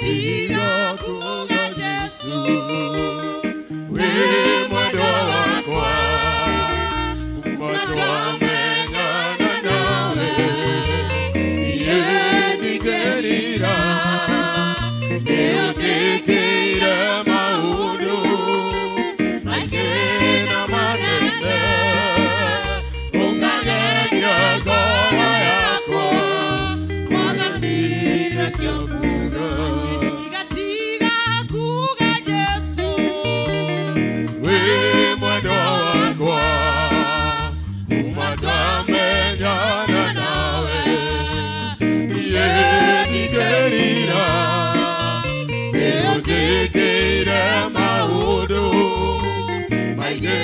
Tiga kuga Jesu wĩ mwendwa wakwa matwamenyana nawe niĩ ndingĩrira nĩũnjĩkĩire maũndũ maingĩ na manene ũkageria ngoro yakwa Mwathani nĩkĩo nguga Tiga kuga Jesu wĩ mwendwa wakwa kuma twamenyana nawe niĩ ndingĩrira nĩũnjĩkĩire maũndũ maingĩ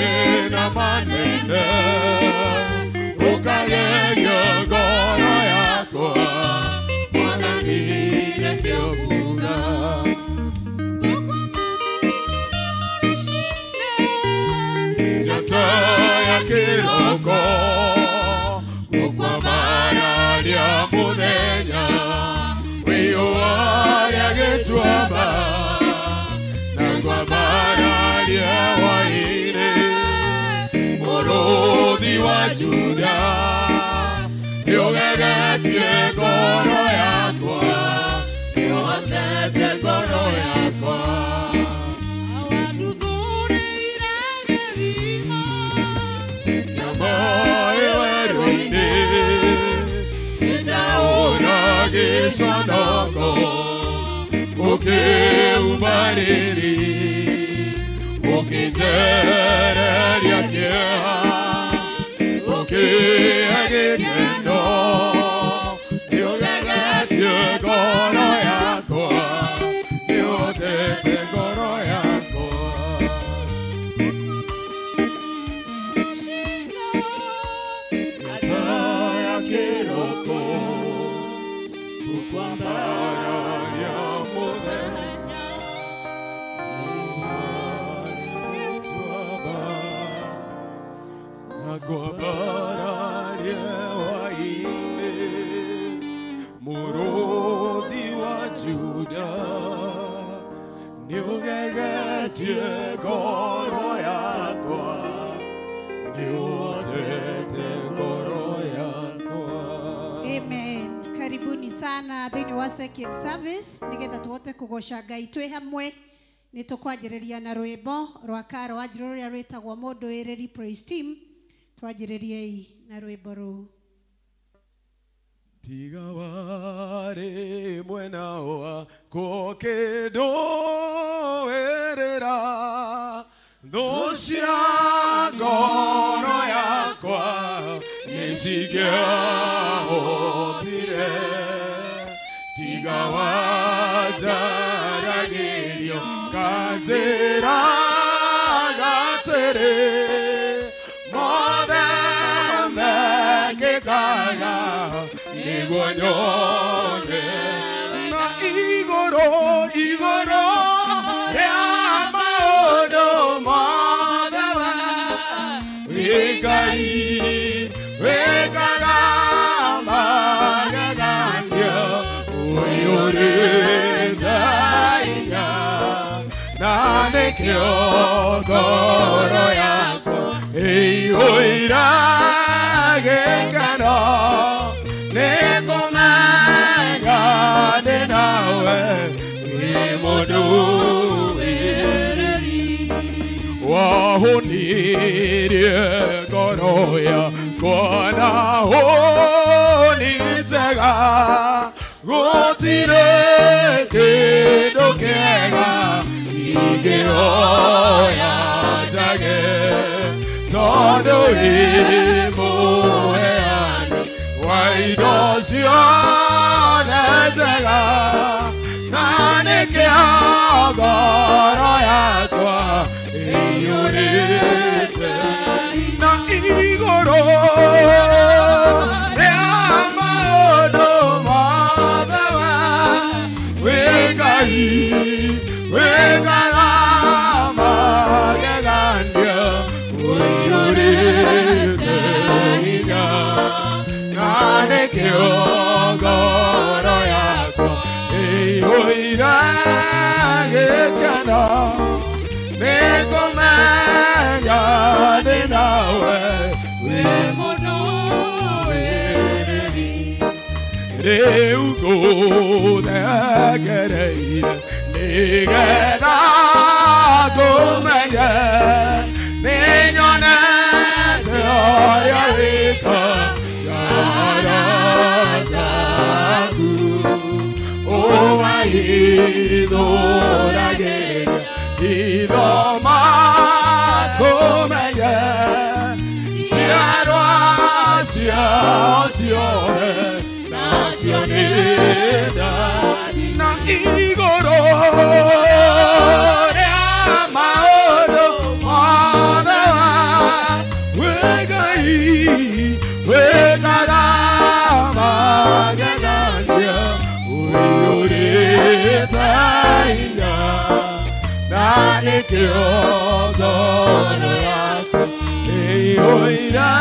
na manene ũkageria ngoro yakwa Mwathani nĩkĩo nguga njata ya kĩroko gũkwambararia mũthenya riũa rĩa gĩtuamba na ngwambararia hwaĩ-inĩ mũrũthi wa Juda nĩũgegetie ngoro yakwa nĩũhotete ngoro yakwa Awanduthũrĩire gĩthima Nyamaĩ werũ-inĩ nĩnjaũra gĩconoko ũkĩũmarĩri ũkĩnjehereria kĩeha ũkĩhe gĩkeno nĩũgegetie ngoro yakwa nĩũhotete ngoro yakwa Njata ya kĩroko gũkwambararia mũthenya gĩtuamba na ngwambararia hwaĩ-inĩ mũrũthi wa Juda nĩũgegetie ngoro yakwa nĩũhotete ngoro yakwa. Amen. Karibuni sana thĩinĩ wa second service nĩgetha tũhote kũgoca Ngai twĩ hamwe. Nĩ tũkwanjĩrĩria na rwĩmbo rwa Karo Wanjirũ rũrĩa rwĩtagwo Mũndũĩrĩri Praise Team. Twanjĩrĩriei na rwĩmbo rũu. Tiga warĩ mwena wakwa ũkĩndũĩrĩra thũ cia ngoro yakwa nĩcingĩahotire tiga wanjaragĩrio kanjĩra atĩrĩ mothe mekĩkaga nĩguo nyone na igũrũ igũrũ rĩa maũndũ mothe wĩ Ngai wĩkaga magegania ũiyũrĩte hinya na nĩkĩo ngoro yakwa ĩiyũire gĩkeno nĩkũmenya ndĩ nawe wĩ mũndũĩrĩri wahũnirie ngoro yakwa na hũni njega gũtirĩ kĩndũ kĩega ingĩhoya njage tondũ wĩ mũheani wa indo ciothe njega na nĩkĩo ngoro yakwa ĩiyũrĩte na igũrũ rĩa maũndũ mothe wĩ Ngai wĩkaga magegania ũiyũrĩte hinya na nĩkĩo ngoro yakwa ĩiyũire Rĩu ngũthengereire nĩgetha ngũmenye nĩnyonete ũrĩa wĩkaga arata aku ũmahithũragĩria hitho makũmenye njiarwa ciao ciothe nacio nĩ na igũrũ rĩa maũndũ mothe wĩ Ngai wĩkaga magegania ũiyũrĩte hinya na nĩkĩo ngoro yakwa ĩiyũire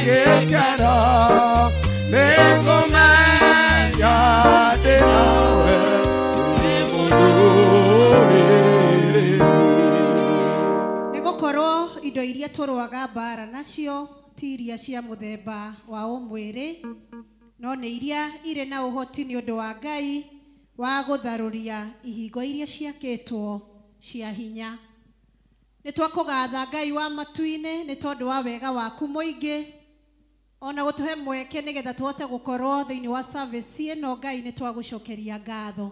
gĩkeno nĩngũmenya ndĩ nawe wĩ mũndũrĩrĩri. Nĩgũkorwo indo iria tũrũaga mbara nacio ti iria cia mũthemba wa ũmwĩrĩ, no nĩ iria irĩ na ũhoti nĩ ũndũ wa Ngai wa gũtharũria ihingo iria ciakĩtwo cia hinya. Nĩ twakũgatha Ngai wa matu-inĩ nĩ tondũ wa wega waku mũingĩ ona gũtũhe mweke nĩgetha tũhote gũkorwo thĩinĩ wa service ĩno. Ngai nĩ twagũcokeria ngatho.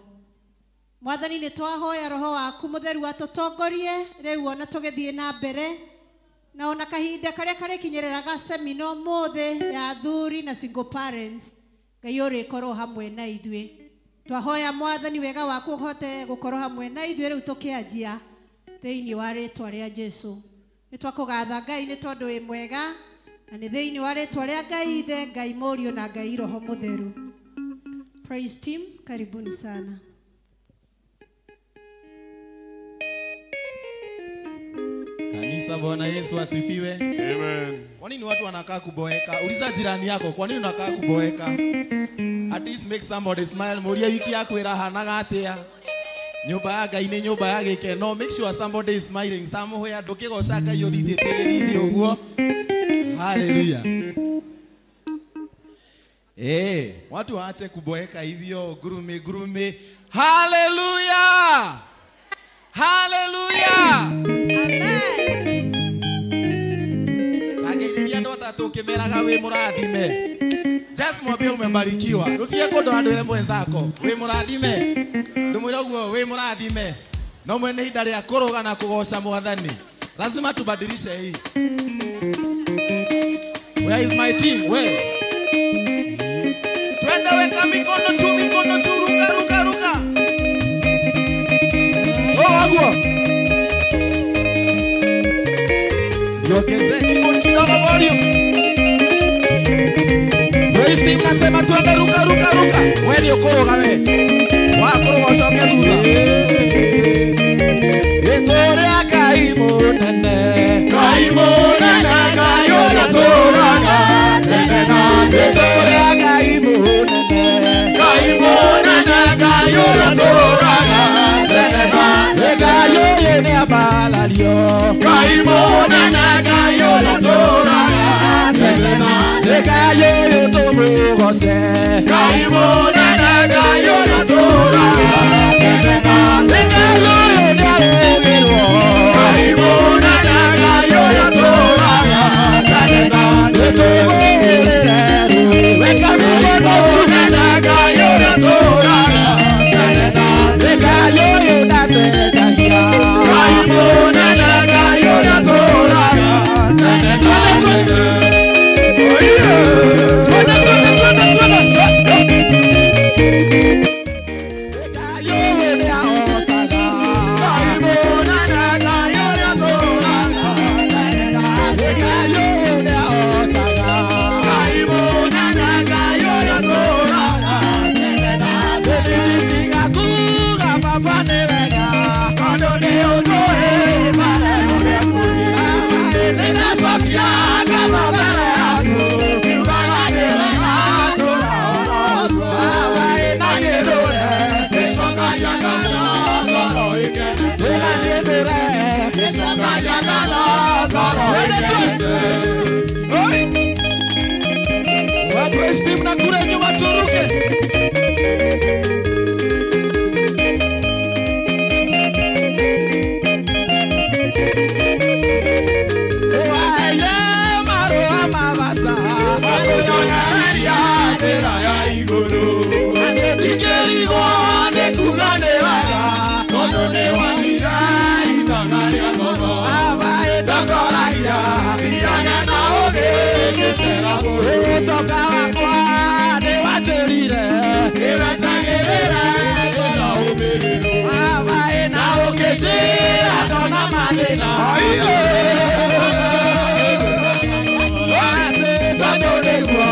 Mwathani nĩ twahoya roho waku mũtheru atũtongorie rĩu ona tũgĩthiĩ na mbere na ona kahinda karĩa karĩkinyĩrĩraga semina ũmũthĩ ya athuri na single parents. Ngai ũrĩkorwo hamwe na ithuĩ. Twahoya Mwathani wega waku ũhote gũkorwo hamwe na ithuĩ rĩu tũkĩanjia thĩinĩ wa rĩtwa rĩa Jesu. Nĩ twakũgatha Ngai nĩ tondũ wĩ mwega na nĩ thĩinĩ wa rĩtwa rĩa Ngai Ithe, Ngai Mũriũ na Ngai Roho Mũtheru. Praise team, karibuni sana. Kanisa, Bwana Yesu asifiwe. Amen. Kwa nini watu wanakaa kuboeka? Uliza jirani yako, kwa nini unakaa kuboeka? At least make somebody smile. Murie wiki yako ĩrahanaga atĩa? Nyũmba ya Ngai nĩ nyũmba ya gĩkeno. Make sure somebody is smiling somewhere. Ndũkĩgoca Ngai ũthithĩtie gĩthithi ũguo. Hallelujah. Watu waache kuboeka hivyo, gurume gurume. Hallelujah. Hallelujah. Amen. Kageithĩria andũ atatũ ũkĩmeraga wĩ mũrathime. Just mwambie umebarikiwa. Ndũtige kũndora ndwĩre mwenzako wĩ mũrathime. Ndũmwĩre ũguo wĩ mũrathime. No mwene ihinda rĩa kũrũga na kũgoca Mwathani. Lazima tubadilishe hii. Where is my team? Where? Twende, weka mikono juu, mikono juu, ruka ruka ruka. Oh, agua. Niongeze kiburi kidogo volume. Praise team nasema twende ruka ruka ruka. Wewe ni ukoroga we. Wakoroga ucoke thutha. Ĩtũũrĩa Ngai mũnene. Ngai mũnene, Ngai ũrĩa ũtũũraga tene na tene. Ĩtũũrĩa Ngai mũnene. Ngai mũnene, Ngai ũrĩa ũtũũraga tene na tene. Ngai ũyũ nĩambarario. Ngai mũnene, Ngai ũrĩa ũtũũraga tene na tene. Ngai ũyũ tũmũgoce. Ngai mũnene, Ngai ũrĩa ũtũũraga tene na tene. Ngai ũyũ nĩarũgĩrwo. Ngai mũnene, Ngai ũrĩa ũtũũraga tene na tene. Tũmũhũrĩre rũĩ. Weka mikono juu. Mũnene, Ngai ũrĩa ũtũũraga tene na tene. Ngai ũyũ ndacenjagia. Ngai mũnene, Ngai ũrĩa ũtũũraga tene na tene. Twende, twende, twende, twende. Ngai ũyũ nĩahotaga. Ngai mũnene, Ngai ũrĩa ũtũũraga tene na tene. Ngai ũyũ nĩahotaga. Ngai mũnene, Ngai ũrĩa ũtũũraga tene na tene. Nĩnditiga kuuga Baba nĩ wega. Tondũ nĩ ũtũĩ marĩa ũrĩa Nĩndacokia ngatho mbere yaku. Kiugaga nĩ wega tũra oro Baba ĩ na niĩ ndũre. Nĩcokagia ngatho ngoro ĩkenete. Ĩ na niĩ ndũre. Nĩcokagia ngatho ngoro ĩkenete. Oi. Wa praise team na kule nyuma turuke. Ũtoka wakwa nĩ wanjĩrire Nĩwetagĩrĩra ndona ũmĩrĩru. Baba ĩna ũkĩnjĩra ndona mathĩna. Atĩ tondũ nĩguo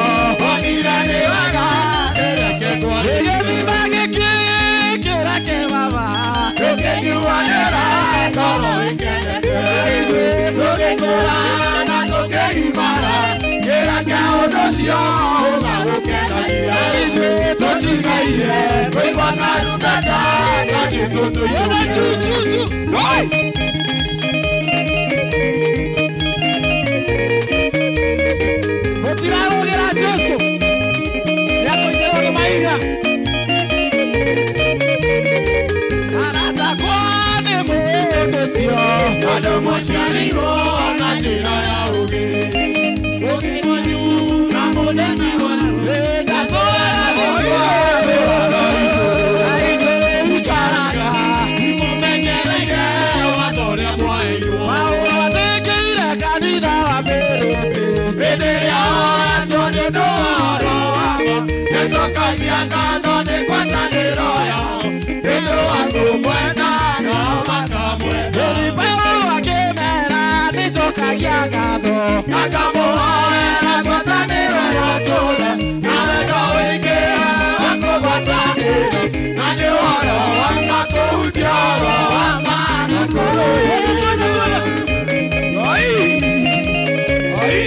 Onire nĩ wega nĩreke ngwane. Gĩthima gĩkĩ kĩreke baba. Tũkĩnyuanĩra ngoro ĩkenete. Ithuĩ Tũgĩkũra na tũkĩgimara. Kĩreke ũndũ ũcio ũgagũkenagia. Ithuĩ Tũtigaire kũigua karumbeta ka Jesũ Twende tũiyũkie. juu juu juu. Oi! Mũtirarũgĩra Jesũ. Nĩakũingĩrwo nĩ mahiga. Aratakwa nĩ mũndũ ũcio. Andũ maciarĩirwo na njĩra ya ũũgĩ. Ũũgĩ wanyu na mũndeni wanyu. Ndatũraga thĩinĩ na ithuĩ ikaraga. Mũmenyereire watho ũrĩa mwaheirwo. Maũandĩkĩire kanitha wa Filipi. Hĩndĩ ĩrĩa oetwo nĩ ũndũ wa ũhoro wa ma, nĩcokagia ngatho nĩ ngwatanĩro yao. Nĩ ũndũ wa kũmwenda nao makamwenda. Paulo akĩmera nĩnjokagia ngatho. Akamũhoera ngwatanĩro ya tũũre, na wendo ũingĩ wa kũgwatanĩra, na nĩ ũhoro wa ma kũhunjia ũhoro wa ma na kũrũĩra. Twende, twende, twende. Oi! Oi!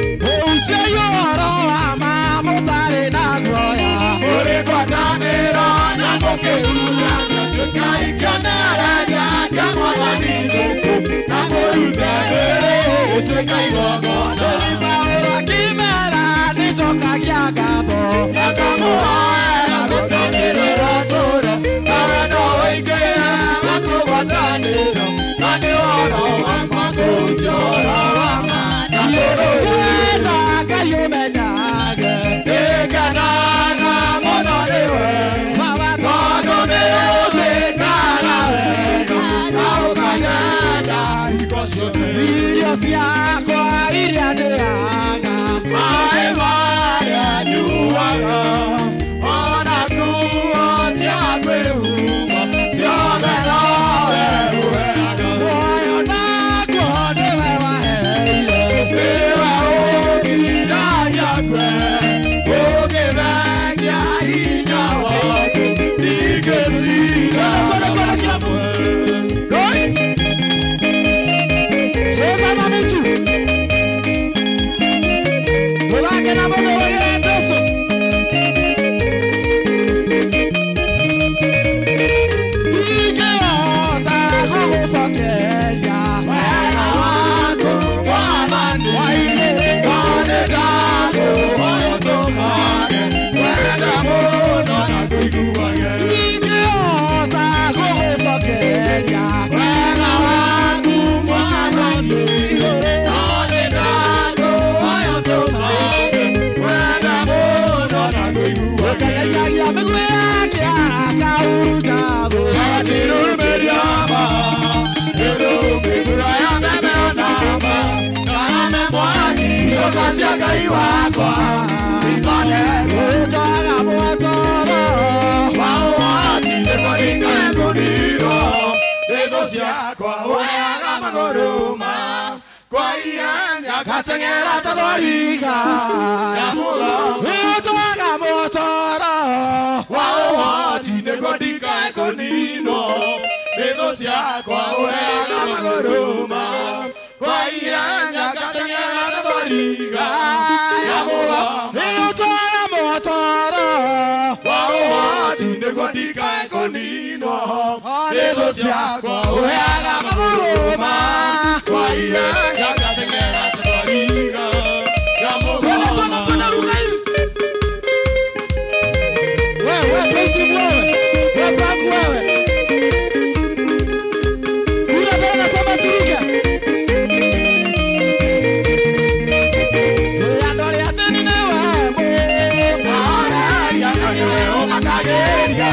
Mũhunjiai ũhoro wa ma mũtarĩ na guoya. Mũrĩ ngwatanĩro na mũkĩhunjagia, tuĩkai kĩonereria kĩa Mwathani Jesũ, na mũrute mwĩrĩ ũtuĩke igongona. Paulo akĩmera nĩnjokagia ngatho. Akamũhoera ngwatanĩro ya tũũre, na wendo ũingĩ wa kũgwatanĩra, na nĩ ũhoro wa ma kũhunjia ũhoro wa ma na kũrũĩra. Kwenda Ngai ũmenyage. Nĩngenaga mũno nĩwe, Baba tondũ nĩ ũnjĩkaga wega, na ũkanyenda hingo ciothe. Irio ciakwa iria ndĩaga. Maĩ marĩa nyuaga, ona nguo cia kwĩhumba, ciothe nowe ũheaga. Muoyo naguo nĩwe waheire. Nĩwe ũngiragia ngwe, ũngĩthengia hinya waku, ndingĩtinda. Twende, twende, kila mtu. Oi! Cheza na mitu. Mũthake na mũndũ wĩgĩre Jesũ. Ndingĩhota gũgũcokeria. Wega waku Mwathani, no nĩndakũhoya ũtũmage wende mũno na kũiguage. Ndingĩhota gũgũcokeria. Wega waku Mwathani, no nĩndakũhoya ũtũmage wende mũno na kũiguage. Ũkagaigagia mĩguĩ yake akahurunja thũ. Agacirurumĩria ma, ĩrũmĩ mbura ya mbembe ona ma, ngarame mwaki, icoka cia Ngai wakwa cikonekwo. Ũnjohaga mwetoro. Waũhoti nĩguo ndikae kũnirwo, thĩngũ ciakwa ũheaga magũrũ ma kwa ihenya ngateng'era ta thwariga ya mũgoma. Ũnjohaga mwetoro. Waũhoti nĩguo ndikae kũninwo, thĩngũ ciakwa ũheaga magũrũ ma kwa ihenya ngateng'era ta thwariga ya mũgoma. Ũnjohaga mwetoro. Waũhoti nĩguo ndikae kũninwo, thĩngũ ciakwa ũheaga magũrũ ma kwa ihenya ngateng'era ta thwariga ya Twende, twende, mũgoma. twende, ruka hivi. Wewe, Steve wewe. Wewe Frank wewe. Kule mbele nasema turuke. Andũ arĩa athĩni nĩwe mũĩ. Aoneria na nĩwe ũmakagĩria,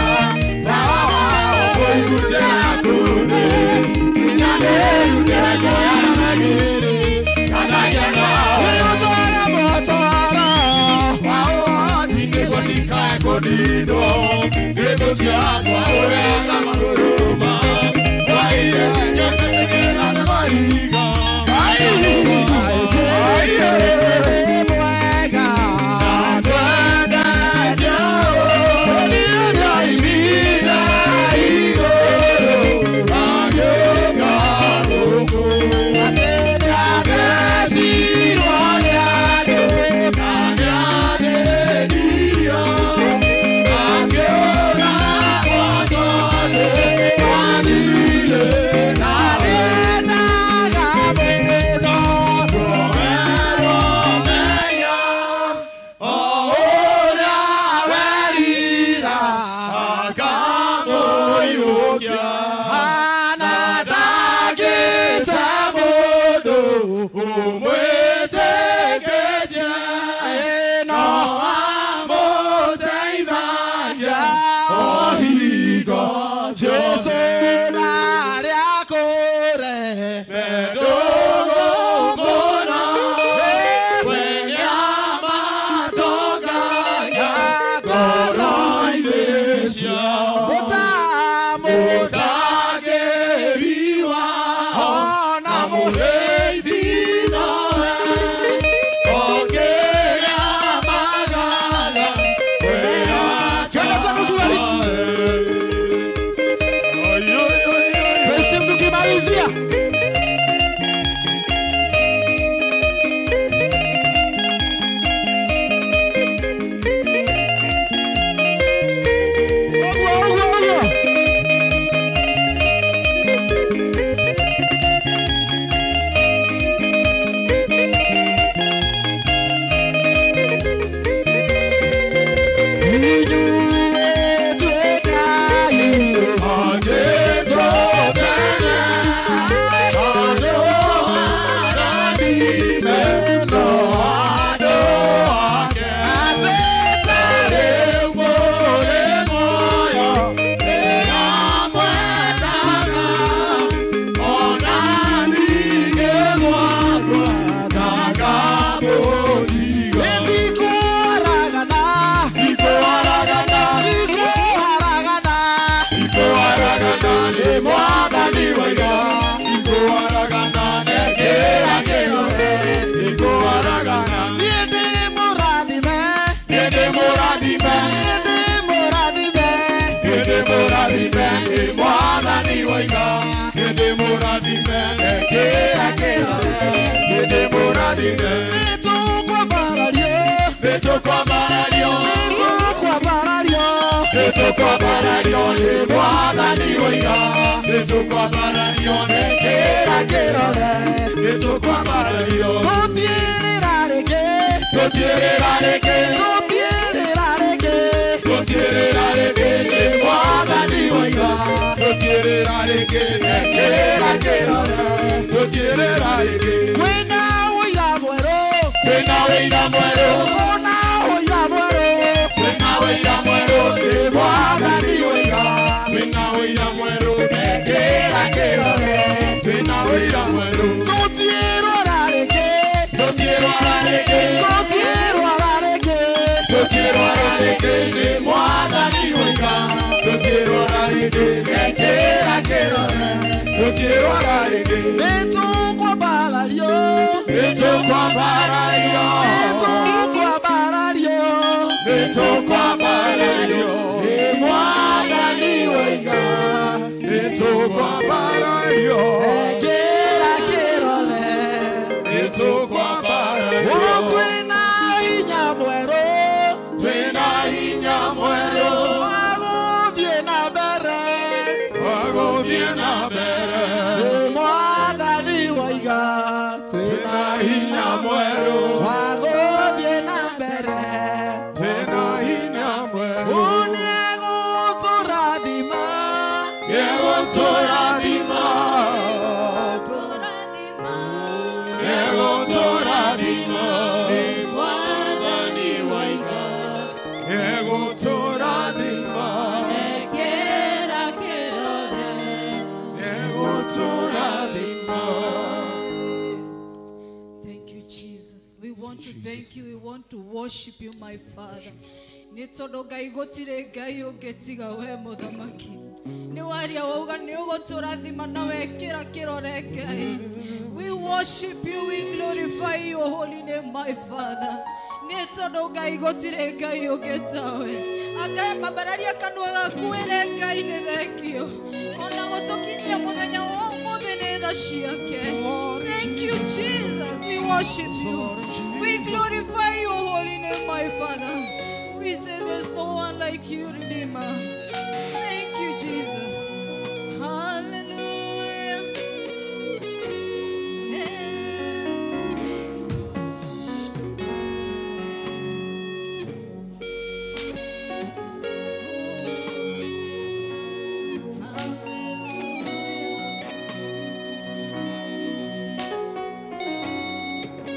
Thank you, Jesus. We want to thank you. We want to worship you, my Father. Nĩ tondũ Ngai gũtirĩ Ngai ũngĩtiga we mũthamaki. Nĩ waria wauga nĩ ũgũtũrathima na wekĩra kĩrore Ngai. We worship you, we glorify your holy name, my Father. Nĩ tondũ Ngai gũtirĩ Ngai ũngĩ tawe. Akambararia kanua gaku wĩre Ngai nĩ thengio. Ona gũtũkinyia mũthenya wa ũmũthĩ nĩ tha ciake. Thank you, Jesus. We worship you. We glorify your holy name, my Father. We say there's no one like you, Redeemer. Thank you, Jesus. Hallelujah.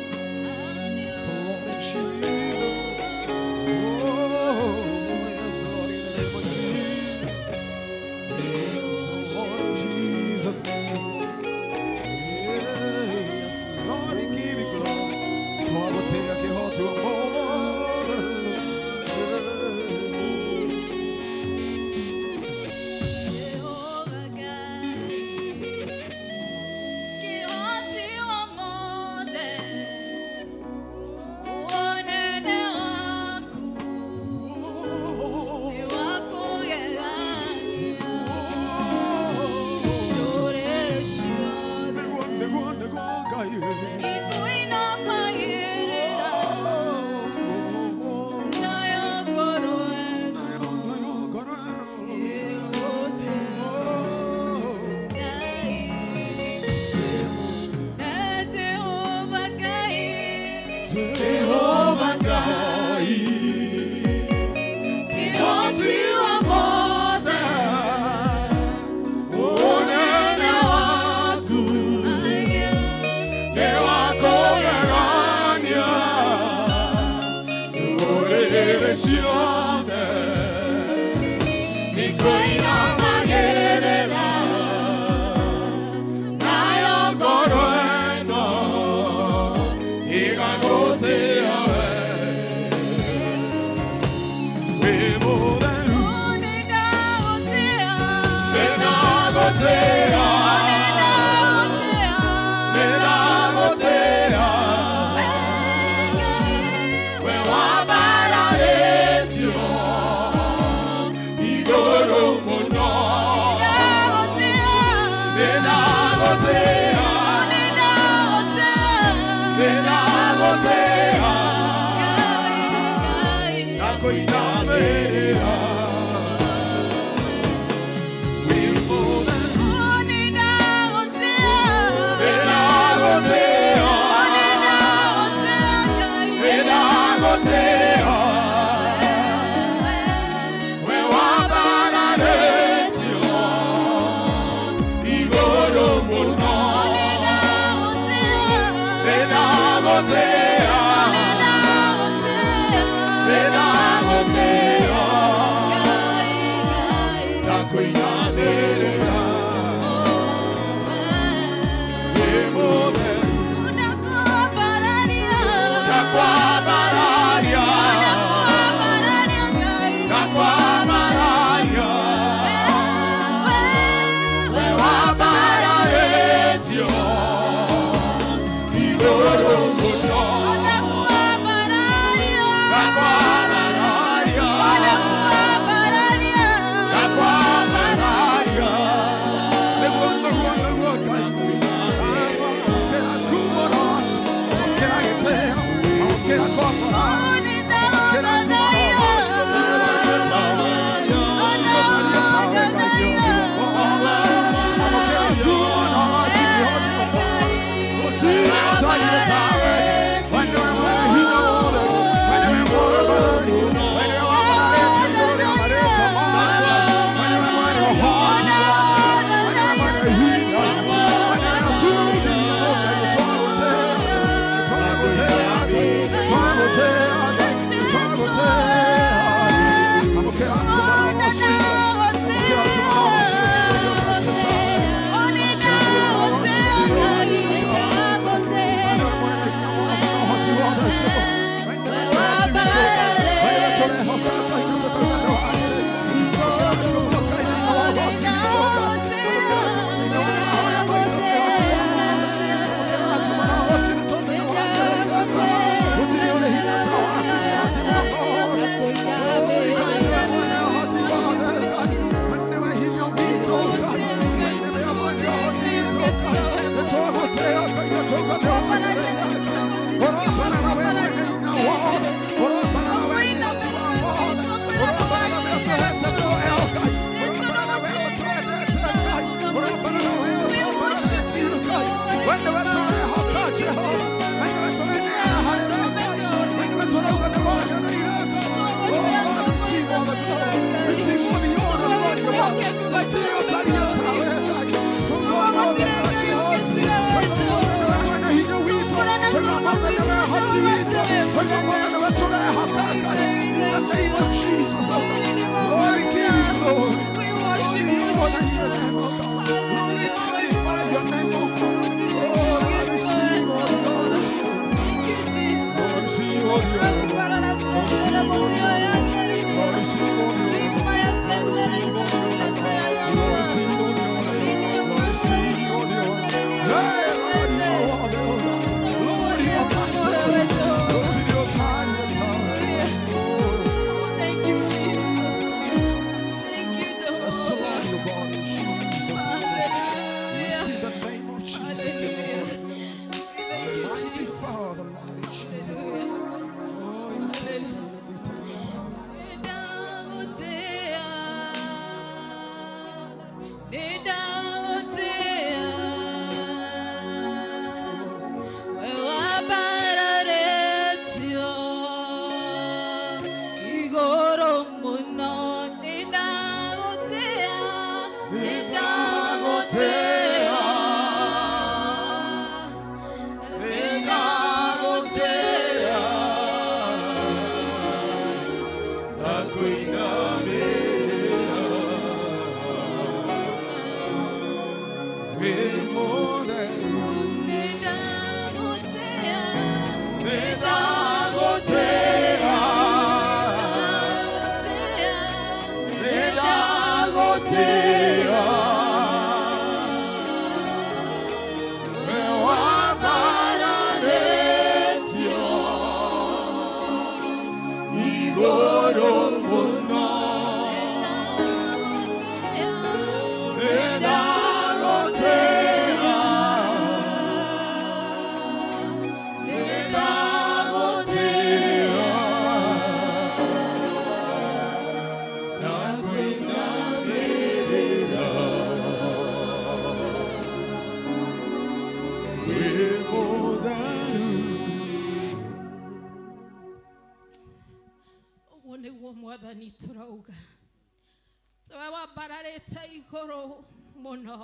So Lord Jesus, oh, yes, Lord, in the name of Jesus. Yes, Lord Jesus. Yes, Lord, we give you glory. Twagotea kihoto amor. Jehovah Ngai, kĩhoti wa mothe, ũnene waku nĩ wa kũgegania. Ndũrĩrĩ ciothe ikũinamagĩrĩra, nayo ngoro ĩno ĩgũtĩĩa Ngai. Jehovah Ngai, Jehovah Ngai, kĩhoti wa mothe, ũnene waku nĩ wa kũgegania. Ndũrĩrĩ ciothe nikũinamagĩrĩra, nayo ngoro ĩno ĩgagũtĩĩa we. Wĩ mũtheru, Nĩndagũtĩĩa, nĩndagũtĩĩa, nĩndagũtĩĩa, nĩndagũtĩĩa. Ngai. We wambararĩtio igũrũ mũno. Nĩndagũtĩĩa, Nĩndagũtĩĩa, nĩndagũtĩĩa, nĩndagũtĩĩa, Ngai, Ngai. ndakũinamĩrĩra. Wĩ mũtheru, Nĩndagũtĩĩa, nĩndagũtĩĩa, nĩndagũtĩĩa, Ngai. nĩndagũtĩĩa. We wambararĩtio igũrũ mũno. Nĩndagũtĩĩa, Nĩndagũtĩĩa, nĩndagũtĩĩa, nĩndagũtĩĩa. Nĩndagũtĩĩa we wambararĩtio igũrũ mũno. Nĩndagũtĩĩa, nĩndagũtĩĩa na kũinamĩrĩra wĩ mũtheru. Ũguo nĩguo Mwathani tũrauga, we wambararĩte igũrũ mũno,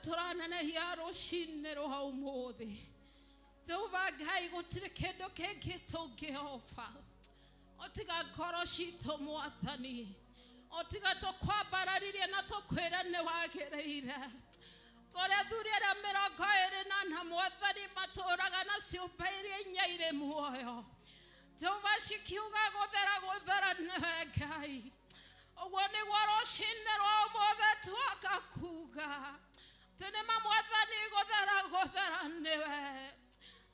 tũranenehia rũcinĩ rwa ũmũthĩ. Jehova Ngai, gũtirĩ kĩndũ kĩngĩ tũngĩoba otiga ngoro citũ Mwathani, otiga tũkwambararirie na tũkwĩre nĩ wagĩrĩire. Tũrĩa athuri arĩa 24 Mwathani matũraga na ciũmbe iria inya irĩ muoyo, Jehova, cikiuga gũthera gũthera nĩwe Ngai. Ũguo nĩguo rũcinĩ rwa ũmũthĩ twoka kuga atĩ nĩma Mwathani gũthera gũthera nĩwe.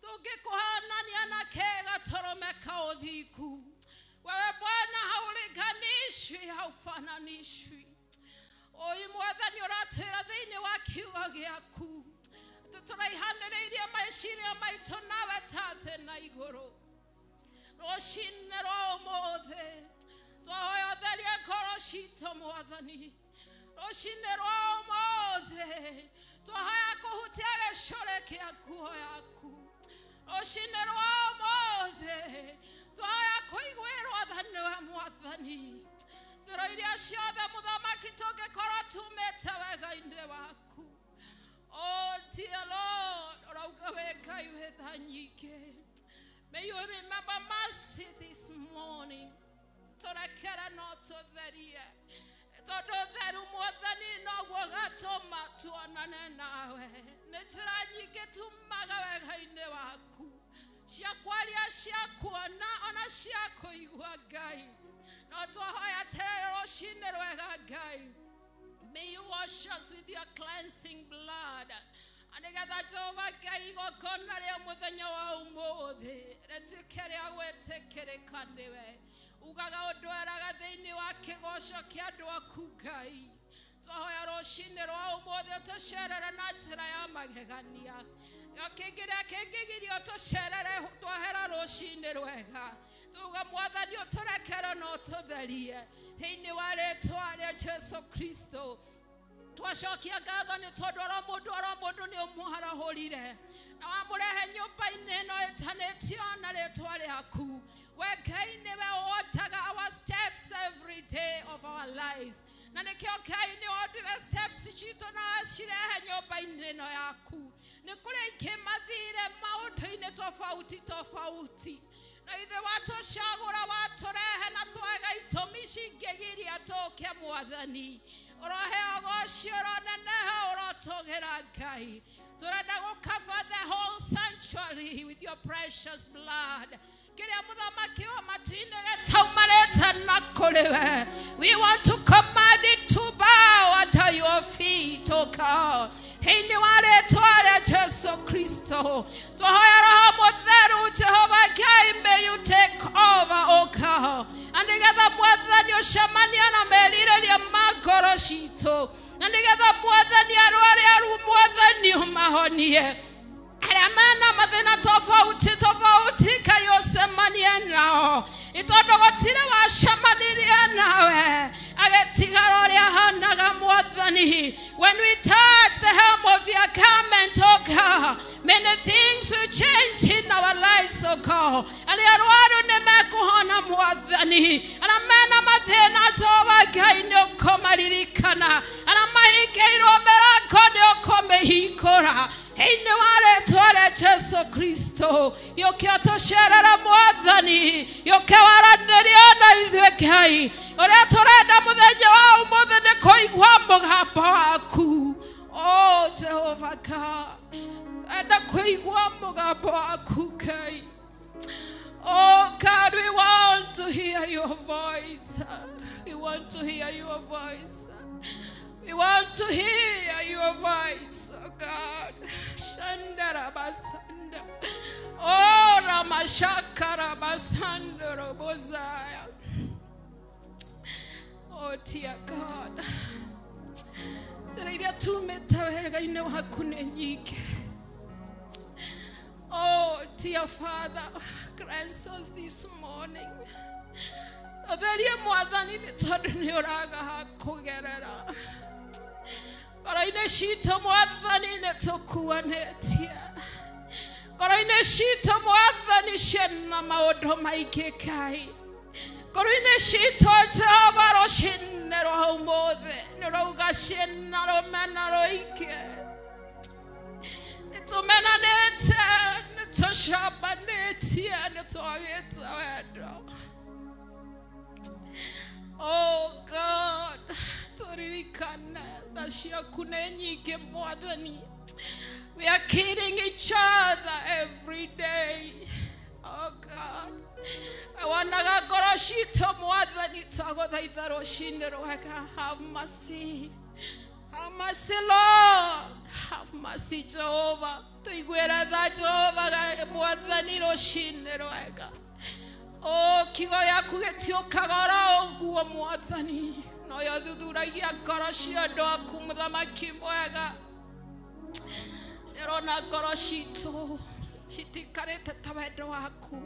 Tũngĩkũhanania na kĩ gatũrũme ka ũthingu? Wewe Bwana haulinganishwi, haufananishwi. Ũyũ Mwathani ũratwĩra thĩinĩ wa kiugo gĩaku atĩ tũraihanĩrĩirie meciria maitũ nawe ta thĩ na igũrũ. Rũcinĩ rwa ũmũthĩ twahoya ũtherie ngoro citũ Mwathani. Rũcinĩ rwa ũmũthĩ twahoya kũhutia gĩcũrĩ kĩa nguo yaku. Rũcinĩ rwa ũmũthĩ twahoya kũiguĩrwo tha nĩwe Mwathani. Njĩra iria ciothe mũthamaki tũngĩkorwo tumĩte wega-inĩ waku. Oh dear Lord, ũrauga wĩ Ngai wĩ tha nyingĩ. May you remember mercy this morning. Tũrekere no tũtherie, tondũ theru Mwathani noguo gatũma tuonane nawe. Nĩ njĩra nyingĩ tumaga wega-inĩ waku, cia kwaria, cia kuona, ona cia kũigua Ngai. No twahoya atĩrĩrĩ rũcinĩ rwega Ngai, may you wash us with your cleansing blood. Nĩgetha Jehova Ngai igongona rĩa mũthenya wa ũmũthĩ rĩtuĩke rĩa gwĩtĩkĩrĩka nĩwe. Ugaga ũndwaraga thĩinĩ wa kĩgoco kĩa andũ aku Ngai. Twahoya rũcinĩ rwa ũmũthĩ ũtũcerere na njĩra ya magegania. Kĩngĩrĩa kĩngĩgiria ũtũcerere twahera rũcinĩ rwega. Tuga Mwathani ũtũrekere na ũtũtherie thĩinĩ wa rĩtwa rĩa Jesu Kristo. Twacokia ngatho nĩ tondũ oro mũndũ nĩ ũmũharahũrire na wamũrehe nyũmba-inĩ ĩno ĩtanĩtio na rĩtwa rĩaku. We Ngai nĩwe wotaga our steps every day of our lives, na nĩkĩo Ngai nĩ wondire steps citũ na wacirehe nyũmba-inĩ ĩno yaku. Nĩ kũrĩ aingĩ mathire maũndũ-inĩ tofauti tofauti, na ithuĩ watũcagũra watũrehe na twaga itũmi cingĩgiria tũke. Mwathani ũroheo goci, ũroneneha, ũrotũgĩra Ngai. Tũrenda gũcover the whole sanctuary with your precious blood. Kĩrĩa mũthamaki wa matu-inĩ gĩtaumarĩte na kũrĩ we, we want to command it to bow at your feet, O God. Thĩinĩ wa rĩtwa rĩa Jesu Kristo twahoya Roho Mũtheru Jehova Ngai, may you take over, O God, na nĩgetha Mwathani ũcemania na merirĩria ma ngoro citũ, na nĩgetha Mwathani arĩa arwaru Mwathani ũmahonie, arĩa mena mathĩna tofauti tofauti Ngai ũcemanie nao, tondũ gũtirĩ wacemanirie nawe agĩtigara ũrĩa ahanaga. Mwathani, when we touch the hem of your garment, oh God, many things will change in our lives, oh God. Arĩa arwaru nĩ mekũhona Mwathani, arĩa mena mathĩna Jehova Ngai nĩ ũkũmaririkana, arĩa mahingĩirwo mĩrango nĩ ũkũmĩhingũra thĩinĩ wa rĩtwa rĩa Jesu Kristo. Yũke ũtũcerere Mwathani, yũke waranĩrie na ithuĩ Ngai. Ũrĩa tũrenda mũthenya wa ũmũthĩ nĩ kũigua mũgambo waku. Oh Jehova God, enda kũigua mũgambo waku Ngai. Oh God, we want to hear your voice. We want to hear your voice. We want to hear your voice, oh God. Shandarabasanda. Oh, Ramashakarabasanda Robozaya. Oh, dear God. Oh, dear Father, grant us this morning. Otherie mwathani nĩ tondũ nĩ ũraga hakũgerera. Ngoro-inĩ citũ mwathani nĩ tũkuanĩtie. Ngoro-inĩ citũ mwathani ciĩna maũndũ maingĩ Ngai. Ngoro-inĩ citũ Jehova rũcinĩ rwa ũmũthĩ nĩ ũrauga ciĩna rũmena rũingĩ. Nĩ tũmenanĩte, nĩ tũcambanĩtie, nĩ twagĩte wendo. Oh God, turirikane tha ciaku nĩ nyingĩ mwathani. We are killing each other every day. Oh God, wonaga ngoro citũ mwathani twagũthaitha rũcinĩ rwega. Have mercy. Have mercy, Lord. Have mercy, Jehovah. Tũiguĩre tha Jehova mwathani rũcinĩ rwega. Oh, kiugo gĩaku gĩtiũkaga oro ũguo mwathani, no yo thuthuragia ngoro cia andũ aku mũthamaki mwega. Ndĩrona ngoro citũ citikarĩte ta wendo waku.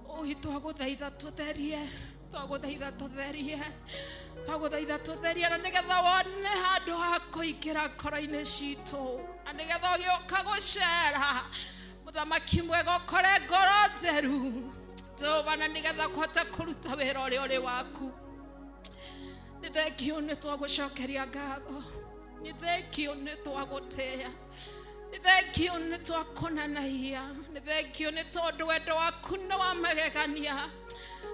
Ũhi twagũthaitha tũtherie, twagũthaitha tũtherie, twagũthaitha tũtherie, na nĩgetha wone handũ ha kũingĩra ngoro-inĩ citũ, na nĩgetha ũgĩũka gũcera mũthamaki mwega ũkore ngoro theru Jehova, na nĩgetha kũhota kũruta wĩra ũrĩa ũrĩ waku. Nĩ thengio nĩ twagũcokeria ngatho, nĩ thengio nĩ twagũtĩĩa, nĩ thengio nĩ twakũnenaia, nĩ thengio nĩ tondũ wendo waku nĩ wa magegania.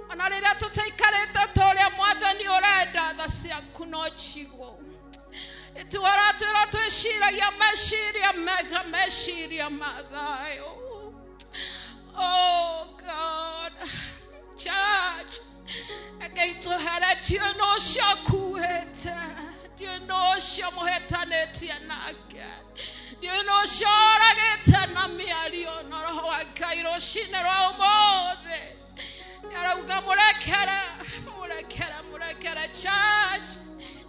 Ona rĩrĩa tũtaikarĩte ta ũrĩa mwathani ũrenda, tha ciaku no njigũ. Ĩtũratwĩra twĩciragia meciria mega, meciria ma thayũ. Oh God, church, ekaitũhere ndiũĩ nũ ũcio ũkuĩte, ndiũĩ nũ ũcio mũhĩtanĩtie nake, ndiũĩ nũ ũcio ũragĩte na mĩario, na roho wa Ngai rũcinĩ rwa ũmũthĩ nĩarauga mũrekere, mũrekere, mũrekere. Church,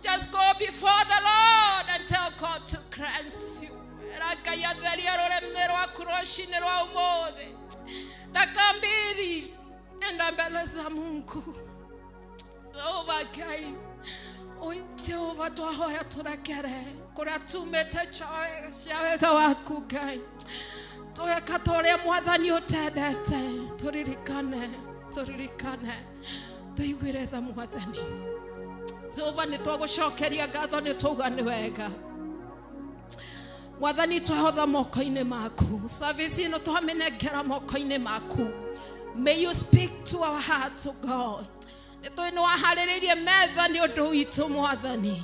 just go before the Lord and tell God to cleanse you. Ĩra Ngai atherie rũrĩmĩ rwaku rũcinĩ rwa ũmũthĩ. Dakika mbili enda mbele za Mungu. Jehova Ngai, oi Jehova twahoya tũrekere kũrĩa tumĩte cia wega waku Ngai. Tũgeka ta ũrĩa mwathani ũtendete, tũririkane, tũririkane, tũiguĩre tha mwathani. Jehova nĩ twagũcokeria ngatho, nĩ twauga nĩ wega. Mwathani twahotha moko-inĩ maku. Service ĩno twamĩnengera moko-inĩ maku. May you speak to our hearts, O God. Nĩ tũĩ nĩ waharĩrĩirie metha nĩ ũndũ witũ mwathani.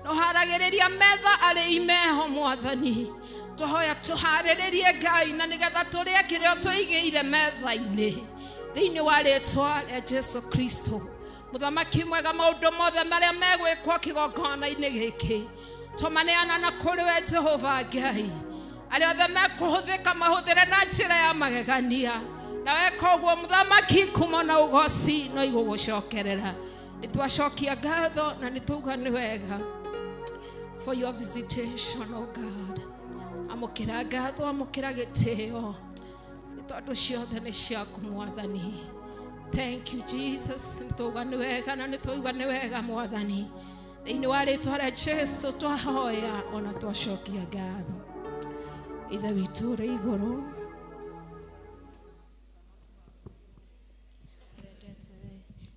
Na ũharagĩrĩria metha arĩ imeho mwathani. Twahoya tũharĩrĩrie Ngai na nĩgetha tũrĩe kĩrĩa tũigĩire metha-inĩ. Thĩinĩ wa rĩtwa rĩa Jesu Kristo. Mũthamaki mwega, maũndũ mothe marĩa megwĩkwo kĩgongona-inĩ gĩkĩ tũmaneana na kũrĩ we Jehova Ngai. Arĩa othe mekũhũthĩka mahũthĩre na njĩra ya magegania, na weka ũguo mũthamaki kuma na ũgoci no igũgũcokerera. Nĩ twacokia ngatho na nĩ twauga nĩ wega for your visitation, O God. Amũkĩra ngatho, amũkĩra gĩtĩo, nĩ tondũ ciothe nĩ ciaku mwathani. Thank you, Jesus. Nĩ twauga nĩ wega na nĩ twauga nĩ wega mwathani. Thĩinĩ wa rĩtwa rĩa Jesu twahoya ona twacokia ngatho. Ithe witũ ũrĩ igũrũ,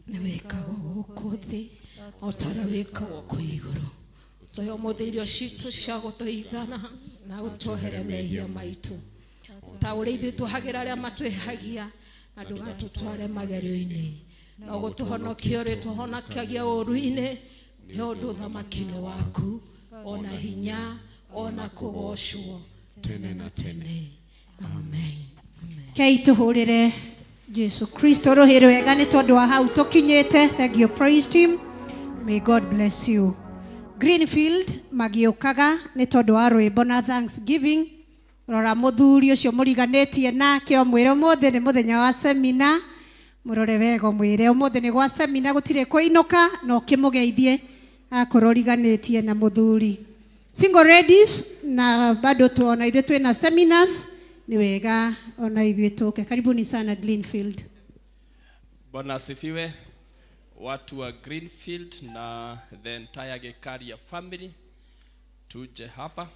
nĩ wĩkagwo gũkũ thĩ o ta ũrĩa wĩkagwo kũu igũrũ. Tũhe ũmũthĩ irio citũ cia gũtũigana na ũtuohere mehia maitũ ta ũrĩa ithuĩ tuohagĩra arĩa matwĩhagia, na ndũgatũtware magerio-inĩ, no gũtũhonokia ũrĩ tũhonokagia ũũru-inĩ, nĩ ũndũ ũthamaki nĩ waku, ona hinya, ona kũgocwo tene na tene. Amen. Kei tũhũrĩre Jesu Kristo rũhĩ rwega nĩ tondũ wa hau tũkinyĩte. Thank you praise team. May God bless you. Greenfield magĩũkaga nĩ tondũ wa rwĩmbo na thanksgiving. Rora mũthuri ũcio mũriganĩtie nake ũmwĩre ũmũthĩ nĩ mũthenya wa semina. Mũrore wega ũmwĩre ũmũthĩ nĩ gwa semina gũtirĩ kũinũka na ũkĩmũgeithie akorwo ũriganĩtie na mũthuri. Single ladies na bado tuona ithuĩ twĩna seminars ni wega ona ithuĩ tũke. Karibuni sana Greenfield. Bwana asifiwe. Watu wa Greenfield na the entire Gekaria family tuje hapa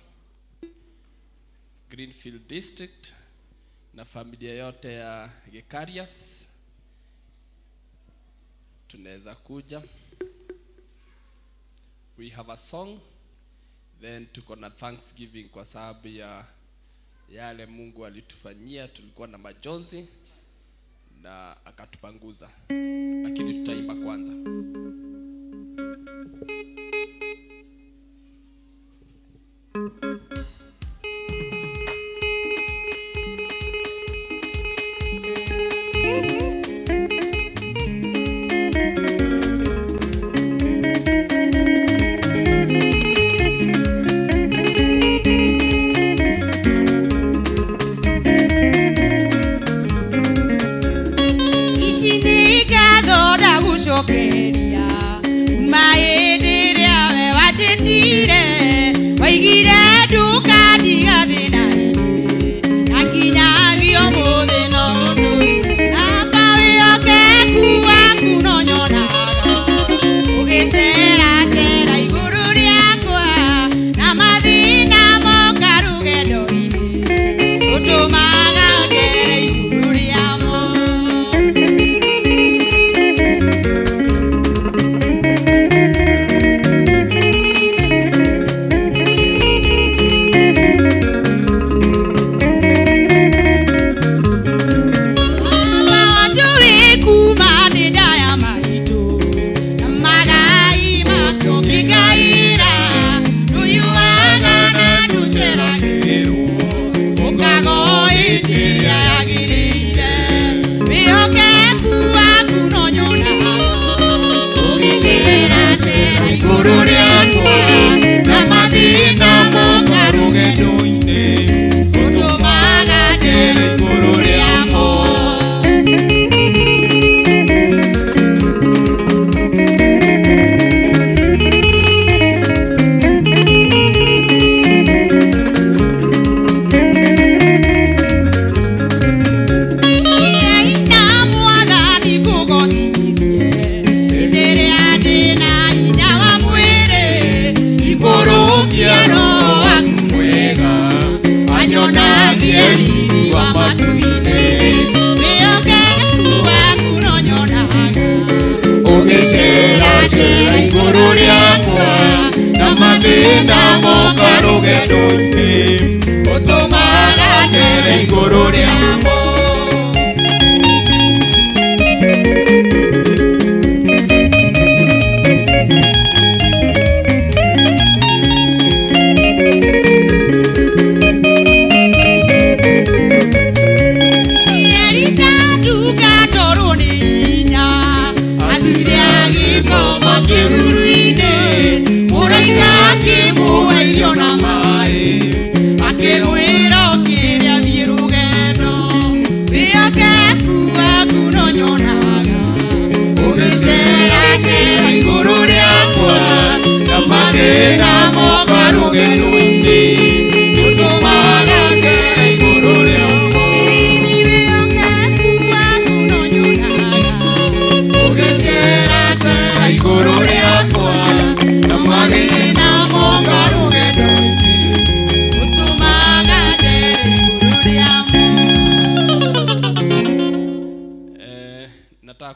Greenfield District na familia yote ya Gekarias tunaweza kuja. We have a song, then tuko na thanksgiving kwa sababu ya yale Mungu alitufanyia. Tulikuwa na majonzi na akatupanguza, lakini tutaimba kwanza.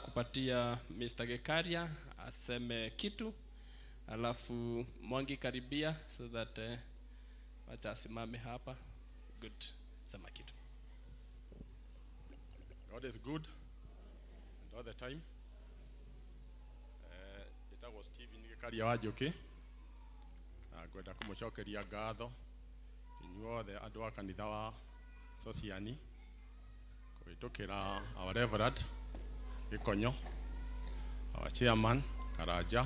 Kupatia Mr. Gekaria aseme kitu, alafu Mwangi karibia so that wacha asimame hapa. Good, sema kitu. God is good and all the time. Etagwo Stephen Gekaria wa Njuki na ngwenda kumucokeria ngatho inyuothe andu a kanitha wa Sociani Kũhĩtũkĩra our Reverend Gĩkonyo, our chairman Karaja,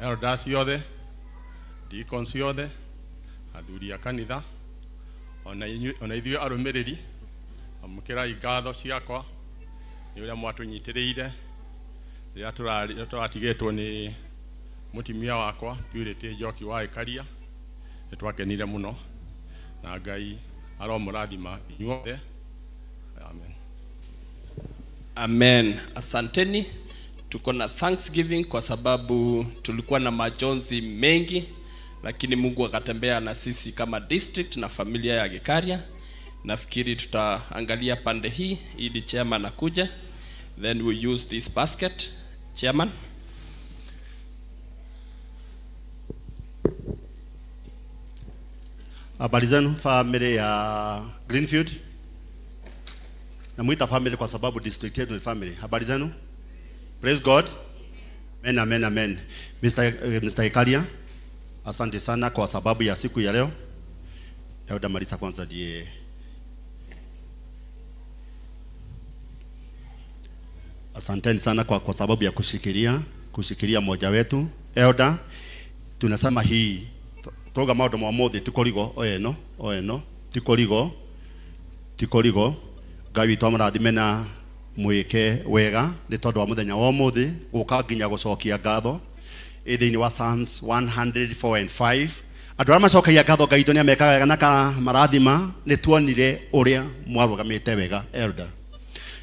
elders ciothe, deacons ciothe, athuri a kanitha, ona ithuĩ arũmĩrĩri, amũkĩrai ngatho ciakwa nĩ ũrĩa mwatũnyitĩrĩire rĩrĩa tũratigĩtwo nĩ mũtumia wakwa Purity Njoki wa Ĩkaria. Nĩ twakenire mũno na Ngai aromũrathima inyuothe. Amen. Amen. Asanteni. Tuko na Thanksgiving kwa sababu tulikuwa na majonzi mengi, lakini Mungu akatembea na sisi kama district na familia ya Gikaria. Nafikiri tutaangalia pande hii ili chairman akuja, then we use this basket. Chairman. Habari zenu family ya Greenfield. Namuita family kwa sababu district yetu ni family. Habari zenu? Praise God. Amen, amen, amen. Mr. Ikaria, asante sana kwa sababu ya siku ya leo. Elder Marisa kwanza ndiye. Asanteni sana kwa sababu ya kushikilia moja wetu. Elder, tunasema hii toga maundu ma muthi tikorigo oeno tikorigo Ngai witũ amũrathime na mwĩke wega nĩ tondũ wa mũthenya wa ũmũthĩ gũka nginya gũcokia ngatho ĩ thĩinĩ wa Psalms 104 and 5. Andũ arĩa macokagia ngatho Ngai witũ nĩ amekaga wega na kamarathima. Nĩ tuonire ũrĩa mwarũgamĩte wega elder.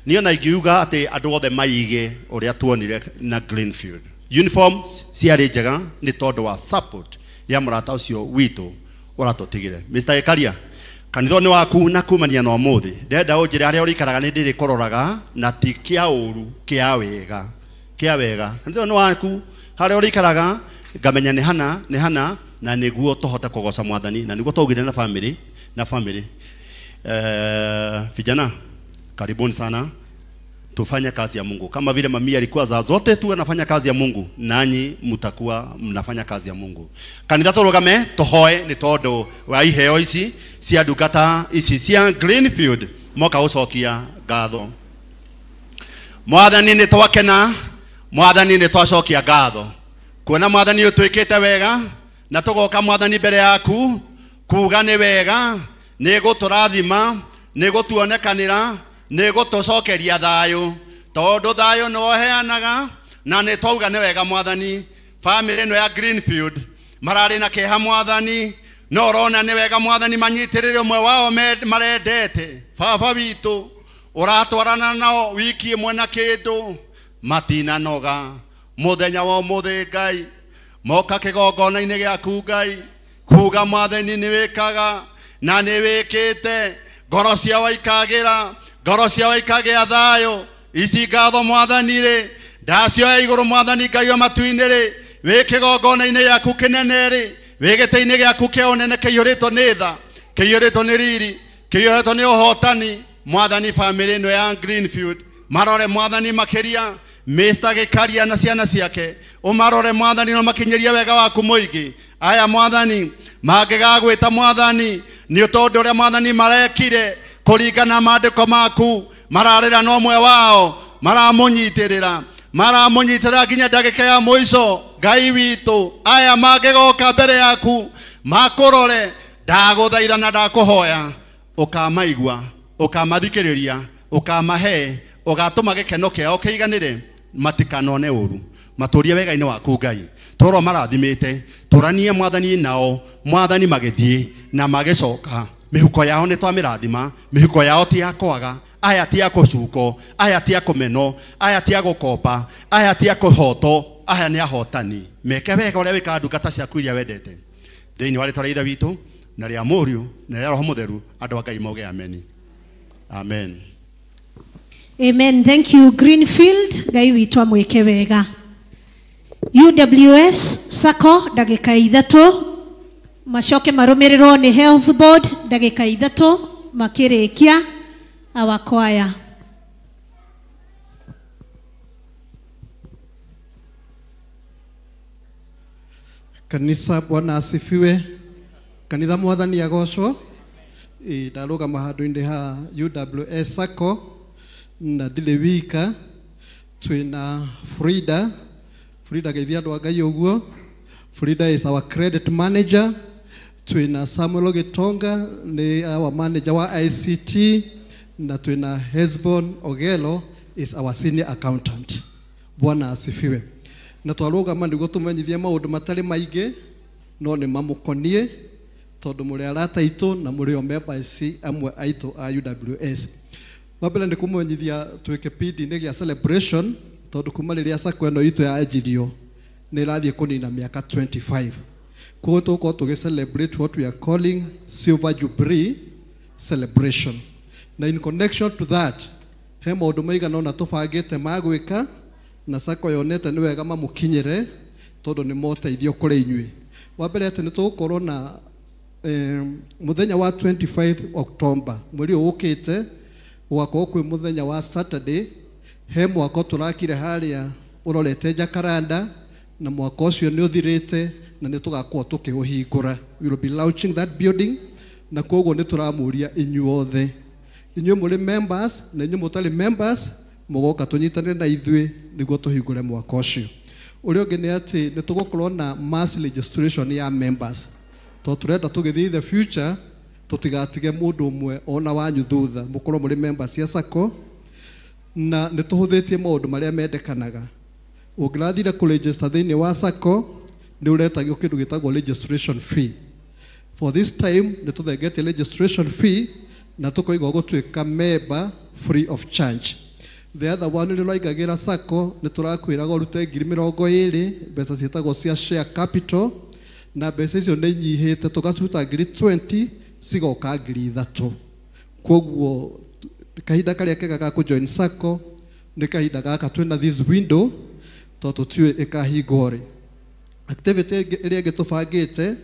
Niĩ ona ingiuga atĩ andũ othe maige ũrĩa tuonire na Greenfield uniform ciarĩ njega nĩ tondũ wa support ya mũrata ũcio witũ ũratũtigire. Mr. Ekaria, kanitha nĩ waku na kumania na ũmũthĩ ndenda ũnjĩre harĩa ũrĩikaraga nĩ ndĩrĩkũroraga na ti kĩa ũru kĩa wega kĩa wega. Kanitha nĩ waku harĩa ũrĩikaraga ngamenya nĩ hana nĩ hana na nĩguo tũhote kũgoca mwathani na nĩguo twaugire na family na family. Vijana karibuni sana, tufanye kazi ya Mungu kama vile mamia alikuwa za zote tu anafanya kazi ya Mungu, nanyi mtakuwa mnafanya kazi ya Mungu. Kanitha tũrũgame tũhoe nĩ tondũ wa iheo ici cia ndungata ici cia Greenfield moka gũcokia ngatho. Mwathani nĩ twakena, mwathani nĩ twacokia ngatho kuona mwathani ũtwĩkĩte wega na tũgoka mwathani mbere yaku kuga nĩ wega, nĩ gũtũrathima, nĩ gũtuonekanĩra, nĩ gũtũcokeria thayũ tondũ thayũ nĩ ũheanaga na nĩ twauga nĩ wega mwathani. Family ĩno ya Greenfield mararĩ na kĩeha mwathani, no ũrona nĩ wega mwathani manyitĩrĩre ũmwe wao marendete. Baba witũ ũratwarana nao wiki ĩmwe na kĩndũ matinanoga mũthenya wa ũmũthĩ Ngai moka kĩgongona-inĩ gĩaku Ngai kuga mwathani nĩ wĩkaga na nĩ wĩkĩte, ngoro ciao ikagĩra, ngoro ciao ikagĩa thayũ. Ici ngatho mwathani rĩ ndacioya igũrũ mwathani Ngai wa matu-inĩ rĩ wĩ kĩgongona-inĩ gĩaku kĩnene rĩ wĩ gĩtĩ-inĩ gĩaku kĩa ũnene kĩiyũrĩtwo nĩ tha, kĩiyũrĩtwo nĩ riri, kĩiyũrĩtwo nĩ ũhotani. Mwathani family ĩno ya Greenfield marore mwathani makĩria Mr. Gikaria na ciana ciake ũmarore mwathani no makinyĩrie wega waku mũingĩ. Aya mwathani mangĩgagwĩta mwathani nĩ tondũ ũrĩa mwathani marekire kũringana maandĩko maku, mararĩra no ũmwe wao maramũnyitĩrĩra maramũnyitĩrĩra nginya ndagĩka ya mũico. Ngai witũ aya mangĩgoka mbere yaku makũrore, ndagũthaitha na ndakũhoya ũkamaigua, ũkamathikĩrĩria, ũkamahe, ũgatũma gĩkeno kĩao kĩiganĩre, matikanone ũru, matũrie wega-inĩ waku Ngai. Tũrwo marathimĩte, tũranie mwathani nao mwathani magĩthiĩ na magĩcoka. Mĩhuko yao nĩ twamĩrathima, mĩhuko yao ti ya kwaga, aya ti ya kũcuko, aya ti ya kũmeno, aya ti ya gũkopa, aya ti ya kũhoto, aya nĩ ahotani. Meke wega ũrĩa wĩkaga ndungata ciaku iria wendete. Thĩinĩ wa rĩtwa rĩa Ithe witũ na rĩa Mũriũ na rĩa Roho Mũtheru, andũ a Ngai mauge ameni. Amen. Amen. Thank you Greenfield. Ngai witũ amwĩke wega. UWS Sacco ndagĩka ithatũ, macoke marũmĩrĩrwo nĩ Health Board ndagĩka ithatũ makĩrĩkia our choir. Kanisa, Bwana asifiwe. Kanitha mwathani agocwo. Ndarũgama handũ-inĩ ha UWS Sacco na ndirĩ wika, twĩna Frida. Frida geithia andũ a Ngai ũguo. Frida is our credit manager. Twĩna Samuel Gitonga nĩ our manager wa ICT, na twĩna Hesbon Ogelo is our senior accountant. Bwana asifiwe. Na twarũgama nĩguo tũmenyithie maũndũ matarĩ maingĩ no nĩ mamũkonie tondũ mũrĩ arata aitũ na mũrĩ o members amwe aitũ a UWS. Wa mbere nĩ kũmenyithia twĩ kĩbindi-inĩ gĩa celebration tondũ kuma rĩrĩa Sacco ĩno itũ yanjirio nĩ ĩrathiĩ kũnina mĩaka 25. Koguo tũgũkorwo tũgĩ celebrate what we are calling Silver Jubilee celebration. Na in connection to that, he maũndũ maigana ũna tũbangĩte ma gwĩka na Sacco yonete nĩ wega mamũkinyĩre tondũ nĩ moteithio kũrĩ inyuĩ. Wa mbere atĩ nĩ tũgũkorwo na mũthenya wa 25 October mweri ũyũ ũkĩte, gũgakorwo kwĩ mũthenya wa Saturday. He mwako tũrakire harĩa ũrorete Jacaranda na mwako ũcio nĩ ũthirĩte na nĩ tũgakorwo tũkĩũhingũra. We will be launching that building, na koguo nĩ tũramũria inyuothe, inyuĩ mũrĩ members na inyuĩ mũtarĩ members, mũgoka tũnyitanĩre na ithuĩ nĩguo tũhingũre mwako ũcio. Ũrĩa ũngĩ nĩ atĩ nĩ tũgũkorwo na mass registration ya members tondũ tũrenda tũgĩthiĩ the future tũtigatige mũndũ ũmwe ona wanyu thutha, mũkorwo mũrĩ members cia Sacco. Na nĩ tũhũthĩtie maũndũ marĩa mendekanaga. Ũngĩrathire kũregister thĩinĩ wa Sacco nĩ ũretagio kĩndũ gĩtagwo registration fee. For this time nĩ tũthengetie registration fee na tũkoiga gũtuĩka member free of charge. The other one rĩrĩa ũraingagĩra Sacco nĩ tũrakwĩraga ũrute 20,000 mbeca ciĩtagwo cia share capital, na mbeca icio nĩ inyihĩte tũgaciruta 20,000 cigoka 3,000. Koguo kahinda karĩa kega ga kũjoin Sacco nĩ kahinda gaka twĩna this window tondũ tũtiũĩ ĩkahingwo rĩ. Activity ĩrĩa ĩngĩ tũbangĩte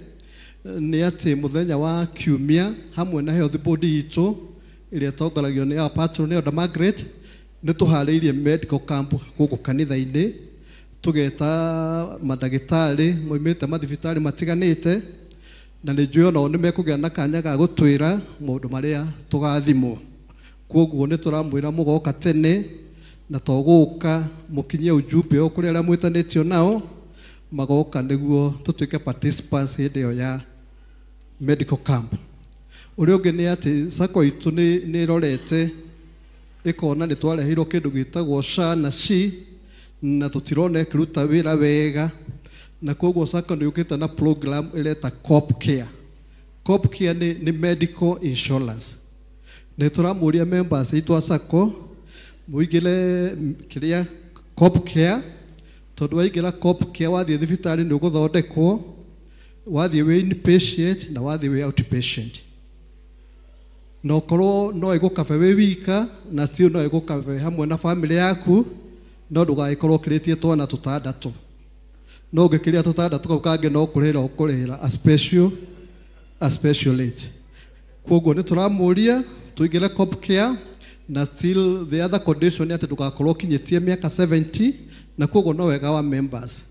nĩ atĩ mũthenya wa kiumia hamwe na health board itũ ĩrĩa ĩtongoragio nĩ our patron Elder Margaret, nĩ tũharĩirie medical camp gũkũ kanitha-inĩ, tũgeta mandagĩtarĩ moimĩte mathibitarĩ matiganĩte, na nĩ njũĩ onao nĩ mekũgĩa na kanya ga gũtwĩra maũndũ marĩa tũgathimwo. Koguo nĩ tũramwĩra mũgoka tene na to gũka mũkinyie ujumbe ũyũ kũrĩ arĩa mwĩtanĩtio nao magoka nĩguo tũtuĩke participants hĩndĩ ĩyo ya medical camp. Ũrĩa ũngĩ nĩ atĩ Sacco itũ nĩ ĩrorete ĩkona nĩ twareheirwo kĩndũ gĩtagwo SHA na SHI na tũtirona ĩkĩruta wĩra wega, na koguo Sacco nĩ yũkĩte na program ĩreta Cop Care. Cop Care nĩ medical insurance. Nĩ tũramũria members aitũ a Sacco mũingĩre kĩrĩa Cop Care, tondũ waingĩra Cop Care wathiĩ thibitarĩ nĩ ũgũthondekwo, wathiĩ wĩ inpatient na wathiĩ wĩ outpatient. Na ũkorwo no ĩgũkabe wĩ wika na still no ĩgũkabe hamwe na family yaku, no ndũgagĩkorwo ũkĩrĩtie twana tũtandatũ. No ũngĩkĩria tũtandatũ kau kangĩ no kũrĩhĩra ũkũrĩhĩra a special rate. Koguo nĩ tũramũria tũingĩre Cop Care, na still the other condition nĩ atĩ ndũgakorwo ũkinyĩtie mĩaka 70, na koguo no wega wa members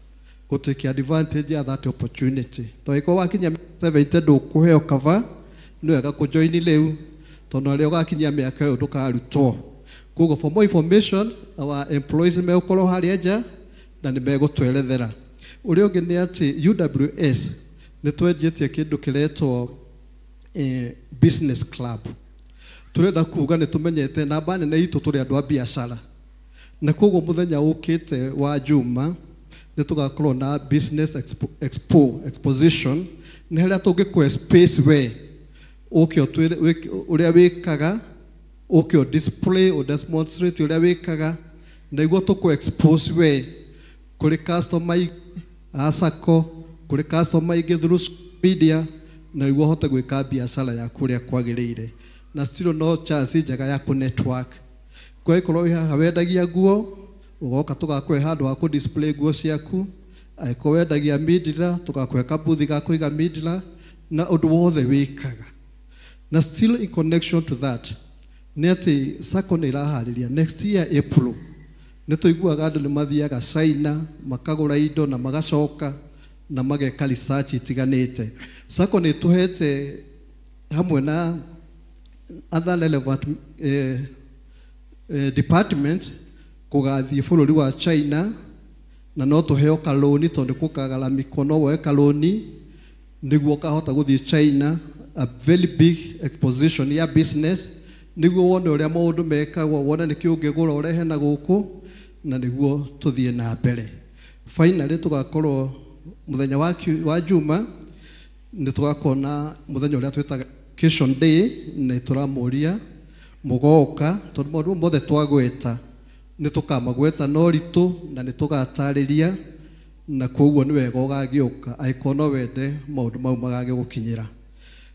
gũtake advantage ya that opportunity. Tondũ angĩkorwo wakinyia 70 ndũkũheo cover, nĩ wega kũjoin rĩu tondũ rĩrĩa ũgakinyia mĩaka ĩyo ndũkarutwo. Koguo for more information our employees megũkorwo harĩa nja na nĩ megũtwerethera. Ũrĩa ũngĩ nĩ atĩ UWS nĩ twenjetie kĩndũ kĩretwo business club. Tũrenda kuga nĩ tũmenyete namba nene itũ tũrĩ andũ a biacara, na koguo mũthenya ũkĩte wa Juma nĩ tũgakorwo na business expo exposition, nĩ harĩa tũngĩkũhe space we ũke ũtwĩre ũrĩa wĩkaga, ũke ũ display ũ demonstrate ũrĩa wĩkaga, nĩguo tũkũ expose we kũrĩ customer a Sacco, kũrĩ customer ingĩ through media, na nĩguo ũhote gwĩka biacara yaku ũrĩa kwagĩrĩire. Na still no chance njega ya kũ network. Kwa ĩkorwo wĩ haha wendagia nguo, ũgoka tũgakũhe handũ ha kũ display nguo ciaku. Angĩkorwo wendagia mindira, tũgakũhe kabuthi ga kũiga mindira, na ũndũ wothe wĩkaga. Na still in connection to that, nĩ atĩ Sacco nĩ ĩraharĩria next year April. Nĩ tũiguaga andũ nĩ mathiaga China, makagũra indo na magacoka na mageka research itiganĩte. Sacco nĩ ĩtũhete hamwe na other relevant departments kũgathiĩ bũrũri wa China na no tũheo kaloni tondũ kũkagaramikwo no woe kaloni nĩguo ũkahota gũthiĩ China, a very big exposition ya business nĩguo wone ũrĩa maũndũ mekagwo, wone nĩkĩ ũngĩgũra ũrehe na gũkũ na nĩguo tũthiĩ na mbere. Finally tũgakorwo mũthenya wa Juma nĩ tũgakorwo na mũthenya ũrĩa twĩtaga Education Day, nĩ tũramũria mũgoka tondũ maũndũ mothe twagweta nĩ tũkamagweta na ũritũ na nĩ tũgatarĩria, na koguo nĩ wega ũgagĩũka angĩkorwo no wende maũndũ mau magagĩgũkinyĩra.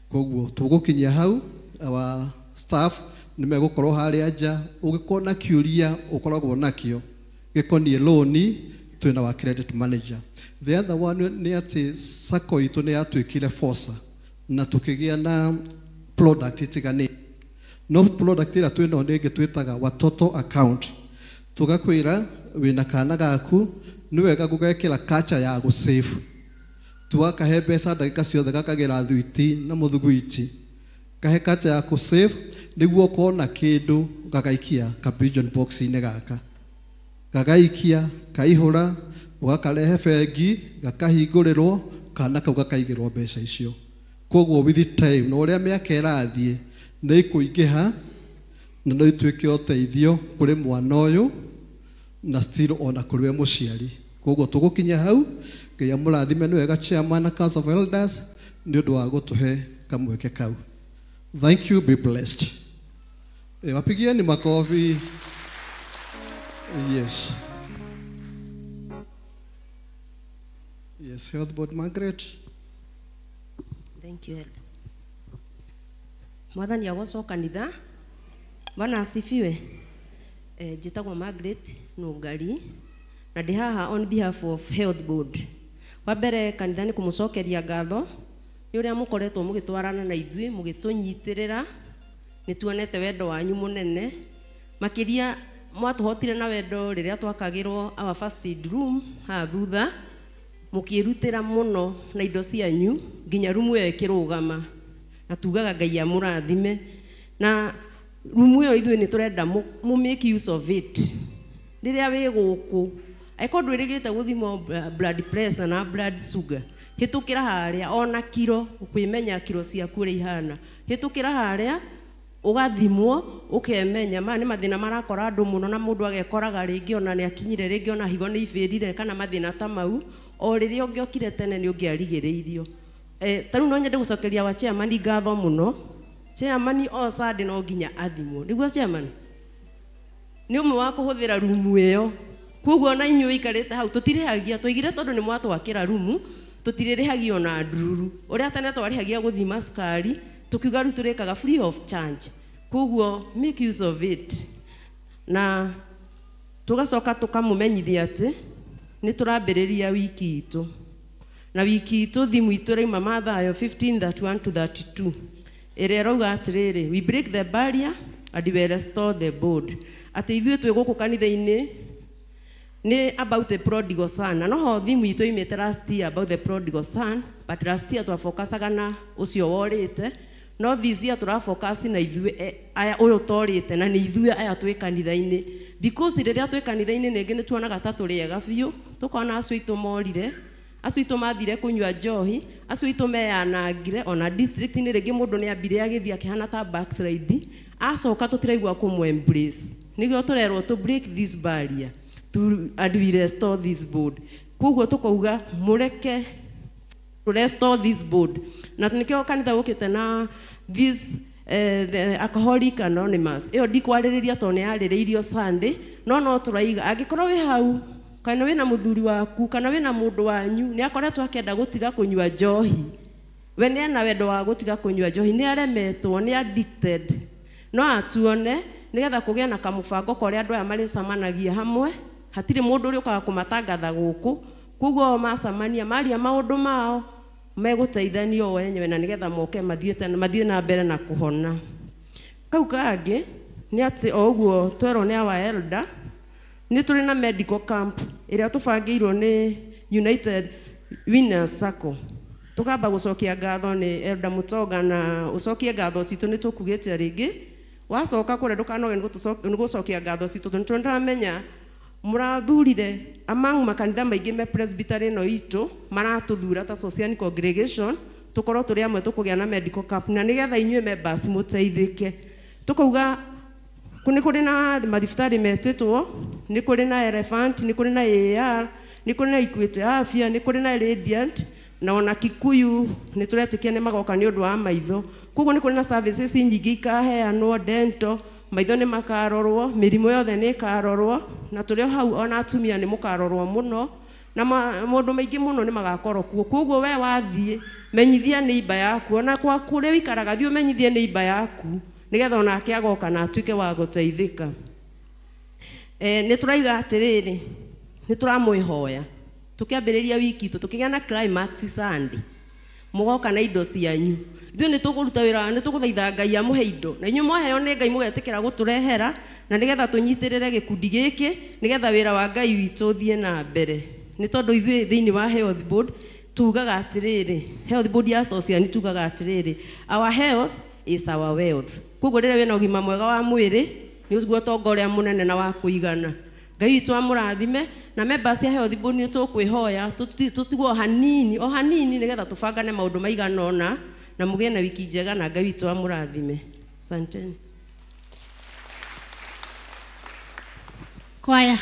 Koguo tũgũkinyia hau, our staff nĩ megũkorwo harĩa nja, ũngĩkorwo na kĩũria ũkoragwo nakĩo gĩkoniĩ loni, twĩna wa credit manager. The other one nĩ atĩ sacco itũ nĩ yatuĩkire FOSA na tũkĩgĩa na product itiganĩte. No product ĩrĩa twĩnayo nĩ ĩngĩ twĩtaga watoto account. Tũgakwĩra wĩna kana gaku nĩ wega gũgekĩra culture ya gũsave. Tuwakahe mbeca ndagĩka ciothe gakagĩra thwiti na mũthuguiti. Kahe culture ya gũsave nĩguo kona kĩndũ gagaikia ka pigeon box-inĩ gaka. Gagaikia, kaihũra, ũgakarehe bengi, gakahingũrĩrwo, kana kau gakaigĩrwo mbeca icio. Koguo with time na ũrĩa mĩaka ĩrathiĩ nĩ ĩkũingĩha na no ituĩke ũteithio kũrĩ mwana ũyũ na still ona kũrĩ we mũciari. Koguo tũgũkinya hau, Ngai amũrathime nĩ wega chairman na Council of Elders nĩ ũndũ wa gũtũhe kamweke kau. Thank you, be blessed. Wapigieni makofi. Yes. Yes, Health Board Margaret. Thank you, Elder. Mwathani agocwo kanitha. Bwana asifiwe. Njĩtagwo Margaret Nũngari na ndĩ haha on behalf of Health Board. Wa mbere kanitha nĩ kũmũcokeria ngatho nĩ ũrĩa mũkoretwo mũgĩtwarana na ithuĩ mũgĩtũnyitĩrĩra, nĩ tuonete wendo wanyu mũnene makĩria mwatũhotire na wendo rĩrĩa twakagĩrwo our first aid room haha thutha, mũkĩrutĩra mũno na indo cianyu nginya rumu ĩyo ĩkĩrũgama, na tugaga Ngai amũrathime. Na rumu ĩyo ithuĩ nĩ tũrenda mũ make use of it rĩrĩa wĩ gũkũ. Angĩkorwo ndwĩrĩgĩte gũthimwo blood pressure na blood sugar, hĩtũkĩra harĩa ona kiro, kwĩmenya kiro ciaku ũrĩa ihana, hĩtũkĩra harĩa ũgathimwo ũkemenya. Maya nĩ mathĩna marakora andũ mũno, na mũndũ agekoraga rĩngĩ ona nĩ akinyire rĩngĩ ona higo nĩ ibĩrire kana mathĩna ta mau, o rĩrĩa ũngĩokire tene nĩ ũngĩarigĩrĩirio. Ta rĩu no nyende gũcokeria wa chairman ngatho mũno. Chairman o Sunday no nginya athimwo, nĩguo chairman nĩ ũmwe wa kũhũthĩra rumu ĩyo. Koguo ona inyuĩ ikarĩte hau tũtirĩhagia, twaigire tondũ nĩ mwatwakĩra rumu tũtirĩrĩhagia ona ndururu. Ũrĩa tene twarĩhagia gũthima cukari, tũkiuga rĩu tũrĩkaga free of charge. Koguo make use of it. Na tũgacoka tũkamũmenyithia atĩ nĩ tũrambĩrĩria wiki itũ, na wiki itũ thimu itũ ĩrauma Mathayo 15:31 to 32 ĩrĩa ĩrauga atĩrĩrĩ, we break the barrier and we restore the board. Atĩ ithuĩ twĩ gũkũ kanitha-inĩ nĩ about the prodigal son, na noho thimu itũ imĩte last year about the prodigal son, but last year twafokasaga na ũcio worĩte, no this year tũrafocus na ithuĩ aya ũyũ torĩte, na nĩ ithuĩ aya twĩ kanitha-inĩ, because rĩrĩa twĩ kanitha-inĩ ningĩ nĩ tuonaga ta tũrĩ ega biũ, tũkona acio aitũ morire, acio aitũ mathire kũnyua njohi, acio aitũ meyanangire, ona district-inĩ rĩngĩ mũndũ nĩ ambire agĩthiĩ akĩhana ta backslide, acoka tũtiraigua kũmũ embrace. Nĩguo tũrerwo to break this barrier and we restore this board. Koguo tũkauga mũreke to restore this board. Na nĩkĩo kanitha ũkĩte na this the Alcoholic Anonymous. Ĩyo ndikwarĩrĩria tondũ nĩ yarĩrĩirio Sunday, no tũraiga angĩkorwo wĩ hau kana wĩna mũthuri waku kana wĩna mũndũ wanyu nĩ akoretwo akĩenda gũtiga kũnyua njohi, we nĩ ena wendo wa gũtiga kũnyua njohi, nĩ aremetwo, nĩ addicted, no atuone nĩgetha kũgĩa na kamũbango karĩa andũ aya marĩcemanagia hamwe. Hatirĩ mũndũ ũrĩa ũkaga kũmatangatha gũkũ, koguo o macemania maria maũndũ mao megũteithanio o enyewe, na nĩgetha moke mathiĩ na mbere na kũhona. Kau kangĩ nĩ atĩ o ũguo twerwo nĩ our elder, nĩ tũrĩ na medical camp ĩrĩa tũbangĩirwo nĩ United Winners Sacco. Tukamba gucokia ngatho ni Elder Mutonga na ucokie ngatho citũ nĩ tũkugĩte rĩngĩ. Wacoka kũrĩa ndũkanoge nĩ gũcokia ngatho citũ tondũ nĩtũramenya mũrathurire among makanitha maingĩ me presbytery ĩno itũ maratũthura ta Socian congregation tũkorwo tũrĩ amwe tũkũgĩa na medical camp na nĩgetha inyuĩ members mũteithĩke. Tũkauga nĩ kũrĩ na mathibitarĩ metĩtwo, nĩ kũrĩ na Elephant, nĩ kũrĩ na AAR, nĩ kũrĩ na Equity Afya, nĩ kũrĩ na Radiant na ona Kikuyu nĩ tũretĩkia nĩ magoka nĩ ũndũ wa maitho. Koguo nĩ kũrĩ na services nyingĩ ikaheanwo, dental, maitho nĩ makarorwo, mĩrimũ yothe nĩ ĩkarorwo, na tũrĩ o hau ona atumia nĩ mũkarorwo mũno na maũndũ maingĩ mũno nĩ magakorwo kuo. Koguo we wathiĩ menyithia neighbor yaku, ona kwa kũrĩa ũikaraga thiĩ ũmenyithie neighbor yaku nĩgetha onake agoka na atuĩke wa gũteithĩka. Nĩ tũraiga atĩrĩrĩ, nĩ tũramwĩhoya tũkĩambĩrĩria wiki itũ tũkĩgĩa na climax Sunday mũgoka na indo cianyu. Ithuĩ nĩ tũkũruta wĩra, nĩ tũgũthaitha Ngai amũhe indo na inyuĩ mwaheo nĩ Ngai mũgetĩkĩra gũtũrehera na nĩgetha tũnyitĩrĩre gĩkundi gĩkĩ nĩgetha wĩra wa Ngai witũ ũthiĩ na mbere. Nĩ tondũ ithuĩ thĩinĩ wa Health Board tugaga atĩrĩrĩ, Health Board ya Socian tugaga atĩrĩrĩ, our health is our wealth. Koguo rĩrĩa wĩna ũgima mwega wa mwĩrĩ nĩ ũguo ũtonga ũrĩa mũnene na wa kũigana. Ngai witũ amũrathime na members ya Health Board nĩ tũkwĩhoya tũtigwo o hanini nĩgetha tũbangane maũndũ maigana ũna na mũgĩe na wiki njega na Ngai witũ amũrathime. Asanteni. Kwaya.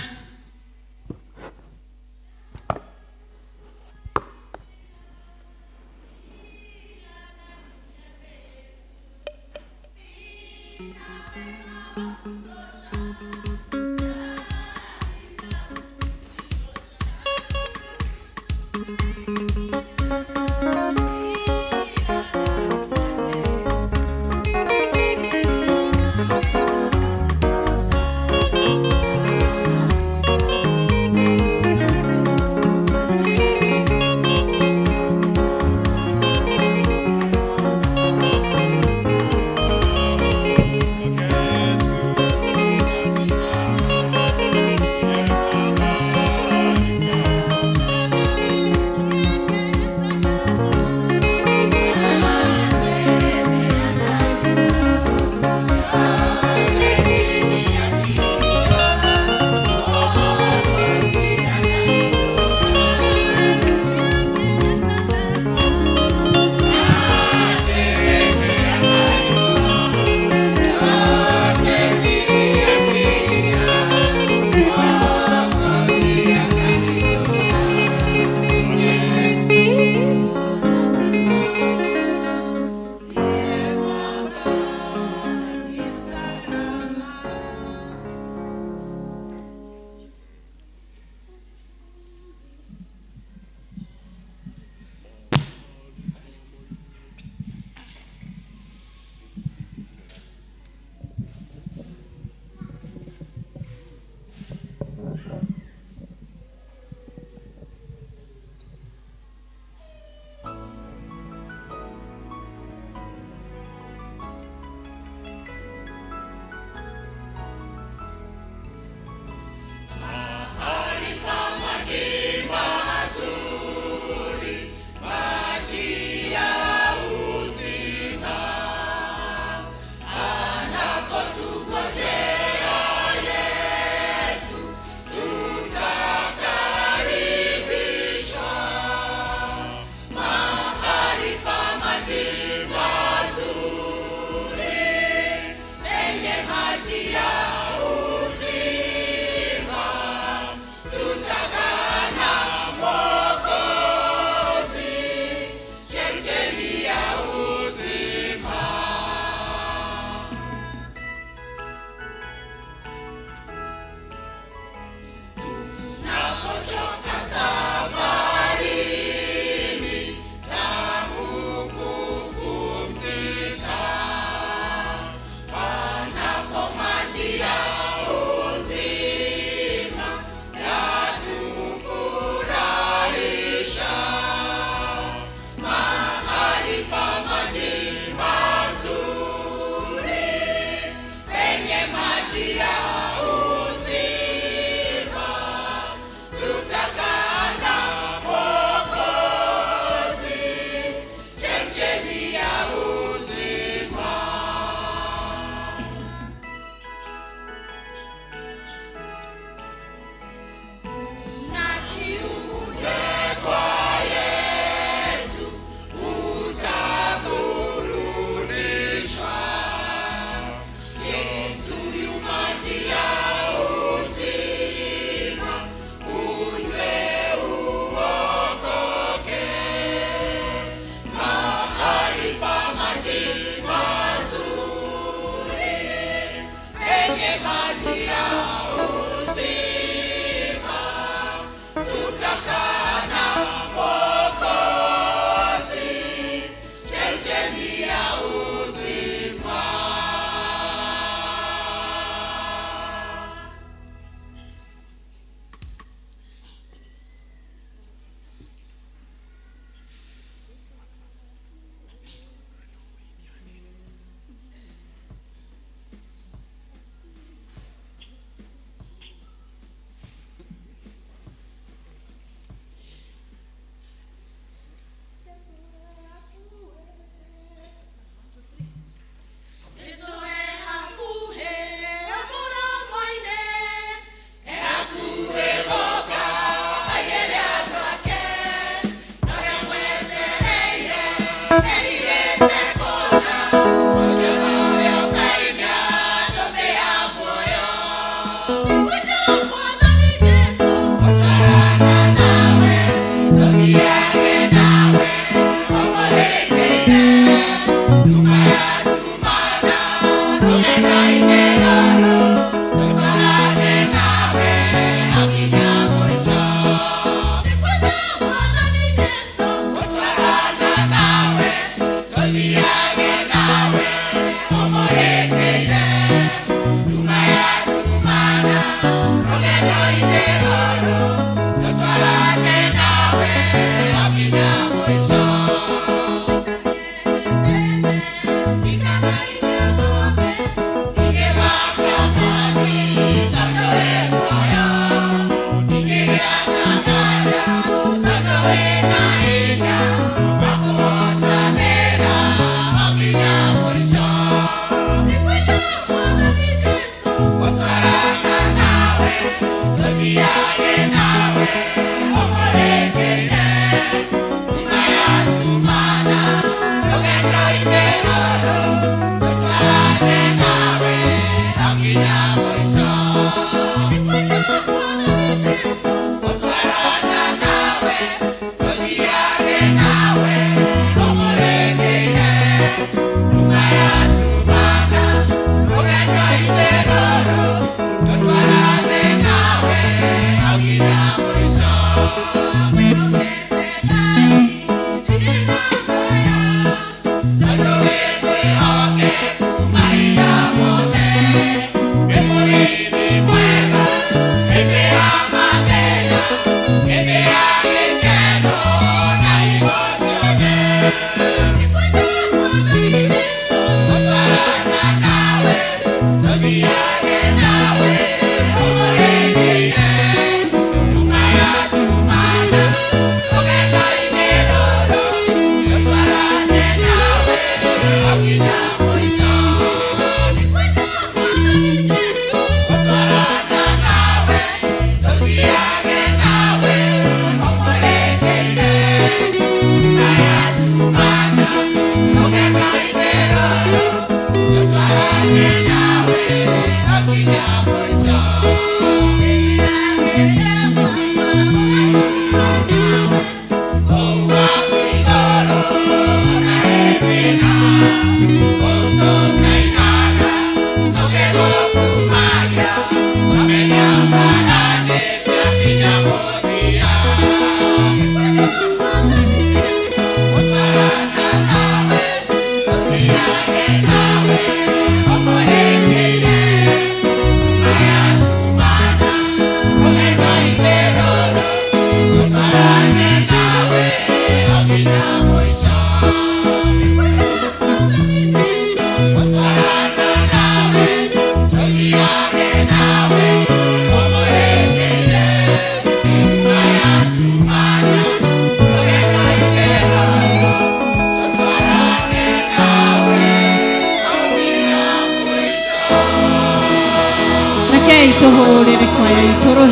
Maji ya uzima, tutaka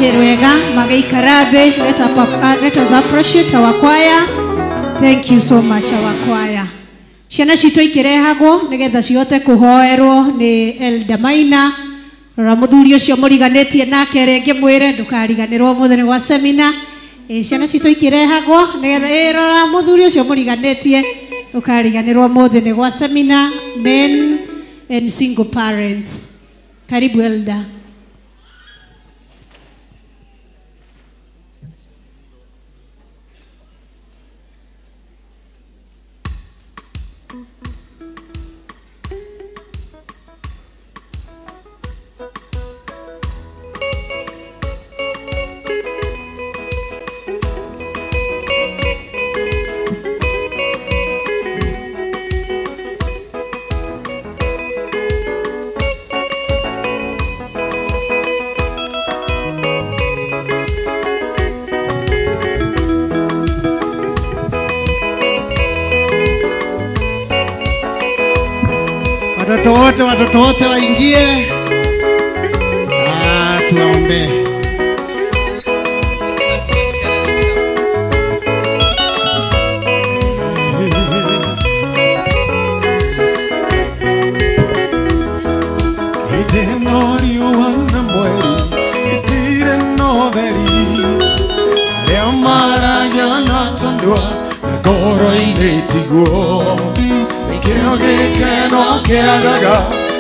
Rũhĩ rwega magĩikara thĩ. Let us appreciate our choir. Thank you so much our choir. Ciana citũ ikĩrehagwo nĩgetha cihote kũhoerwo nĩ Elder Maina. Rora mũthuri ũcio mũriganĩtie nake rĩngĩ mwĩre ndũkariganĩrwo mũthenya wa semina. Ciana citũ ikĩrehagwo nĩgetha rora mũthuri ũcio mũriganĩtie ndũkariganĩrwo mũthenya wa semina, men and single parents. Karibu Elder. Watoto wote waingie. Tuwaombe.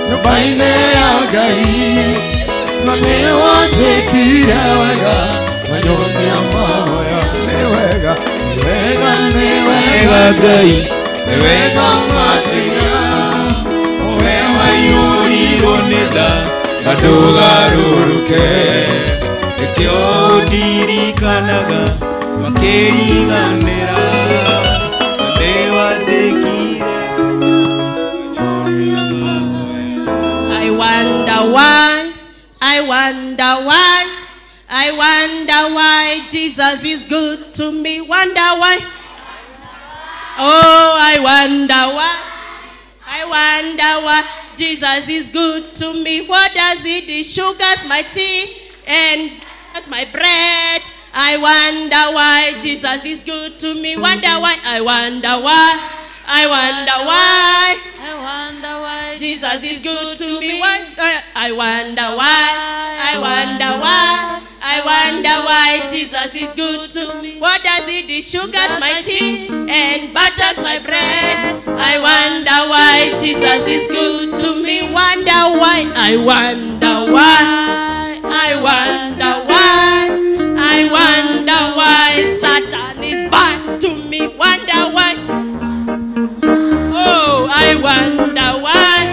Nyũmba-inĩ ya Ngai na nĩ wanjĩkire wega manyonia mahoya nĩ wega nĩ wega nĩ wega Ngai nĩ wega makĩria we waiyũrirwo nĩ tha na ndũgarũrũke nĩkĩo ndirikanaga makĩriganĩra nĩ wanjĩkire. I wonder why, I wonder why, I wonder why Jesus is good to me. Wonder why. Oh, I wonder why, I wonder why Jesus is good to me. What does he do? Sugars my tea and my bread. I wonder why Jesus is good to me. Wonder why, I wonder why, I wonder why. I wonder why Jesus is good to me. I wonder why, I wonder why, I wonder why Jesus is good to me. What does he do? Sugars my tea and butters my bread. I wonder why Jesus is good to me. Wonder why, I wonder why, I wonder why, I wonder why Satan is bad to me. Wonder why. Oh, I wonder why,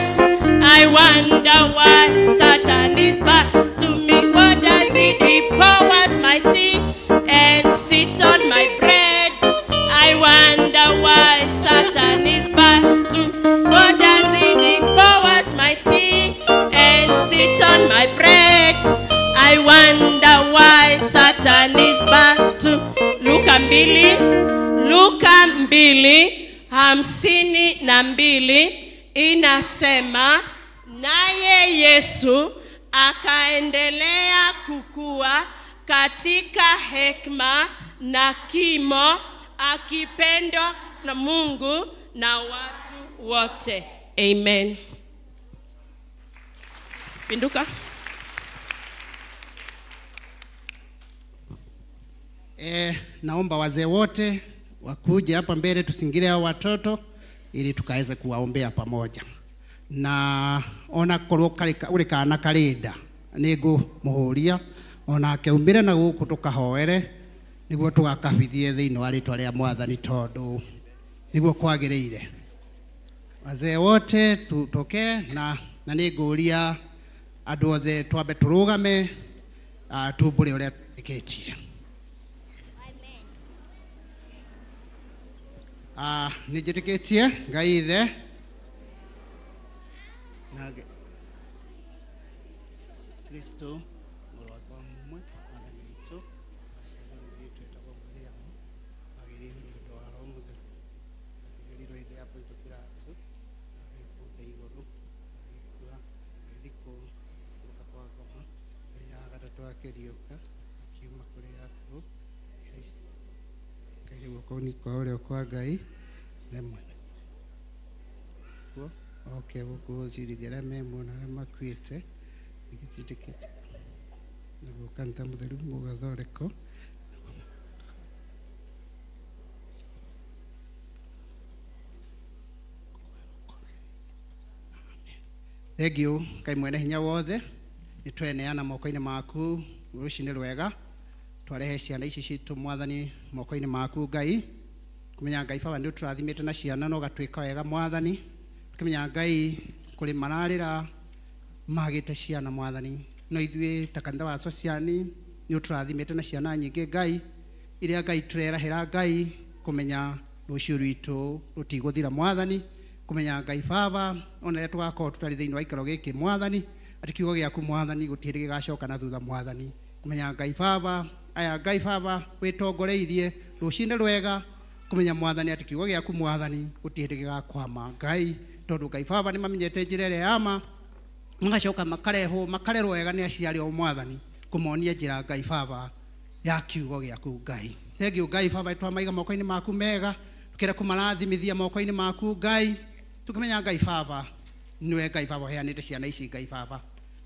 I wonder why Satan is bad to me. What does he do? He powers my tea and sit on my bread. I wonder why Satan is bad to me. What does he do? He powers my tea and sit on my bread. I wonder why Satan is bad to me. Luka 2:52 inasema, naye Yesu akaendelea kukua katika hekima na kimo, akipendwa na Mungu na watu wote. Amen. Pinduka. Naomba wazee wote wakuje hapa mbele, tusingire hao watoto ili tukaweze kuwaombea pamoja. Na ona korwo uri kana karenda nĩngũmũhũria onake umire na gũkũ tũkahoere nĩguo tũgakabithie thĩinĩ wa rĩtwa rĩa Mwathani tondũ nĩguo kwagĩrĩire. Wazee wote tutoke na nĩngũria andũ othe twambe tũrũgame tumbũre ũrĩa twĩkĩtie. Nĩnjĩtĩkĩtie Ngai Ithe na Kristo mũrũ wakwa mũmwe Mwathani witũ aciarirwo nĩ mũirĩtu wetagwo Mariamu agĩrĩirwo nĩ ũndũ wa Roho Mũtheru akĩgerirwo hĩndĩ ya Pontio Pilato agĩkwo thĩ igũrũ agĩkua agĩthikwo agĩikũrũka kwa ngoma mũthenya wa gatatũ akĩriũka Guoko-inĩ kwa ũrĩo kwa Ngai me mwena oke gũkũ gũcirithia arĩa me muoyo na arĩa makuĩte nĩgĩtindĩkĩte naguo kanitha mũtheru mũgathondekwo. Thengiũ Ngai mwene hinya wothe, nĩ tweneana moko-inĩ maku rũcinĩ rwega, twarehe ciana ici citũ Mwathani moko-inĩ maku Ngai, kũmenya Ngai Baba nĩ ũtũrathimĩte na ciana na ũgatwĩka wega Mwathani, tũkĩmenya Ngai kũrĩ mararĩra magĩte ciana Mwathani, no ithuĩ ta kanitha wa Sociani nĩ ũtũrathimĩte na ciana nyingĩ Ngai, iria Ngai tũrerahĩra Ngai kũmenya rũciũ rwitũ rũtigũthira Mwathani, kũmenya Ngai Baba ona rĩrĩa tũgakorwo tũtarĩ thĩinĩ wa ikaro gĩkĩ Mwathani, atĩ kiugo gĩaku Mwathani gũtirĩ gĩgacoka na thutha Mwathani, kũmenya Ngai Baba aya Ngai Baba wĩtongoreirie rũcinĩ rwega, kũmenya Mwathani atĩ kiugo gĩaku Mwathani gũtirĩ gĩgakwama Ngai, tondũ Ngai Baba nĩ mamenyete njĩra ĩrĩa ya ma, magacoka makarehwo makarerwo wega nĩ aciari ao Mwathani, kũmonia njĩra Ngai Baba ya kiugo gĩaku Ngai. Thengiũ Ngai Baba twamaiga moko-inĩ maku mega, tũkĩenda kũmarathimithia moko-inĩ maku Ngai, tũkĩmenya Ngai Baba nĩwe Ngai Baba ũheanĩte ciana ici Ngai Baba,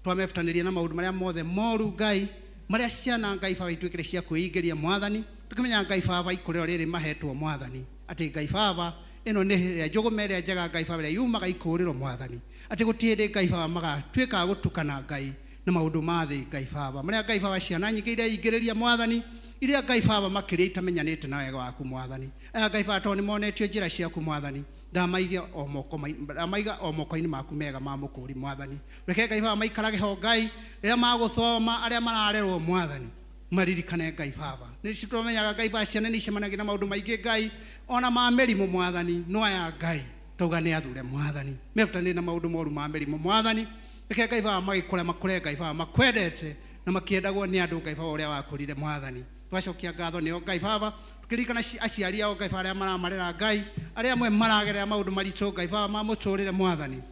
twamebutanĩria na maũndũ marĩa mothe moru Ngai, marĩa ciana Ngai Baba ituĩkĩre cia kwĩingĩria Mwathani, tũkĩmenya Ngai Baba ikũrĩro rĩrĩ mahetwo Mwathani, atĩ Ngai Baba ĩno nĩ ĩrĩa njũgũma ĩrĩa njega Ngai Baba ĩrĩa yumaga ikũrĩro Mwathani, atĩ gũtirĩ hĩndĩ Ngai Baba magatuĩka a gũtukana Ngai na maũndũ ma thĩ Ngai Baba, marĩa Ngai Baba ciana nyingĩ iria ingĩrĩria Mwathani, iria Ngai Baba makĩria itamenyanĩte na wega waku Mwathani, aya Ngai Baba tondũ nĩmonetio njĩra ciaku Mwathani, ndamaiga o moko-inĩ maku mega ma mũkũri Mwathani, reke Ngai Baba maikarage ho Ngai rĩrĩa magũthoma arĩa mararerwo Mwathani, maririkane Ngai Baba, nĩ tũmenyaga Ngai Baba ciana nĩ icemanagia na maũndũ maingĩ Ngai ona ma mĩrimũ Mwathani, no aya Ngai tauga nĩ athure Mwathani, mebutanĩrie na maũndũ moru ma mĩrimũ Mwathani, reke Ngai Baba magĩkũra makũre Ngai Baba makwendete na makĩendagwo nĩ andũ Ngai Baba ũrĩa wakũrire Mwathani, twacokia ngatho nĩo Ngai Baba, tũkĩririkana aciari ao Ngai Baba arĩa maramarera Ngai, arĩa amwe maragerera maũndũ maritũ Ngai Baba ma mũtũrĩre Mwathani,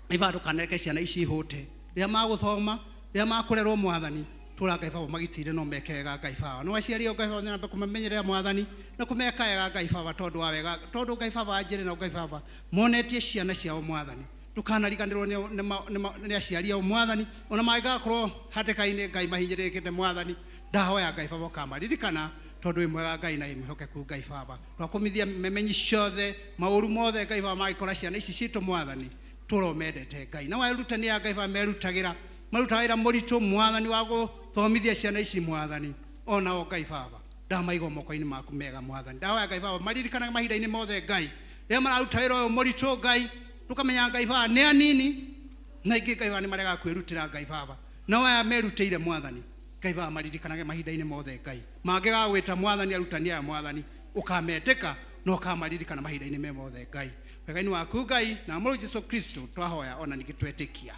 Ngai Baba ndũkanareke ciana ici ihũte rĩrĩa magũthoma rĩrĩa makũrerwo Mwathani, tũra Ngai Baba magitĩire no meke wega Ngai Baba, no aciari ao Ngai Baba nĩmbe kũmamenyerera Mwathani na kũmeka wega Ngai Baba, tondũ wa wega, tondũ Ngai Baba njĩrĩ na Ngai Baba monetie ciana ciao Mwathani, ndũkanariganĩrwo nĩ aciari ao Mwathani, ona mangĩgakorwo hatĩka-inĩ Ngai mahinyĩrĩrĩkĩte Mwathani, ndahoya Ngai Baba ũkamaririkana tondũ wĩ mwega Ngai na wĩ mwĩhokeku Ngai Baba, twakũmithia memenyi ciothe maũru mothe Ngai Baba magĩkora ciana ici citũ Mwathani, tũra mendete Ngai na warutani a Ngai Baba merutagĩra marutaga wĩra mũritũ Mwathani wa gũthomithia ciana ici Mwathani, onao Ngai Baba ndamaigwo moko-inĩ maku mega Mwathani, ndahoya Ngai Baba maririkanaga mahinda-inĩ mothe Ngai rĩrĩa mararuta wĩra ũyũ mũritũ Ngai, tũkamenya Ngai Baba nĩ anini na ingĩ Ngai Baba nĩ maregaga kwĩrutĩra Ngai Baba, nao aya merutĩire Mwathani Ngai Baba maririkanage mahinda-inĩ mothe Ngai, mangĩgagwĩta Mwathani arutani aya Mwathani ũkametĩka na ũkamaririkana mahinda-inĩ me mothe Ngai, wega-inĩ waku Ngai na mũrũ Jesu Kristo twahoya ona ningĩ twetĩkia.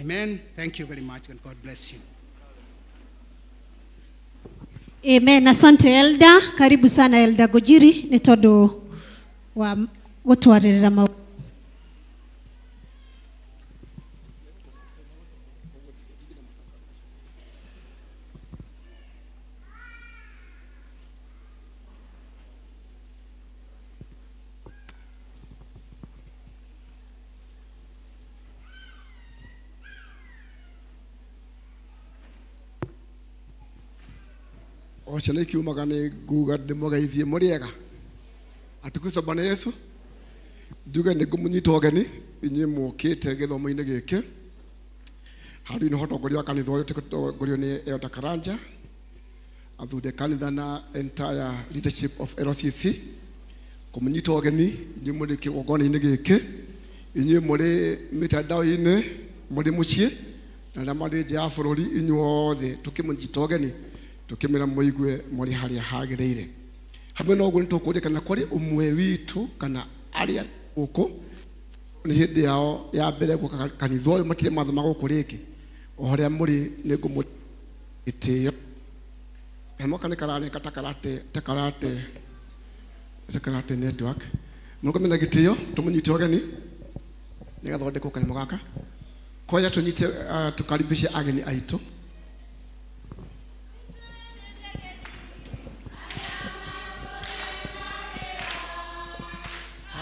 Amen. Thank you very much and God bless you. Amen. Asante Elda. Karibu sana Elda Gojiri nĩ tondũ wa gũtwarĩrĩra maũndũ. O ciana ikiumaga nĩ nguga ndĩmũgeithie mũrĩ ega, atukuse Bwana Yesu, njuge nĩ ngũmũnyita ũgeni inyuĩ mũkĩte gĩthomo-inĩ gĩkĩ, handũ-inĩ ha ũtongoria wa kanitha ũyũ tũtongorio nĩ Elder Karanja, athure kanitha na entire leadership of LCC, kũmũnyita ũgeni inyuĩ mũrĩ kĩgongona-inĩ gĩkĩ, inyuĩ mũrĩ mĩtandao-inĩ, mũrĩ mũciĩ na arĩa marĩ nja ya bũrũri, inyuothe tũkĩmũnyita ũgeni tukimira muigue muri haria hagiriire hamwe no guo nitukuria kana kuri umwe witu kana aria guku ni hindi yao ya mbere guka kanitha uyu matire mathoma guku ringi o haria muri ni ngumu gitio kamoka ni karareka takarate takarate takarate network mukomena gitio tumunyite ogeni nigathondekwo kanyamo gaka koya tunyite tukaribishe ageni aitu.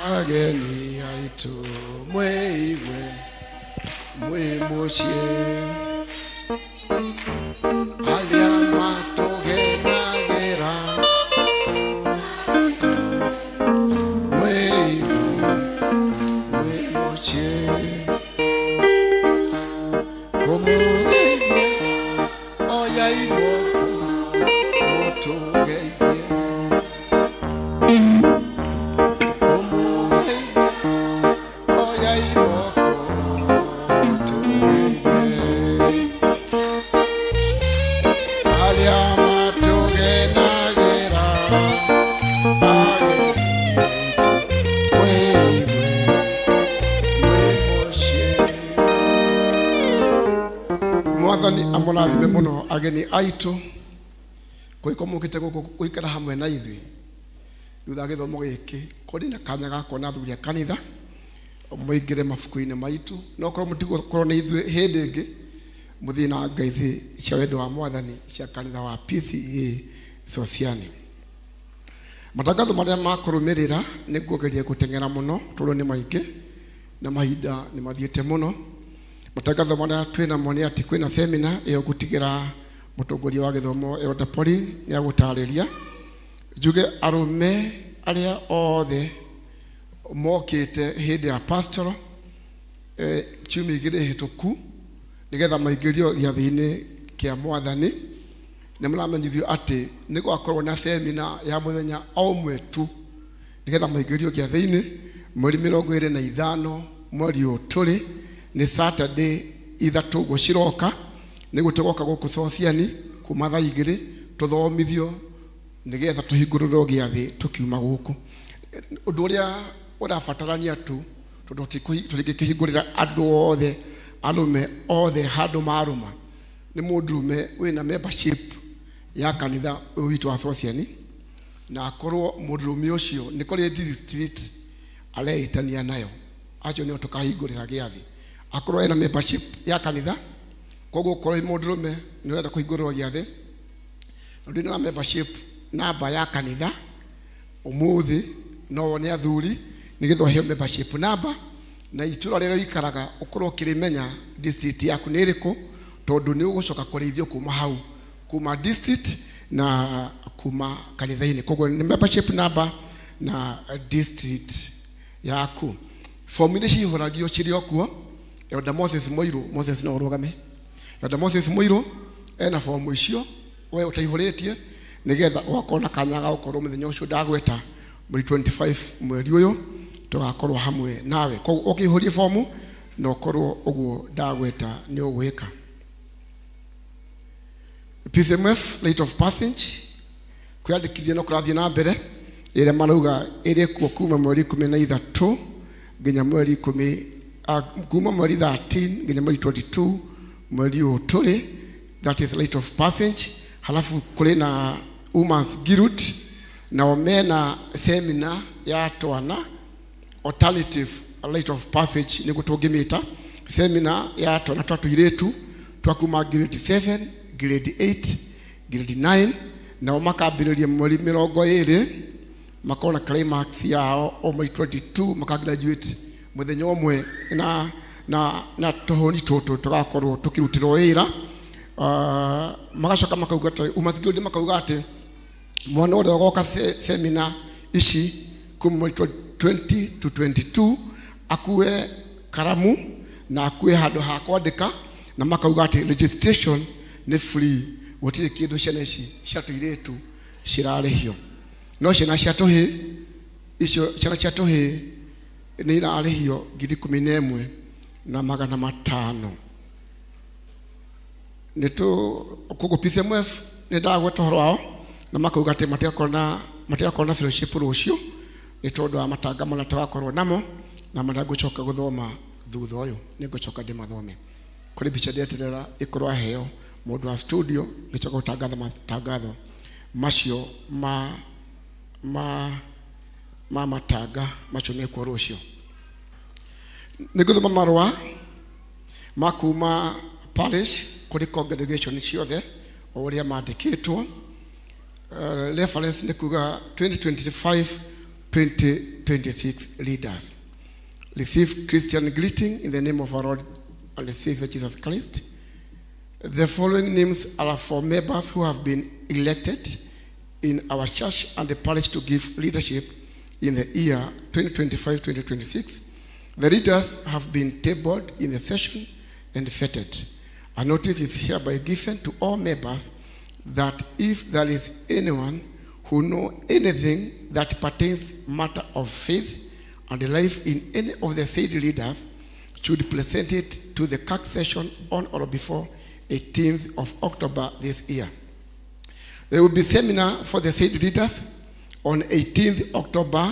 Ageni aitũ mwĩigue mwĩ mũciĩ arĩa matũgenagĩra mwĩigue mwĩ mũciĩ kũmũgeithia oyai moko mũtũgeithie Mwathani amũrathime mũno ageni aitũ kũiko mũkĩte gũkũ gũikara hamwe na ithuĩ thutha wa gĩthomo gĩkĩ kũrĩ na kanya ga kuona athuri a kanitha mũingĩre mabuku-inĩ maitũ no korwo mũtigũkorwo na ithuĩ hĩndĩ ĩngĩ mũthiĩ na ngaithi cia wendo wa Mwathani cia kanitha wa PCEA Sociani. Matangatho marĩa makũrũmĩrĩra nĩ ngugeria gũteng'era mũno tondũ nĩ maingĩ na mahinda nĩ mathiĩte mũno. Matangatho marĩa twĩnamo nĩ atĩ kwĩna semina ĩyo gũtigĩra mũtongoria wa gĩthomo Elder Pauline nĩ agũtarĩria. Njuge arũme arĩa othe mokĩte hĩndĩ ya pastoral ciumia igĩrĩ hĩtũku nĩgetha maingĩrio gĩathĩ-inĩ kĩa Mwathani nĩ maramenyithio atĩ nĩ gwakorwo na semina ya mũthenya o ũmwe tu nĩgetha maingĩrio gĩathĩ-inĩ mweri 25 mweri ũyũ tũrĩ nĩ Saturday ithatũ ũguo ciroka nĩguo tũgoka gũkũ Sociani kuma thaa igĩrĩ tũthomithio nĩgetha tũhingũrĩrwo gĩathĩ tũkiuma gũkũ. Ũndũ ũrĩa ũrabatarania tu tondũ tũtingĩkĩhingũrĩra andũ othe arũme othe handũ marũma nĩ mũndũrũme wĩna membership ya kanitha ũyũ witũ wa Sociani na akorwo mũndũrũme ũcio nĩ kũrĩ district areitania nayo acio nĩo tũkahingũrĩra gĩathĩ akorwo ena membership ya kanitha koguo ũkorwo wĩ mũndũrũme nĩ ũrenda kũhingũrĩrwo gĩathĩ na ndũrĩ na membership namba ya kanitha ũmũthĩ no wone athuri nĩgetha ũheo membership namba na itũra rĩrĩa ũikaraga ũkorwo ũkĩrĩmenya district yaku nĩ ĩrĩkũ tondũ nĩ ũgũcoka kũrĩithio kuma hau kuma district na kuma kanitha-inĩ. Koguo nĩ membership number na district yaku. Fomu iria cihũragio cirĩ o kuo. Elder Moses Moiru, Moses no ũrũgame. Elder Moses Moiru ena fomu icio we ũtaihũrĩtie nĩgetha ũgakorwo na kanya ga gũkorwo mũthenya ũcio ndagweta mweri 25 mweri ũyũ tũgakorwo hamwe nawe. Koguo ũkĩihũria fomu na ũkorwo ũguo ndagweta nĩ ũgwĩka. PCMF rate of passage kwĩyandĩkithia no kũrathiĩ na mbere ĩrĩa marauga ĩrĩ kuo kuma mweri 13 nginya mweri 10 kuma mweri 13 nginya mweri 22 mweri ũyũ tũrĩ, that is rate of passage. Halafu kũrĩ na Women's Guild nao mena seminar ya twana alternative rate of passage nĩguo tũngĩmĩta seminar ya twana twa tũirĩtu twa kuma grade 7 grade 8 grade 9 nao makambĩrĩria mweri 20 makona climax yao o mweri 22 makagraduate mũthenya ũmwe na na na tũhũni tũtũ tũgakorwo tũkĩrutĩrwo wĩra. Magacoka makauga atĩ Women's Guild makauga atĩ mwana ũrĩa ũgoka seminar ici kuma mweri 20 to 22 akue karamu na akue handũ ha kwandĩka na makauga atĩ registration nĩ free gũtirĩ kĩndũ ciana ici cia tũirĩtu cirarĩhio no ciana cia tũhĩ icio ciana cia tũhĩ nĩ irarĩhio 11,500. Nĩ tũ koguo PCMF nĩ ndagweta ũhoro wao na makauga atĩ matigakorwo na fellowship rũciũ nĩ tondũ wa matanga marĩa tũgakorwo namo na marĩa ngũcoka gũthoma thutha ũyũ nĩ ngũcoka ndĩmathome. Kũrĩ mbica ndĩreterera ĩkorwo aheo mũndũ wa studio ngĩcoka gũtangatha matangatho macio ma ma ma matanga macio mekuo rũciũ. Nĩ ngũthoma marũa ma kuma parish kũrĩ congregation ciothe o ũrĩa mandĩkĩtwo. Reference nĩ kuga 2025 2026 leaders. Receive Christian greeting in the name of our Lord and Savior Jesus Christ. The following names are for members who have been elected in our church and the parish to give leadership in the year 2025-2026. The leaders have been tabled in the session and vetted. A notice is hereby given to all members that if there is anyone who knows anything that pertains matter of faith and life in any of the said leaders, should present it to the CAC session on or before 18th of October this year. There will be seminar for the said leaders on 18th October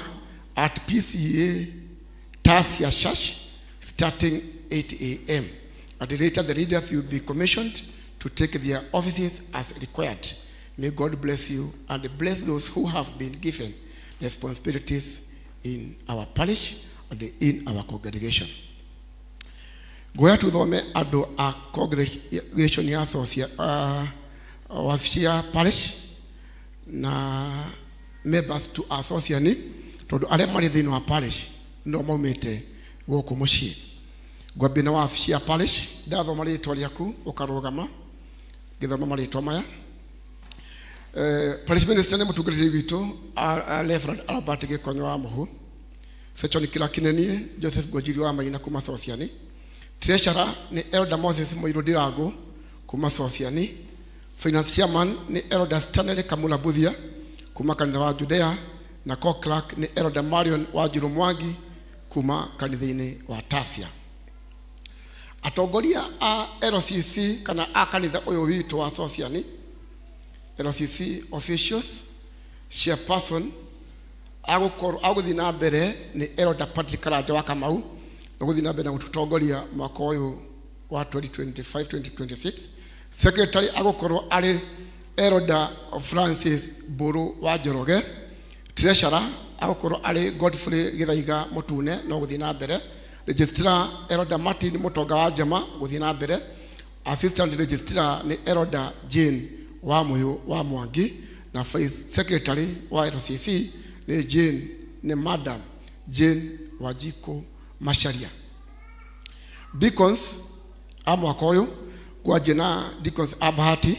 at PCA Tasia Church starting 8 a.m. At later, the leaders will be commissioned to take their offices as required. May God bless you and bless those who have been given responsibilities in our parish and in our congregation. Goya tuthome andu a congregation ya wabici parish na members to associate tondu aria mari thiini wa parish no maumite guku mucii. Ngwambia na wabici ya parish, ndathoma ritwa riaku ukarugama ngithoma maritwa maya. Parish minister ni mutungatiri witu Reverend Albert Gikonyo wa Muhu, Section Clerk ni Joseph Gojiri wa Maina kuma Sociani, Treasurer ni Elder Moses Moiru Ndirangu kuma Sociani, Finance Chairman ni Elder Stanley Kamula Buthia kuma kanitha wa Judea, na co-clerk ni Elder Marion Wanjiru Mwangi kuma kanitha-inĩ wa Tasia. Atongoria a LCC kana a kanitha ũyũ witũ wa Sociani, LCC officials, chairperson agũthiĩ na mbere nĩ Elder Patrick Karanja wa Kamau, agũthiĩ na mbere na gũtũtongoria mwaka ũyũ wa 2025-2026. Secretary agũkorwo arĩ Elder Francis Mburu wa Njoroge. Treasurer agũkorwo arĩ Godfrey Githaiga Mutune, no gũthiĩ na mbere. Registrar Elder Martin Mutonga wa Njama gũthiĩ na mbere. Assistant Registrar nĩ Elder Jane wa Muyu wa Mwangi, na Vice Secretary wa LCC nĩ Jane, nĩ Madam Jane Wanjiko Macharia. Deacons a mwaka ũyũ kwanjia na Deacons a Bahati,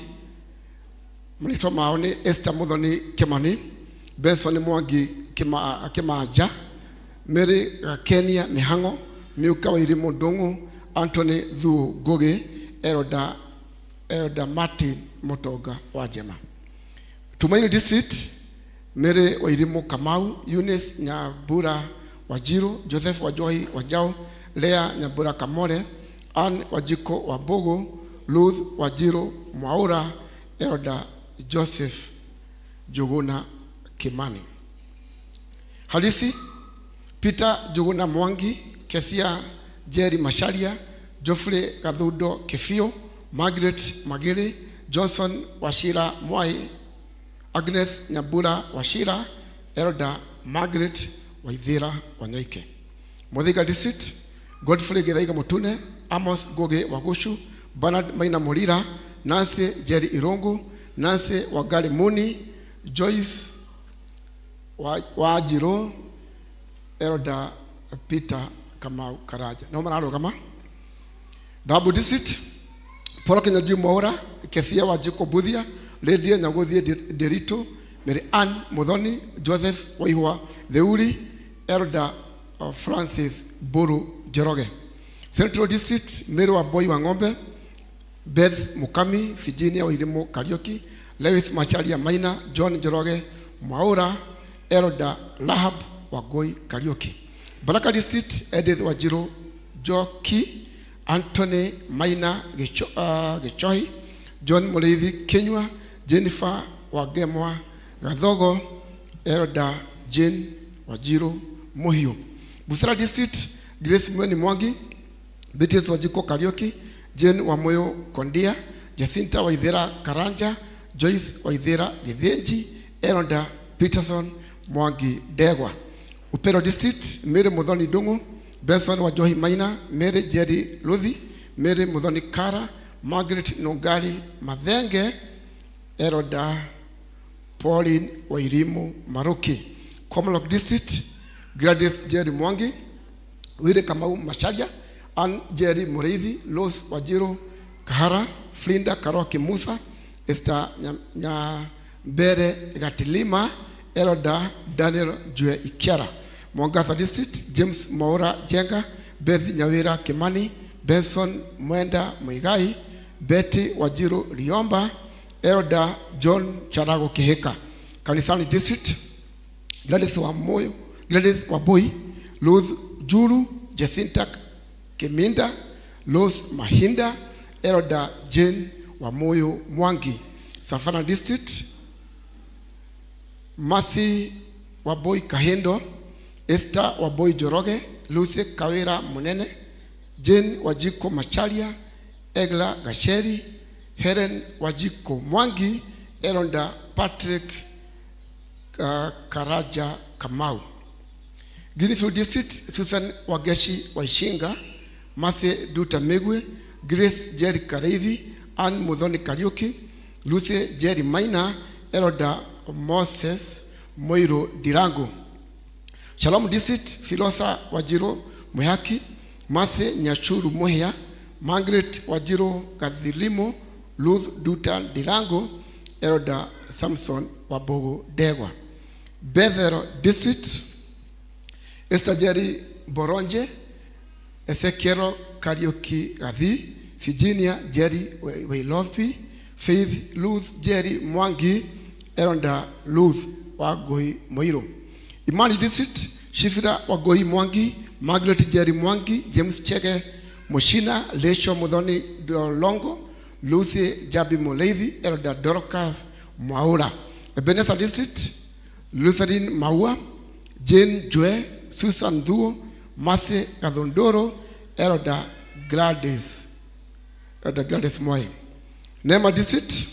marĩtwa mao nĩ Esther Muthoni Kimani, Benson Mwangi Kimanja, Mary Gakenia Mihango, Miuka Wairimu Ndung'u, Anthony Thuo Ngugi, Elder Martin Mutonga wa Njema. Tumaini District, Mary Wairimu Kamau, Eunice Nyambura Wanjiru, Joseph Wanjohi Wanjau, Lea Nyambura Kamore, Ann Wanjiko Wambugu, Ruth Wanjiru Mwaura, Elder Joseph Njuguna Kimani. Halisi, Peter Njuguna Mwangi, Kesia Jerry Macharia, Geoffrey Gathundo Kifio, Margaret Magiri, Johnson Wachira Mwai, Agnes Nyambura Wachira, Elder Margaret Waithira Wanyoike. Muthiga District, Godfrey Githaiga Mutune, Amos Ngugi Wagushu, Bernard Maina Murira, Nancy Jerry Irungu, Nancy Wangari Muni, Joyce Wanjiru, Elder Peter Kamau Karaja. No mararugama. Thabu District, Paul Kinyanjui Mwaura, Kesia Wanjiko Buthia, Lydia Nyaguthie Nderitu, Mary Ann Muthoni, Joseph Waihwa Theuri, Elder Francis Mburu Njoroge. Central District, Mary Wambui wa Ng'ombe, Beth Mukami, Virginia Wairimu Kariuki, Lewis Macharia Maina, John Njoroge Mwaura, Elder Rahab Wangui Kariuki. Baraka District, Edith Wanjiru Njoki, Anthony Maina Gichohi, John Mureithi Kinyua, Jennifer Wagemwa Gathogo, Elder Jane Wanjiru Muhiu. Busara District, Grace Mweni Mwangi, Beatrice Wanjiko Kariuki, Jane Wamoyo Kondia, Jacinta Waithera Karanja, Joyce Waithera Githinji, Elder Peterson Mwangi Ndegwa. Upero District, Mary Muthoni Ndung'u, Benson Wanjohi Maina, Mary Jerry Luthi, Mary Muthoni Kara, Margaret Nungari Mathenge, Elder Pauline Wairimu Maruki. Komalok District, Gladys Jerry Mwangi, Wire Kamau Macharia, Ann Jerry Mureithi, Los Wajiro Kahara, Flinda Karoki Musa, Esther Nyambere Gatilima, Eroda Daniel Jue Ikiara. Mwangaza District, James Maura Jenga, Beth Nyawira Kimani, Benson Mwenda Muigai, Betty Wajiro Liomba, Elder John Charago Kiheka. Kanisani District, Gladys Wamoyo, Gladys Waboi, Luz Juru, Jacinta Keminda, Luz Mahinda, Elder Jane Wamoyo Mwangi. Savannah District, Mercy Waboi Kahendo, Esther Waboi Joroge, Lucy Kawira Munene, Jane Wajiko Macharia, Egla Gasheri, Helen Wajiko Mwangi, Elonda Patrick Karaja Kamau. Greenfield District, Susan Wageshi Waishinga, Mercy Duta Megwe, Grace Jerry Kareithi, Ann Muthoni Kariuki, Lucy Jerry Maina, Elda Moses Moiro Dirango. Shalom District, Filosa Wajiro Muhaki, Mercy Nyachuru Muhia, Margaret Wajiro Gathilimo, Ruth Duta Dirango, Elda Samson Wabogo Degwa. Bethel District, Esther Jerry Boronje, Ezekiel Kariuki Gathi, Virginia Jerry Wailofi, Faith Ruth Jerry Mwangi, Elda Ruth Wagoi Moiro. Imani District, Shifra Wagoi Mwangi, Margaret Jerry Mwangi, James Chege Moshina, Lesho Muthoni Dolongo, Lucy Jabi Muleithi, Elda Dorcas Mwaura. Ebenezer District, Lutherin Maua, Jane Jue, Susan Duo, Mercy Gathondoro, Elda Gladys Moi. Nema District,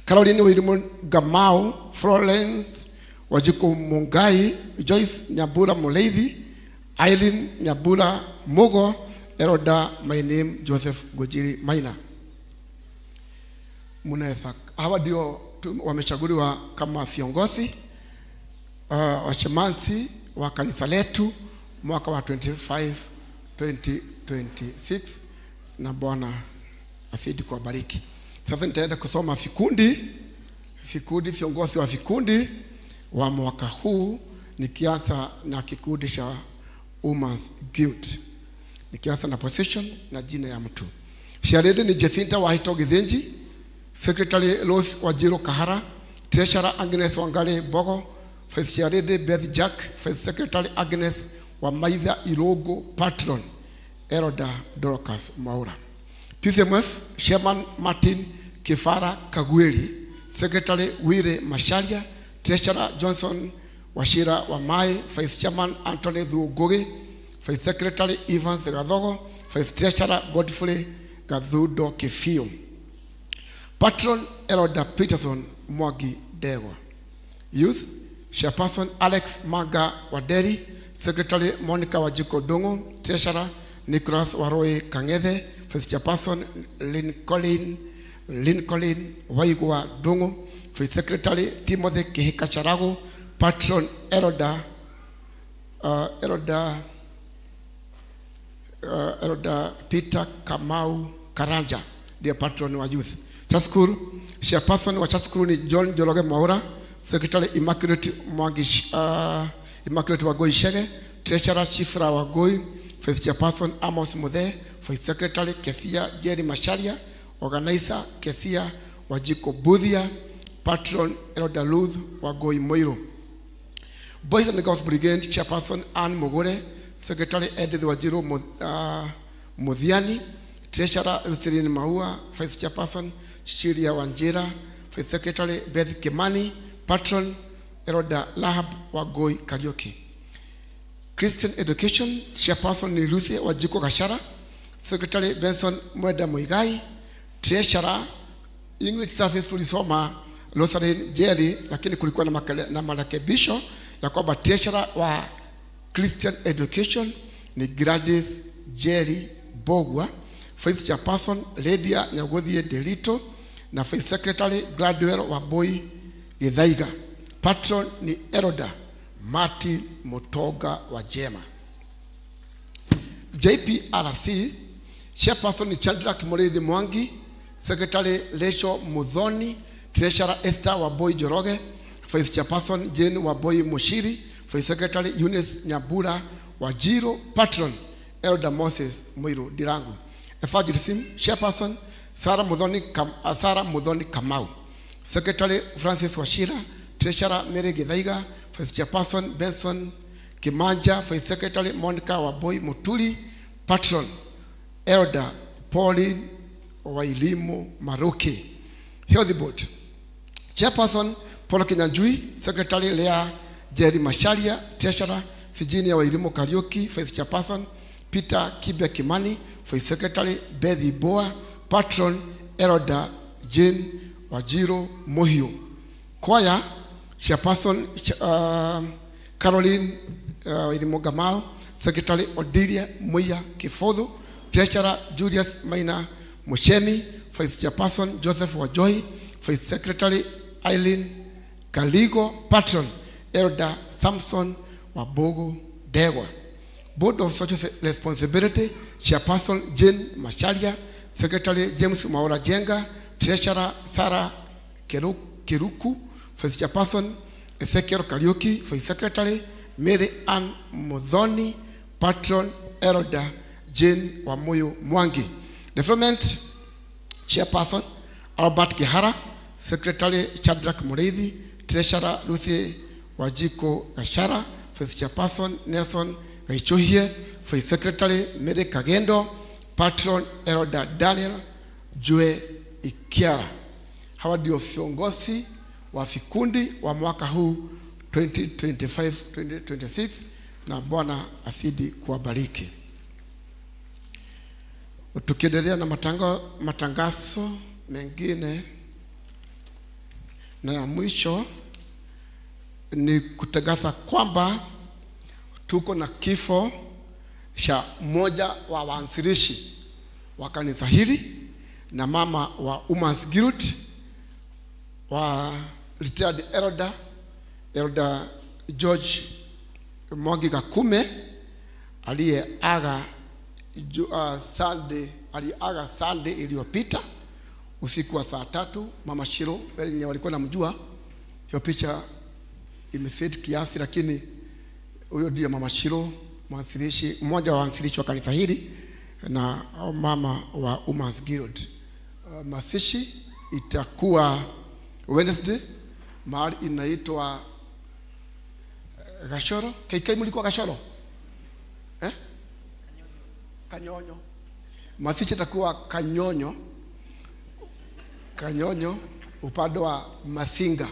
Caroline William Gamau, Florence Wajiko Mungai, Joyce Nyabura Muleithi, Eileen Nyabura Mogo, Elda, my name Joseph Gojiri Maina. Munaweza, hawa ndio wamechaguliwa kama viongozi washemansi wa kanisa letu mwaka wa 25 2026, na Bwana azidi kuwabariki. Sasa nitaenda kusoma vikundi viongozi wa vikundi wa mwaka huu, nikianza na kikundi cha Women's Guild, nikianza na position na jina ya mtu. Sharede ni Jacinta Wahito Githinji, Secretary Rose Wajiro Kahara, Treasurer Agnes Wangare Bogo, Vice Chairlady Beth Jack, Vice Secretary Agnes Wamaitha Irogo, Patron Elda Dorcas Mwaura. PCMF Chairman Martin Kifara Kagweri, Secretary Wire Masharia, Treasurer Johnson Washira Wamai, Vice Chairman Anthony Thuogoge, Vice Secretary Evans Gathogo, Vice Treasurer Godfrey Gathudo Kifio. Patron Elda Peterson Mwangi Degwa. Youth Chairperson Alex Maga Waderi, Secretary Monica Wajiko Dongo, Treasurer Nicholas Waroe Kangethe, Vice Chairperson Lincoln Waigwa Dongo, Vice Secretary Timothy Kihika Charago, Patron Elda Peter Kamau Karanja, ndiye patron wa youth. Church School, Chairperson wa Church School ni John Joroge Mwaura, Secretary Immaculate Mwangi, Immaculate Wagoi Shege, Treasurer Chifra Wagoi, Vice Chairperson Amos Muthe, Vice Secretary Kesia Jerry Macharia, Organizer Kesia Wajiko Budhia, Patron Elder Ruth Wagoi Moiro. Boys and Girls Brigade, Chairperson Ann Mogore, Secretary Edith Wajiro Muthiani, Treasurer Luceline Maua, Vice Chairperson Cecilia Wanjira, Vice Secretary Beth Kimani, Patron Elder Lahab Wagoi Kariuki. Christian Education, Chairperson ni Lucy Wajiko Gashara, Secretary Benson Mwenda Muigai, Treasurer English Service tulisoma Rosaline Jerry, lakini kulikuwa na marekebisho ya kwamba treasurer wa Christian Education ni Gladys Jerry Bogwa, Vice Chairperson Lydia Nyagothie Delito, na Vice Secretary Gladwell Waboi Githaiga. Patron ni Elder Martin Mutoga Wajema. JPRC chairperson ni Chandra Kimurithi Mwangi, secretary Lecho Muthoni, treasurer Esther Waboi Joroge, vice chairperson Jane Waboi Mushiri, vice secretary Eunice Nyabura Wajiro, patron Elder Moses Muiru Dirangu. Evangelism chairperson Sarah Muthoni Kamau, secretary Francis Wachira, treasurer Mary Githaiga, vice chairperson Benson Kimanja, vice secretary Monica Waboi Mutuli, patron Elder Pauline Wailimu Maruki. Health Board chairperson Paul Kinyanjui, secretary Leah Jerry Macharia, treasurer Virginia Wairimu Kariuki, vice chairperson Peter Kibe Kimani, vice secretary Bethy Boa, patron Elder Jane Wajiro Mohio. Choir chairperson Caroline Wairimu Gamau, secretary Odilia Muya Kifodho, treasurer Julius Maina Mushemi, vice chairperson Joseph Wajoi, vice secretary Eileen Kaligo, patron Elder Samson Wabogo Degwa. Board of Social Responsibility chairperson Jane Macharia, secretary James Maura Jenga, treasurer Sarah Keruku, vice chairperson Ezekiel Kariuki, vice secretary Mary Ann Muthoni, patron Elder Jane Wamuyu Mwangi. Development chairperson Albert Kihara, secretary Shadrack Mureithi, treasurer Lucy Wajiko Gashara, vice chairperson Nelson Gaichuhie, vice secretary Mary Kagendo, patron Elder Daniel Jue Ikiara. Hawa ndio viongozi wa vikundi wa mwaka huu 2025-2026, na Bwana asidi kuwabariki. Tukiendelea na matangazo mengine, na ya mwisho ni kutangaza kwamba tuko na kifo cha mmoja wa waanzilishi wa kanisa hili na mama wa Women's Guild wa retired elder, Elder George Mwangi Gakume, aliyeaga Sunday iliyopita usiku wa saa 3. Mama Shiro wenye walikuwa namjua, hiyo picha imefade kiasi, lakini huyo ndiye Mama Shiro, mwanzilishi mmoja wa waanzilishi wa kanisa hili na mama wa Women's Guild. Masishi itakuwa Wednesday, mahali inaitwa Gashoro. KK mlikuwa Gashoro? Eh? Kanyonyo. Masishi itakuwa Kanyonyo. Kanyonyo upande wa Masinga.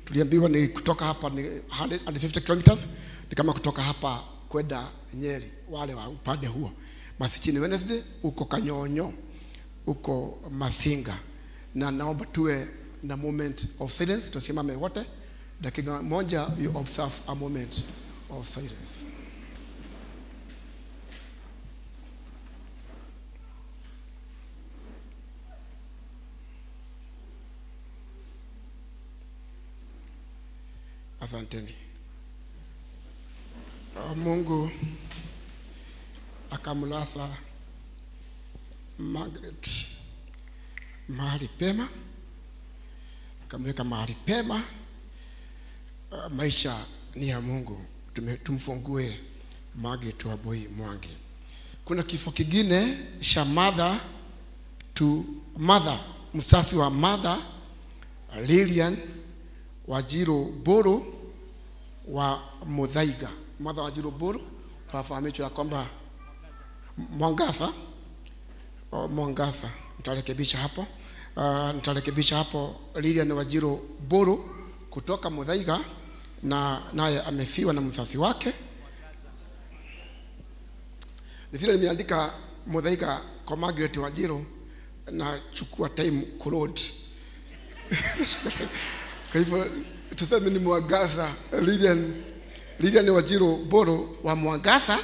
Tuliambiwa ni kutoka hapa ni 150 kilometers, ni kama kutoka hapa kwenda Nyeri, wale wa upande huo. Masishi ni Wednesday uko Kanyonyo, uko Masinga. Na naomba tuwe na moment of silence, tusimame wote dakika moja, you observe a moment of silence. Asanteni. Mungu akamlaza Margaret mahali pema, akamweka mahali pema. Maisha ni ya Mungu. Tumfungue Margaret Wambui Mwangi. Kuna kifo kingine cha mother to mother, msasi wa mother Lilian Wajiro Boro wa Muthaiga. Mother Wajiro Boro, tunafahamishwa ya kwamba Mwangaza, Mwangaza, nitarekebisha hapo. Nitarekebisha hapo, Lilian Wajiro Boro kutoka Muthaiga, na naye amefiwa na msasi wake. Ni vile nimeandika Muthaiga kwa Margaret Wajiro na chukua time kuload. Kwa hivyo tuseme ni Mwangaza, Lilian Wajiro Boro wa Mwangaza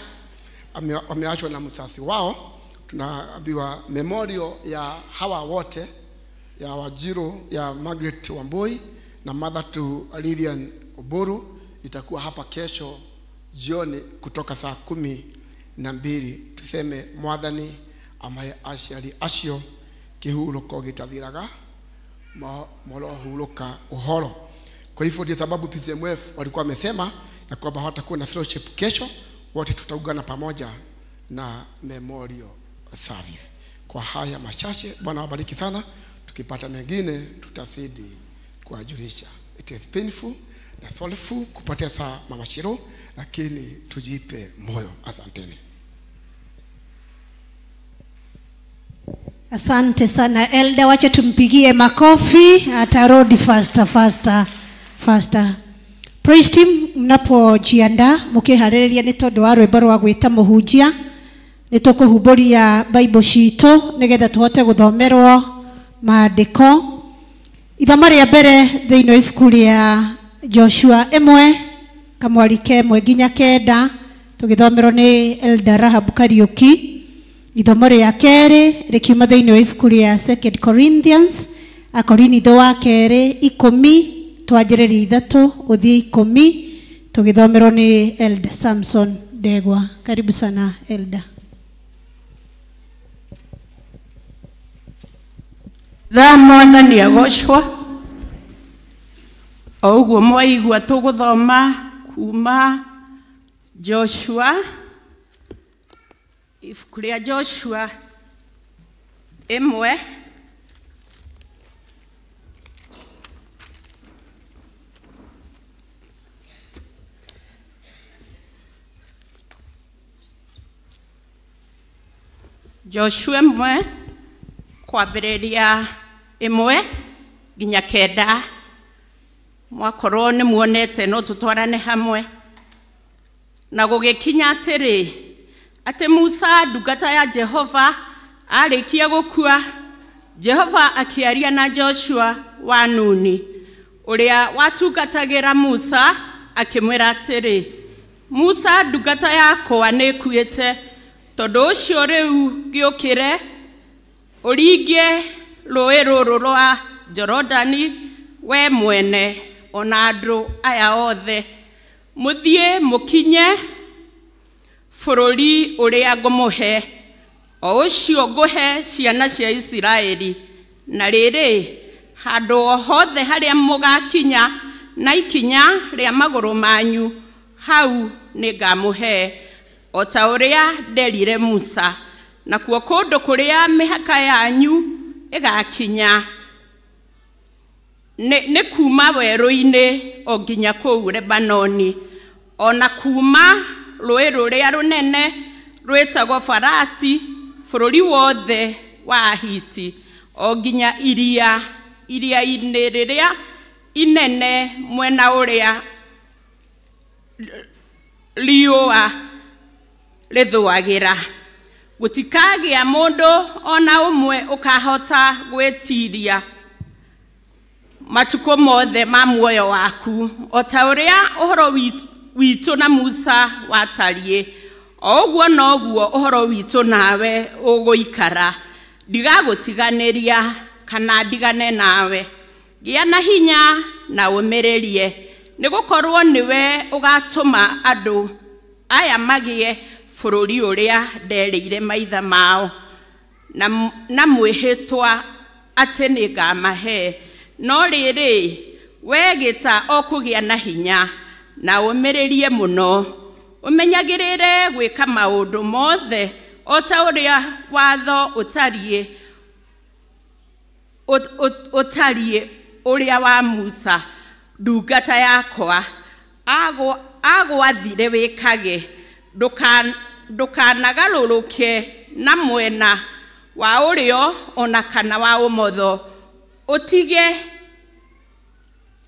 ameachwa na msasi wao. Tunaambiwa memorial ya hawa wote, ya Wajiro, ya Margaret Wambui na mother to Lilian Oburu, itakuwa hapa kesho jioni kutoka saa 12. Tuseme mwathani amaye aciari acio kihurũko gĩtathiraga morohurũka uhoro. Kwa hivyo ndio sababu PCMF walikuwa wamesema ya kwamba hawatakuwa na fellowship kesho, wote tutaungana pamoja na memorial service. Kwa haya machache, Bwana awabariki sana. Tukipata mengine tutazidi kuwajulisha. It is painful na sorrowful kupoteza Mama Shiro, lakini tujipe moyo. Asanteni. Asante sana Elda, wacha tumpigie makofi, atarudi faster faster faster. Praise team, mnapojiandaa mukiharĩrĩria nĩ tondũ wa rwĩmbo rwa gwĩta mũhunjia, nĩ tũkũhumbũria Bible citũ nĩgetha tũhote gũthomerwo maandĩko. Ithoma rĩa mbere thĩinĩ wa ibuku rĩa Joshua 1 kamwari 1 nginya 9 tũgĩthomerwo nĩ Elder Rahab Kariuki. Ithomo rĩa kerĩ rĩkiuma thĩinĩ wa ibuku rĩa 2 Corinthians, Akorinitho wa kerĩ 10 twanjĩrĩria 3 gũthiĩ 10 tũgĩthomerwo nĩ Elder Samson Ndegwa. Karibu sana Elder. Thaa mwathani agocwo. O ũguo mwaigua tũgũthoma kuma Joshua, ibuku rĩa Joshua 1 Joshua 1 kwambĩrĩria 1 nginya 9. Mwakorwo nĩ muonete no tũtwarane hamwe. Na gũgĩkinya atĩrĩ, atĩ Musa ndungata ya Jehova arĩkia gũkua, Jehova akĩaria na Joshua wa Nuni ũrĩa watungatagĩra Musa, akĩmwĩra atĩrĩ, Musa ndungata yakwa nĩĩkuĩte, tondũ ũcio rĩu gĩũkĩre ũringe rũĩ rũrũ rwa Jorodani we mwene ona andũ aya othe, mũthiĩ mũkinye bũrũri ũrĩa ngũmũhe, o ũcio ngũhe ciana cia Isiraeli. Na rĩrĩ, handũ o hothe harĩa mũgakinya na ikinya rĩa magũrũ manyu, hau nĩngamũhe, o ta ũrĩa nderire Musa. Nakuo kũndũ kũrĩa mĩhaka yanyu ĩgakinya nĩ kuma werũ-inĩ o nginya kũu Lebanoni, ona kuma rũĩ rũrĩa rũnene rwĩtagwo Farati, bũrũri wothe wa Ahiti, o nginya iria-inĩ rĩrĩa inene mwena ũrĩa riũa rĩthũagĩra. Gũtikagĩa mũndũ ona ũmwe ũkahota gwĩtiiria matukũ mothe ma muoyo waku, o ta ũrĩa ũhoro witũ na Musa watariĩ, o ũguo noguo ũhoro witũ nawe ũgũikara. Ndigagũtiganĩria kana ndigane nawe. Gĩa na hinya na ũmĩrĩrie, nĩgũkorwo nĩwe ũgatũma andũ aya magĩe bũrũri ũrĩa nderĩire maithe mao na mwĩhĩtwa atĩ nĩngamahe. No rĩrĩ, we gĩta o kũgĩa na hinya na ũmĩrĩrie mũno, ũmenyagĩrĩre gwĩka maũndũ mothe o ta ũrĩa watho ũtariĩ ũrĩa wa Musa ndungata yakwa agwathire wĩkage. Ndũkanagarũrũke na mwena wa ũrĩo ona kana wa ũmotho,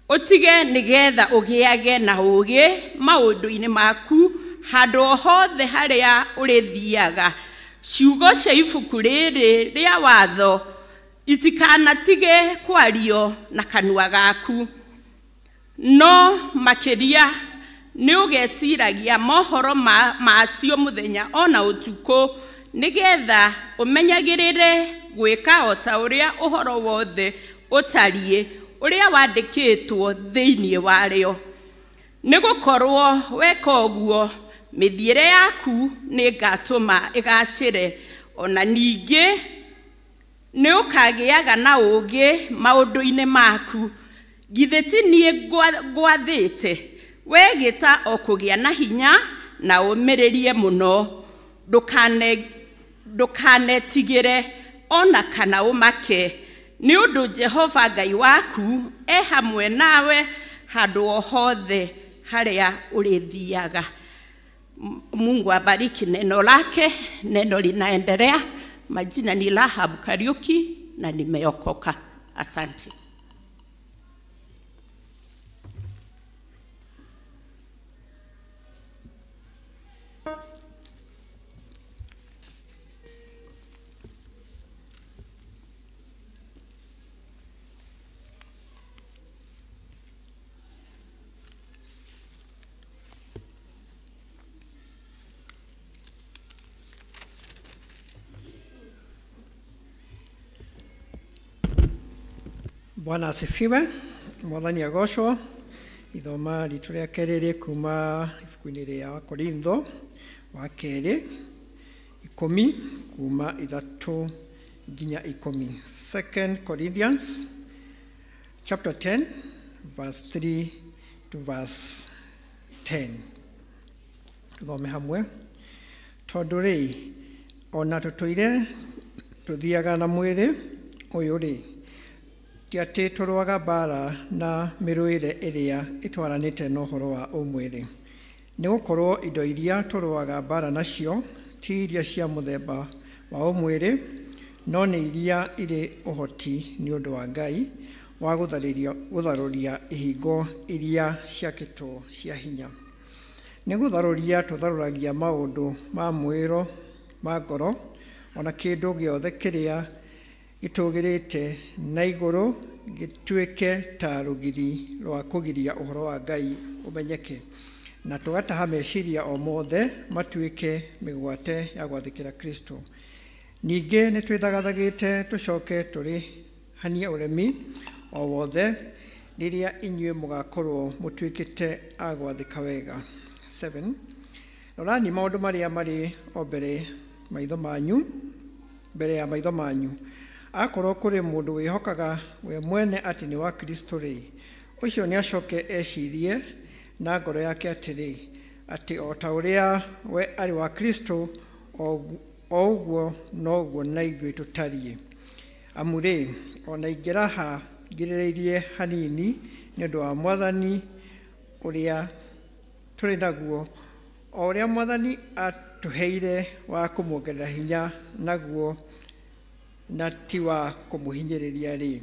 ũtige nĩgetha ũgĩage na ũũgĩ maũndũ-inĩ maku handũ o hothe harĩa ũrĩthiaga. Ciugo cia ibuku rĩrĩ rĩa watho itikanatige kwario na kanua gaku, no makĩria nĩ ũgeciragia mohoro macio mũthenya ona ũtukũ, nĩgetha ũmenyagĩrĩre gwĩka o ta ũrĩa ũhoro wothe ũtariĩ ũrĩa wandĩkĩtwo thĩinĩ warĩo. Nĩ gũkorwo weka ũguo mĩthiĩre yaku nĩngatũma ĩgacĩre, ona ningĩ nĩ ũkagĩaga na ũũgĩ maũndũ-inĩ maku. Githĩ ti niĩ ngwathĩte? We gĩta o kũgĩa na hinya na ũmĩrĩrie mũno, ndũkanetigĩre ona kana ũmake, nĩ ũndũ Jehova Ngai waku e hamwe nawe handũ o hothe harĩa ũrĩthiaga. Mungu abariki neno lake. Neno linaendelea. Majina ni Rahab Kariuki na nimeokoka. Asante. Bwana asifiwe. Mwathani agocwo. Ithoma ritũ rĩa kerĩ rĩ kuma ibuku-inĩ rĩa Korintho wa kerĩ 10 kuma 3 nginya 10. 2 Corinthians chapter 10 verse 3 to verse 10. Tuthome hamwe. Tondũ rĩ, ona tũtũire tũthiaga na mwĩrĩ ũyũ rĩ, ti atĩ tũrũaga mbara na mĩrũĩre ĩrĩa ĩtwaranĩte na ũhoro wa ũmwĩrĩ. Nĩ gũkorwo indo iria tũrũaga mbara nacio ti iria cia mũthemba wa ũmwĩrĩ, no nĩ iria irĩ ũhoti nĩ ũndũ wa Ngai wa gũtharũria ihingo iria ciakĩtwo cia hinya. Nĩ gũtharũria tũtharũragia maũndũ ma mwĩro ma ngoro, ona kĩndũ gĩothe kĩrĩa gĩtũgĩrĩte na igũrũ gĩtuĩke ta rũgiri rwa kũgiria ũhoro wa Ngai ũmenyeke, na tũgataha meciria o mothe matuĩke mĩgwate ya gwathĩkĩra Kristo. Ningĩ nĩ twĩthagathagĩte tũcoke tũrĩhanie ũremi o wothe rĩrĩa inyuĩ mũgakorwo mũtuĩkĩte a gwathĩka wega. 7. Rorani maũndũ marĩa marĩ o mbere maitho manyu, mbere ya maitho manyu. Akorwo kũrĩ mũndũ wĩhokaga we mwene atĩ nĩ wa Kristo rĩ, ũcio nĩ acoke ecirie na ngoro yake atĩrĩ, atĩ o ta ũrĩa we arĩ wa Kristo, o ũguo noguo na ithuĩ tũtariĩ. Amu rĩ, ona ingĩraha ngirĩrĩirie hanini nĩ ũndũ wa Mwathani ũrĩa tũrĩ naguo, o ũrĩa Mwathani atũheire wa kũmuongerera hinya naguo na ti wa kũmũhinyĩrĩria rĩ,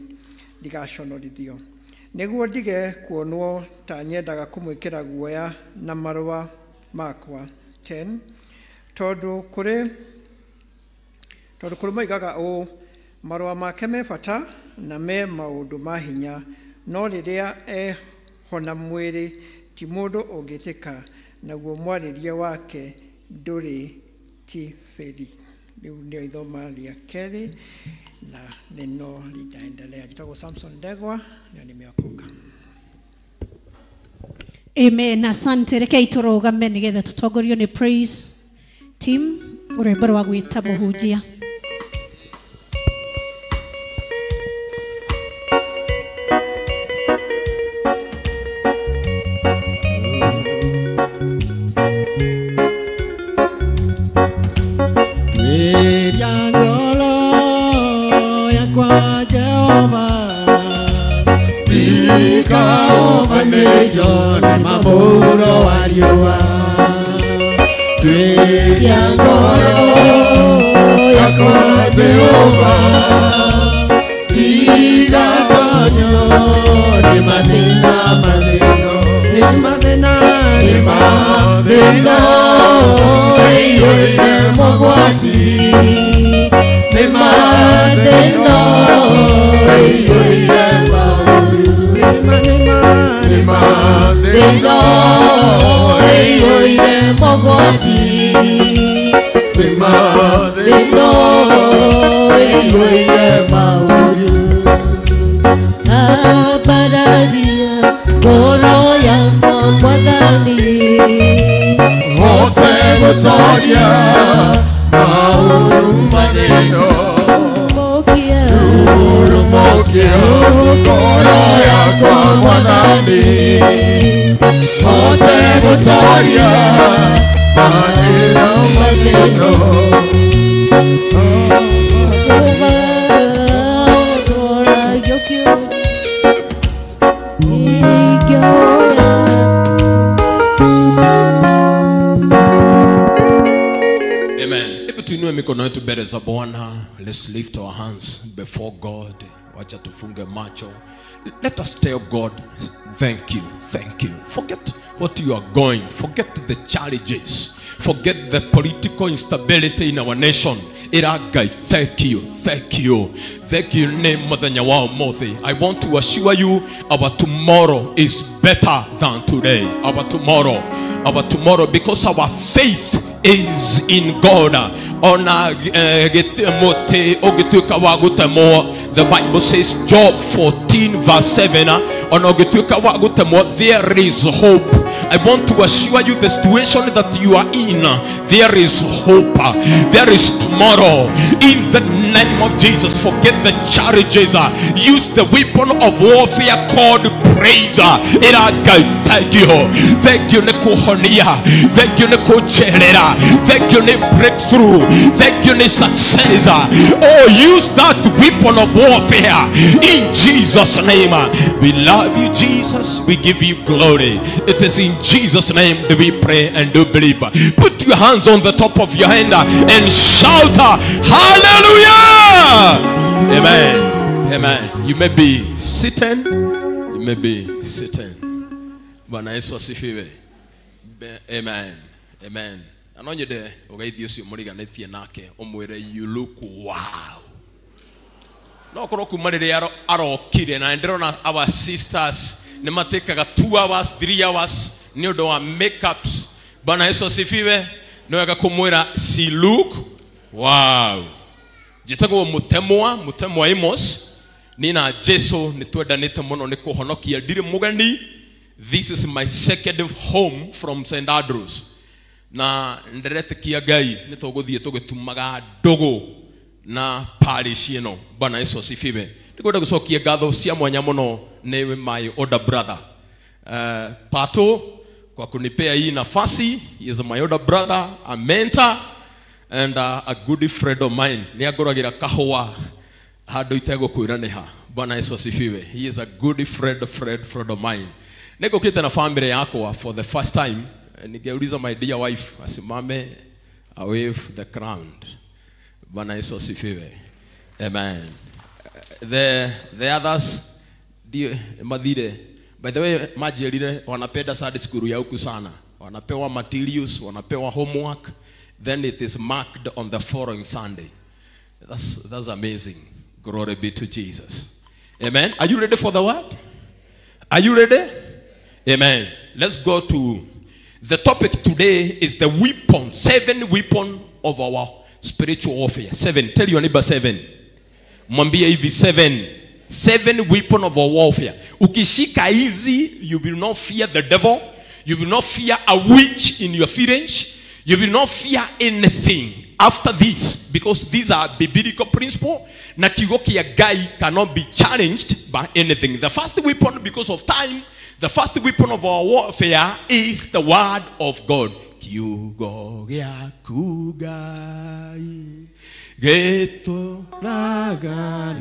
ndigaconorithio. Nĩguo ndige kuonwo ta nyendaga kũmwĩkĩra guoya na marũa makwa. 10. Tondũ kũrĩ moigaga ũũ, marũa make me bata na me maũndũ ma hinya, no rĩrĩa ehona mwĩrĩ ti mũndũ ũngĩtĩka, naguo mwarĩrie wake ndũrĩ tibĩri. Rĩu nĩo ithoma rĩa kerĩ na neno litaendelea. Njĩtagwo Samson Ndegwa na nimeokoka. Amen. Asante. Rekei tũrũgame nĩgetha tũtongorio nĩ praise team rwĩmbo rwa gwĩta mũhunjia. Abararia, goro yakwa mwathani. gũtoria maũru maneno Rurumũkia ngoro yakwa Mwathani hote gũtoria mathĩna maneno Amen. Hebu tuinue mikono yetu mbele za Bwana. Let's lift our hands before God. Wacha tufunge macho. Let us tell God, thank you, thank you. Forget what you are going. Forget the challenges. Forget the political instability in our nation. Ira Ngai, thank you, thank you. Thank you, nĩ mũthenya wa ũmũthĩ. I want to assure you our tomorrow is better than today. Our tomorrow, because our faith is in God. Ona mũtĩ ũngĩtuĩka wa gũtemwo, the Bible says, Job 14 verse 7, ona ũngĩtuĩka wa gũtemwo, there is hope. I want to assure you the situation that you are in, there is hope. There is tomorrow. In the name of Jesus, forget the challenges. Use the weapon of warfare called praise. Ira Ngai, thank you. Thank you nĩ kũhonia. Thank you nĩ kũnjerera. Thank you nĩ breakthrough. Thank you nĩ success. Oh, use that weapon of warfare in Jesus' name. We love you, Jesus. We give you glory. It is in Jesus' name that we pray and do believe. Put your hands on the top of your hand and shout hallelujah. Amen. Amen. You may be sitting. You may be sitting. Bwana Yesu asifiwe. Amen. Amen. Na no nyende ũgeithie ũcio mũriganĩtie nake ũmwĩre you look wow. No korwo kuma rĩrĩa arokire na ndĩrona our sisters nĩ matĩkaga 2 hours 3 hours nĩ ũndũ wa makeups. Bwana Yesu asifiwe. Nĩ wega kũmwĩra she look wow. Njĩtagwo Mũtemwa Amos. Niĩ na Jesu nĩ twendanĩte mũno nĩ kũhonokia ndirĩ mũgeni. This is my second home from St. Andrews. Na ndĩretĩkia Ngai nĩ tũgũthiĩ tũgĩtumaga ndũgũ na parish ĩno. Bwana Yesu asifiwe. Nĩngwenda gũcokia ngatho cia mwanya mũno nĩ my older brother Pato kwa kunipea hii nafasi. He is my older brother, a mentor and a good friend of mine. Nĩ angũragĩra kahũa handũ itegũkwĩra nĩ ha. Bwana Yesu asifiwe. He is a good friend of mine. Nĩngũkĩte na family yakwa for the first time. Ningeuliza my dear wife asimame awave the crown. Bwana Yesu asifiwe. Amen. The others ndio mathire. By the way, majerire wanapenda Sunday school ya huku sana. Wanapewa materials, wanapewa homework, then it is marked on the following Sunday. That's amazing. Glory be to Jesus. Amen. Are you ready for the word? Are you ready? Amen. Let's go to the topic today is the weapon, 7 weapon of our spiritual warfare. 7. Tell your neighbor 7. Mwambie hivi 7. 7 weapon of our warfare. Ukishika hizi, you will not fear the devil. You will not fear a witch in your village. You will not fear anything after this, because these are biblical principle. Na kiugo kĩa Ngai cannot be challenged by anything. The first weapon, because of time, the first weapon of our warfare is the word of God. Kiugo gĩaku Ngai gĩtũraga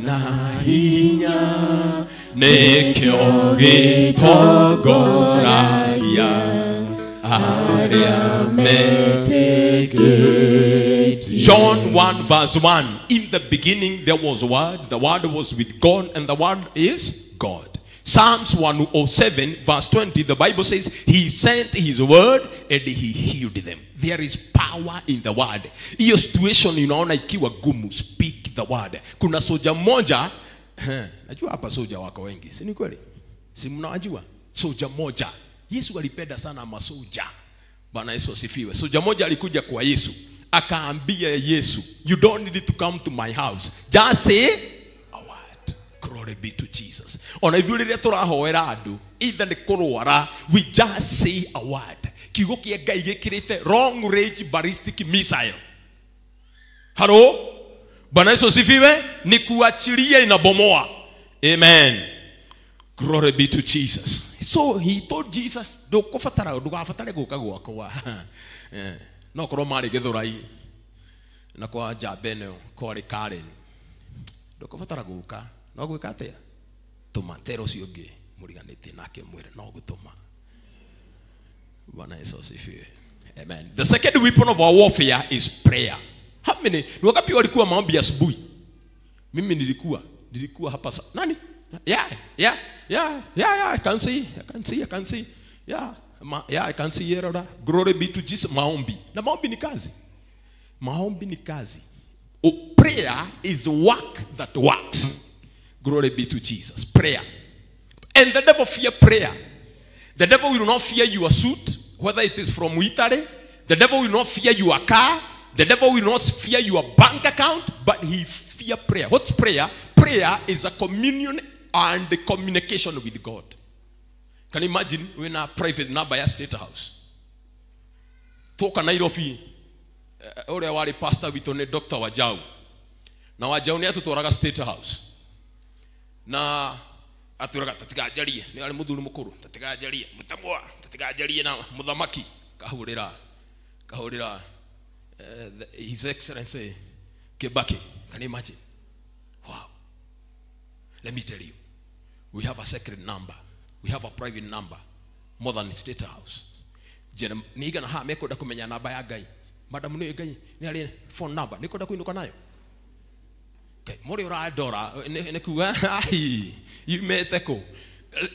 na hinya, nĩkĩo gĩtongoragia arĩa metĩkĩtie. John 1 verse 1. In the beginning there was word, the word was with God, and the word is God. Psalms 107 verse 20, the Bible says, he sent his word and he healed them. There is power in the word. Hiyo situation unaona ikiwa gumu, speak the word. Kuna soja moja, najua hapa soja wako wengi, si ni kweli? Si mnawajua? Soja moja. Yesu alipenda sana masoja. Bwana Yesu asifiwe. Soja moja alikuja kwa Yesu, akaambia Yesu, you don't need to come to my house. Just say a word. Glory be to Jesus. Ona ithuĩ rĩrĩa tũrahoera andũ, either nĩ kũrwara, we just say a word. Kiugo kia Ngai gikirite long range ballistic missile. Halo? Bwana Yesu asifiwe. Ni kuachilia inabomoa. Amen. Glory be to Jesus. So he told Jesus, ndukubatara ndugabatare guka gwakwa. No korwo mari Githurai na kwa Jabeno kwarĩ Karen. Ndukubatara guka no gwika atia? Tuma tero ucio ungi muriganĩtie nake mwĩre no gũtũma. Bwana Yesu asifiwe. Amen. The second weapon of our warfare is prayer. How many? Ni wangapi walikuwa maombi asubuhi? Mimi nilikuwa hapa nani? Yeah, I can see. Yeah, I can see here. Glory be to Jesus. Maombi. Na maombi ni kazi. Maombi ni kazi. Oh, prayer is work that works. Glory be to Jesus. Prayer. And the devil fear prayer. The devil will not fear your suit, whether it is from Italy. The devil will not fear your car. The devil will not fear your bank account, but he fear prayer. What's prayer? Prayer is a communion and the communication with God. Can you imagine when a private number ya State House? Toka Nairobi, ule wali pastor witu ni Dr. Wajau. Na Wajau ni atutwaraga State House. Na atwiraga tatigajarie, ni ali muthuri mukuru, tatigajarie, mutamwa, tatigajarie na muthamaki kahurira His Excellency Kibaki. Can you imagine? Wow. Let me tell you, we have a sacred number. We have a private number more than the State House. Niga na ha mekwenda kumenya namba ya Ngai. Madam ni Ngai ni ari phone number nikwenda kuinuka nayo. Okay, muri urandora ni kuga ai yumete ku.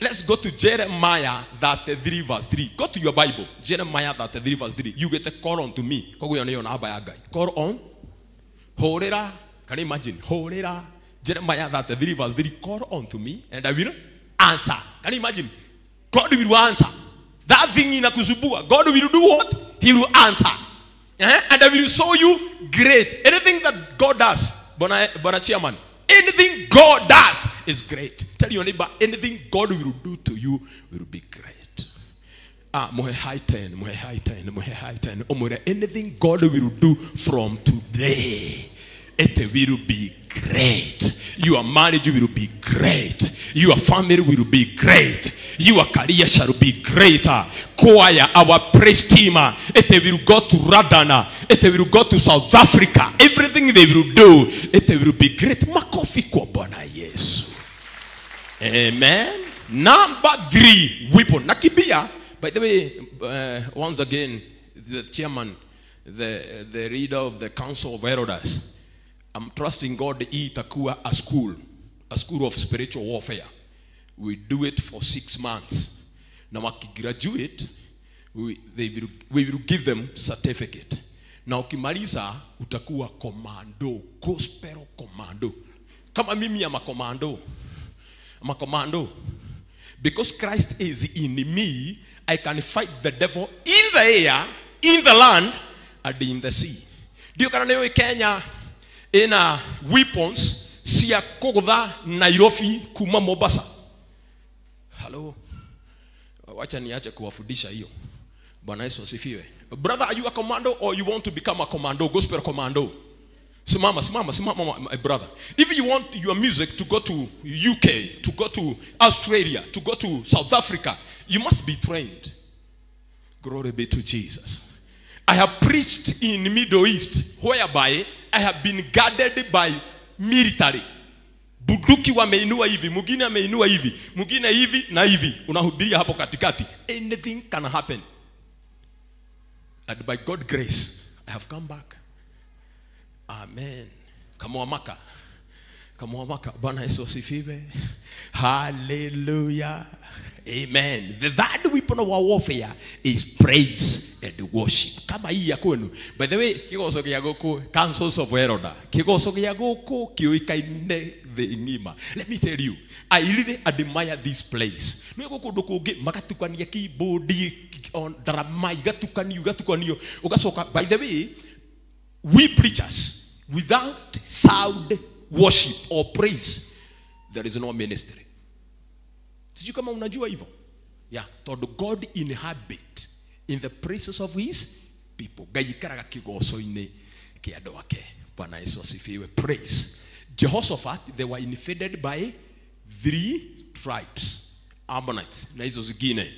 Let's go to Jeremiah 33 verse 3. Go to your Bible. Jeremiah 33 verse 3. You get a call on to me. Koguo niyo namba ya Ngai. Call on. Horera. Can you imagine? Horera. Jeremiah 33 verse 3. Call on to me and I will answer. Can you imagine? God will answer. That thing inakusubua. God will do what? He will answer. And I will show you great. Anything that God does, Bwana Chairman, anything God does is great. Tell your neighbor, anything God will do to you will be great. Mohe high 10, mohe high 10, mohe high 10. Anything God will do from today, it will be great. Your marriage will be great. Your family will be great. Your career shall be greater. Choir, our praise team, it will go to Radana. It will go to South Africa. Everything they will do, it will be great. Makofi kwa Bwana Yesu. Amen. Number 3 weapon. Nakibia. By the way, once again, the chairman, the leader of the Council of Elders, I'm trusting God itakuwa a school of spiritual warfare. We do it for 6 months. Now, wakigraduate, we will give them certificate. Na ukimaliza utakuwa commando, gospel commando. Kama mimi ama commando. I'm a commando. Because Christ is in me, I can fight the devil in the air, in the land, and in the sea. Ndio kana leo Kenya ina weapons cia kugutha Nairobi kuma Mombasa. Hello. Wacha niache kuwafundisha hiyo. Bwana Yesu asifiwe. Brother, are you a commando or you want to become a commando, gospel commando? Simama, simama, simama, my brother. If you want your music to go to UK, to go to Australia, to go to South Africa, you must be trained. Glory be to Jesus. I have preached in the Middle East, whereby I have been guarded by military. Bunduki wameinua hivi, mwingine ameinua hivi, mwingine hivi na hivi. Unahubiria hapo katikati. Anything can happen. And by God's grace, I have come back. Amen. Kamuamaka. Kamuamaka. Bwana Yesu asifiwe. Hallelujah. Amen. The third weapon of our warfare is praise and worship. Kama hii ya kwenu. By the way, kigoco gĩa gũkũ, Councils of Elders. Kigoco gĩa gũkũ kĩũĩkaine thĩ ng'ima. Let me tell you, I really admire this place. Nĩ gũkũ kũndũ kũngĩ magatukania keyboard on drama igatukanio igatukanio ugacoka. By the way, we preachers, without sound worship or praise, there is no ministry. Sijui kama unajua hivyo. Yeah, todo God inhabit in the praises of his people. Ngai ikaraga kĩgooco-inĩ kĩa andũ ake. Bwana Yesu asifiwe. Praise. Jehoshaphat, they were invaded by 3 tribes, Ammonites na hizo zingine.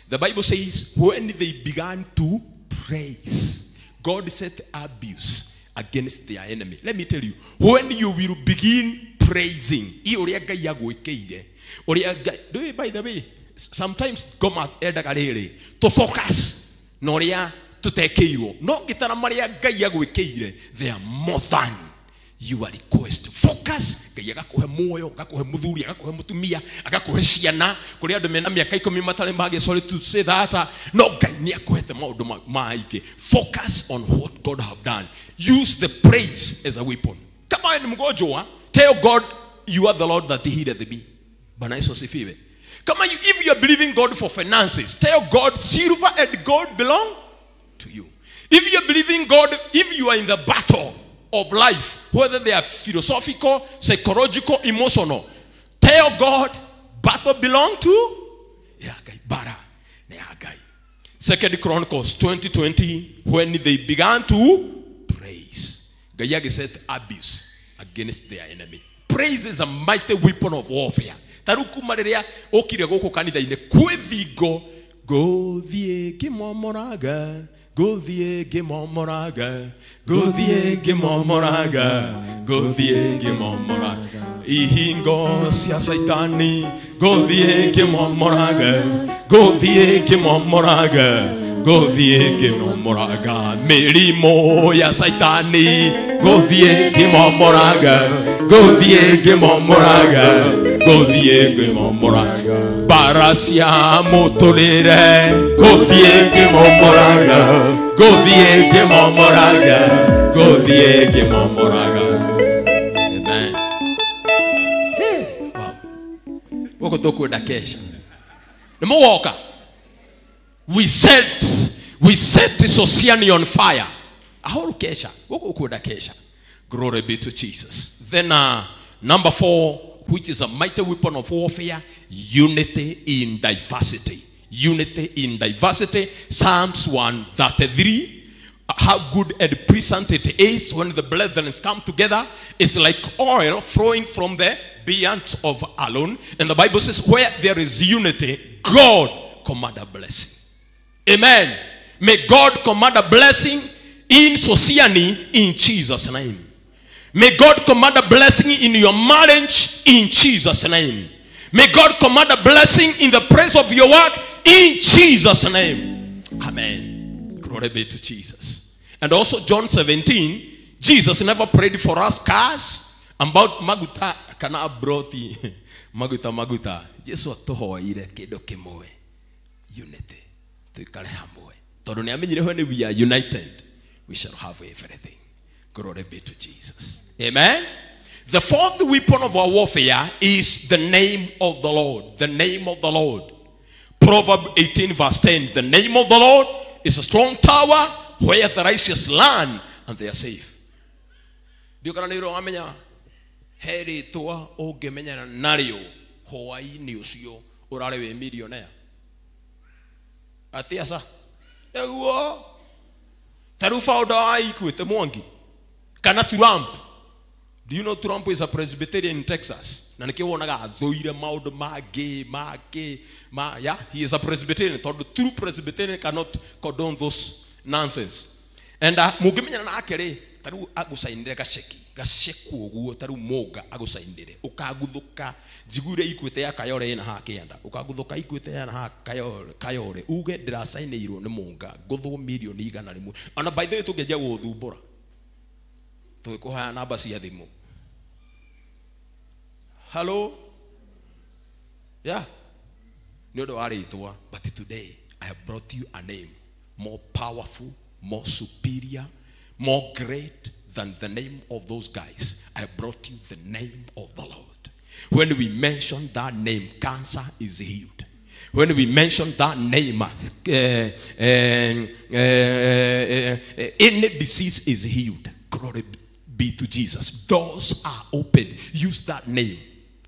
The Bible says when they began to praise, God set abuse against their enemy. Let me tell you, when you will begin praising, ũrĩa Ngai agwĩkĩire, ũrĩa Ngai, by the way, sometimes ngoma endaga rĩrĩ to focus na ũrĩa tũtekĩirwo, no ngĩtara marĩa Ngai agwĩkĩire, they are more than your request. Focus. Ngai agakuhe muoyo, agakuhe muthuri, agakuhe mutumia, agakuhe ciana. Kũrĩ andũ mena mĩaka 10 matarĩ magĩa, sorry to say that, no Ngai nĩ akuhete maũndũ maingĩ. Focus on what God have done. Use the praise as a weapon. Kama wewe ni mgonjwa, tell God you are the Lord that healeth me. Bwana Yesu asifiwe. Kama you, if you are believing God for finances, tell God silver and gold belong to you. If you are believing God, if you are in the battle of life, whether they are philosophical, psychological, emotional, tell God battle belong to Ngai. Bara ne Ngai. 2 Chronicles 20:20, when they began to praise, Ngai set abuse against their enemy. Praise is a mighty weapon of warfare. Taru kuma rĩrĩa ũkire gũkũ kanitha-inĩ kwĩ thingo, ngũthiĩ ngĩmomoraga, ngũthiĩ ngĩmomoraga, ngũthiĩ ngĩmomoraga, ngũthiĩ ngĩmomoraga ihingo cia Saitani, ngũthiĩ ngĩmomoraga, ngũthiĩ ngĩmomoraga, ngũthiĩ ngĩmomoraga mĩrimũ ya Saitani, ngũthiĩ ngĩmomoraga, ngũthiĩ ngĩmomoraga, ngũthiĩ ngĩmomoraga bara cia mũtũrĩre, ngũthiĩ ngĩmomoraga, ngũthiĩ ngĩmomoraga, ngũthiĩ ngĩmomoraga. Amen. Hey, wow. Gũkũ tũkwenda kesha. Nĩ mũgoka. We set Sosiani on fire. Ahoro kesha. Gũkũ kwenda kesha. Glory be to Jesus. Then number 4, which is a mighty weapon of warfare, unity in diversity. Unity in diversity. Psalms 133. How good and pleasant it is when the brethren come together. It's like oil flowing from the beards of Aaron. And the Bible says, where there is unity, God command a blessing. Amen. May God command a blessing in Sosiani in Jesus' name. May God command a blessing in your marriage in Jesus' name. May God command a blessing in the place of your work in Jesus' name. Amen. Glory be to Jesus. And also John 17, Jesus never prayed for us cars about maguta kana broti maguta maguta. Jesu atuhoire kindu kimwe, unity. Tuikare hamwe. Tondu ni amenyire when we are united, we shall have everything. Glory be to Jesus. Amen. The fourth weapon of our warfare is the name of the Lord. The name of the Lord. Proverbs 18 verse 10. The name of the Lord is a strong tower where the righteous land and they are safe. Ndio kana nĩ ũramenya he rĩtwa ũngĩmenyana narĩo hwaĩ-inĩ ũcio ũrarĩ wĩ millionaire. Atĩa sa? Nĩguo ta rĩu founder wa Equity Mwangi kana Trump. Do you know Trump is a Presbyterian in Texas? Na nĩkĩo wonaga athũire maũndũ mangĩ ma yeah, he is a Presbyterian. Tondũ true Presbyterian cannot condone those nonsense. And mũngĩmenyana nake rĩ, ta rĩu agũcainĩre gaceki gaceku ũguo, ta rĩu mũnga agũcainĩre ũkaguthũka njiguire Equity ya Kayore ĩna haha kĩanda, ũkaguthũka Equity ya haha Kayore uge ndĩracainĩirwo nĩ mũnga ngũthwo mirioni 100. Ona by the way tũngĩanjia gũgũthumbũra tũgĩkũhaya namba cia thimũ. Hello? Yeah. Nĩ ũndũ wa rĩtwa. But today I have brought you a name more powerful, more superior, more great than the name of those guys. I have brought you the name of the Lord. When we mention that name, cancer is healed. When we mention that name, any disease is healed. Glory be to Jesus. Doors are open. Use that name.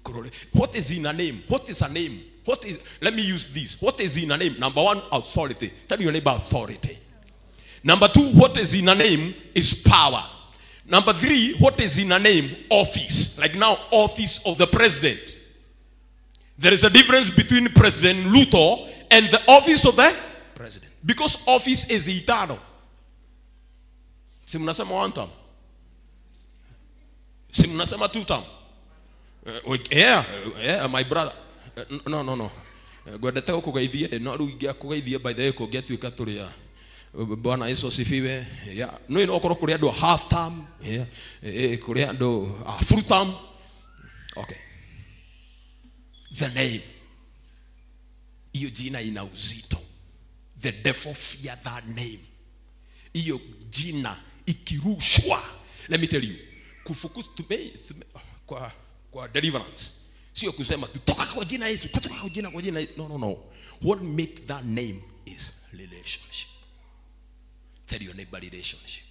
Glory. What is in a name? What is a name? What is, let me use this. What is in a name? Number one, authority. Tell your neighbor, authority. Number two, what is in a name is power. Number three, what is in a name? Office. Like now, office of the president. There is a difference between President Ruto and the office of the president. Because office is eternal. Si mnasema one term. Si mnasema two term. Yeah, my brother. No. Gwendete gũkũgeithia, no rĩu ingĩakũgeithia by the way kũngĩatuĩka tũrĩ a Bwana Yesu asifiwe. Yeah. No ino okorwo kũrĩ andũ a half term, yeah. Kũrĩ andũ a full term. Okay. The name. Hiyo jina ina uzito. The devil fear that name. Hiyo jina ikirushwa. Let me tell you. Kufukuza kwa deliverance. Sio kusema tutoka kwa jina Yesu, kutoka kwa jina kwa jina. No. What make that name is relationship. Tell your neighbor, relationship.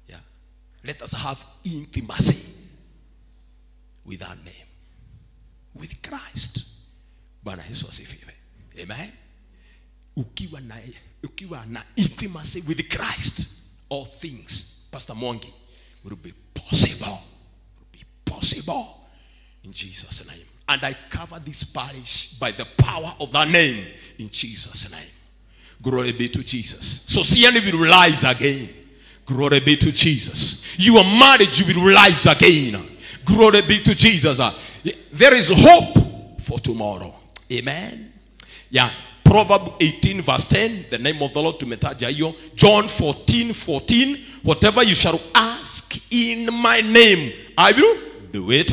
Yeah. Let us have intimacy with our name, with Christ. Bwana Yesu asifiwe. Amen. Ukiwa na intimacy with Christ, all things, Pastor Mwangi, will be possible. Will be possible in Jesus' name. And I cover this parish by the power of that name in Jesus' name. Glory be to Jesus. So CNE will rise again. Glory be to Jesus. Your marriage will rise again. Glory be to Jesus. There is hope for tomorrow. Amen. Yeah. Proverb 18 verse 10. The name of the Lord tumetaja hiyo. John 14:14. Whatever you shall ask in my name, I will do it.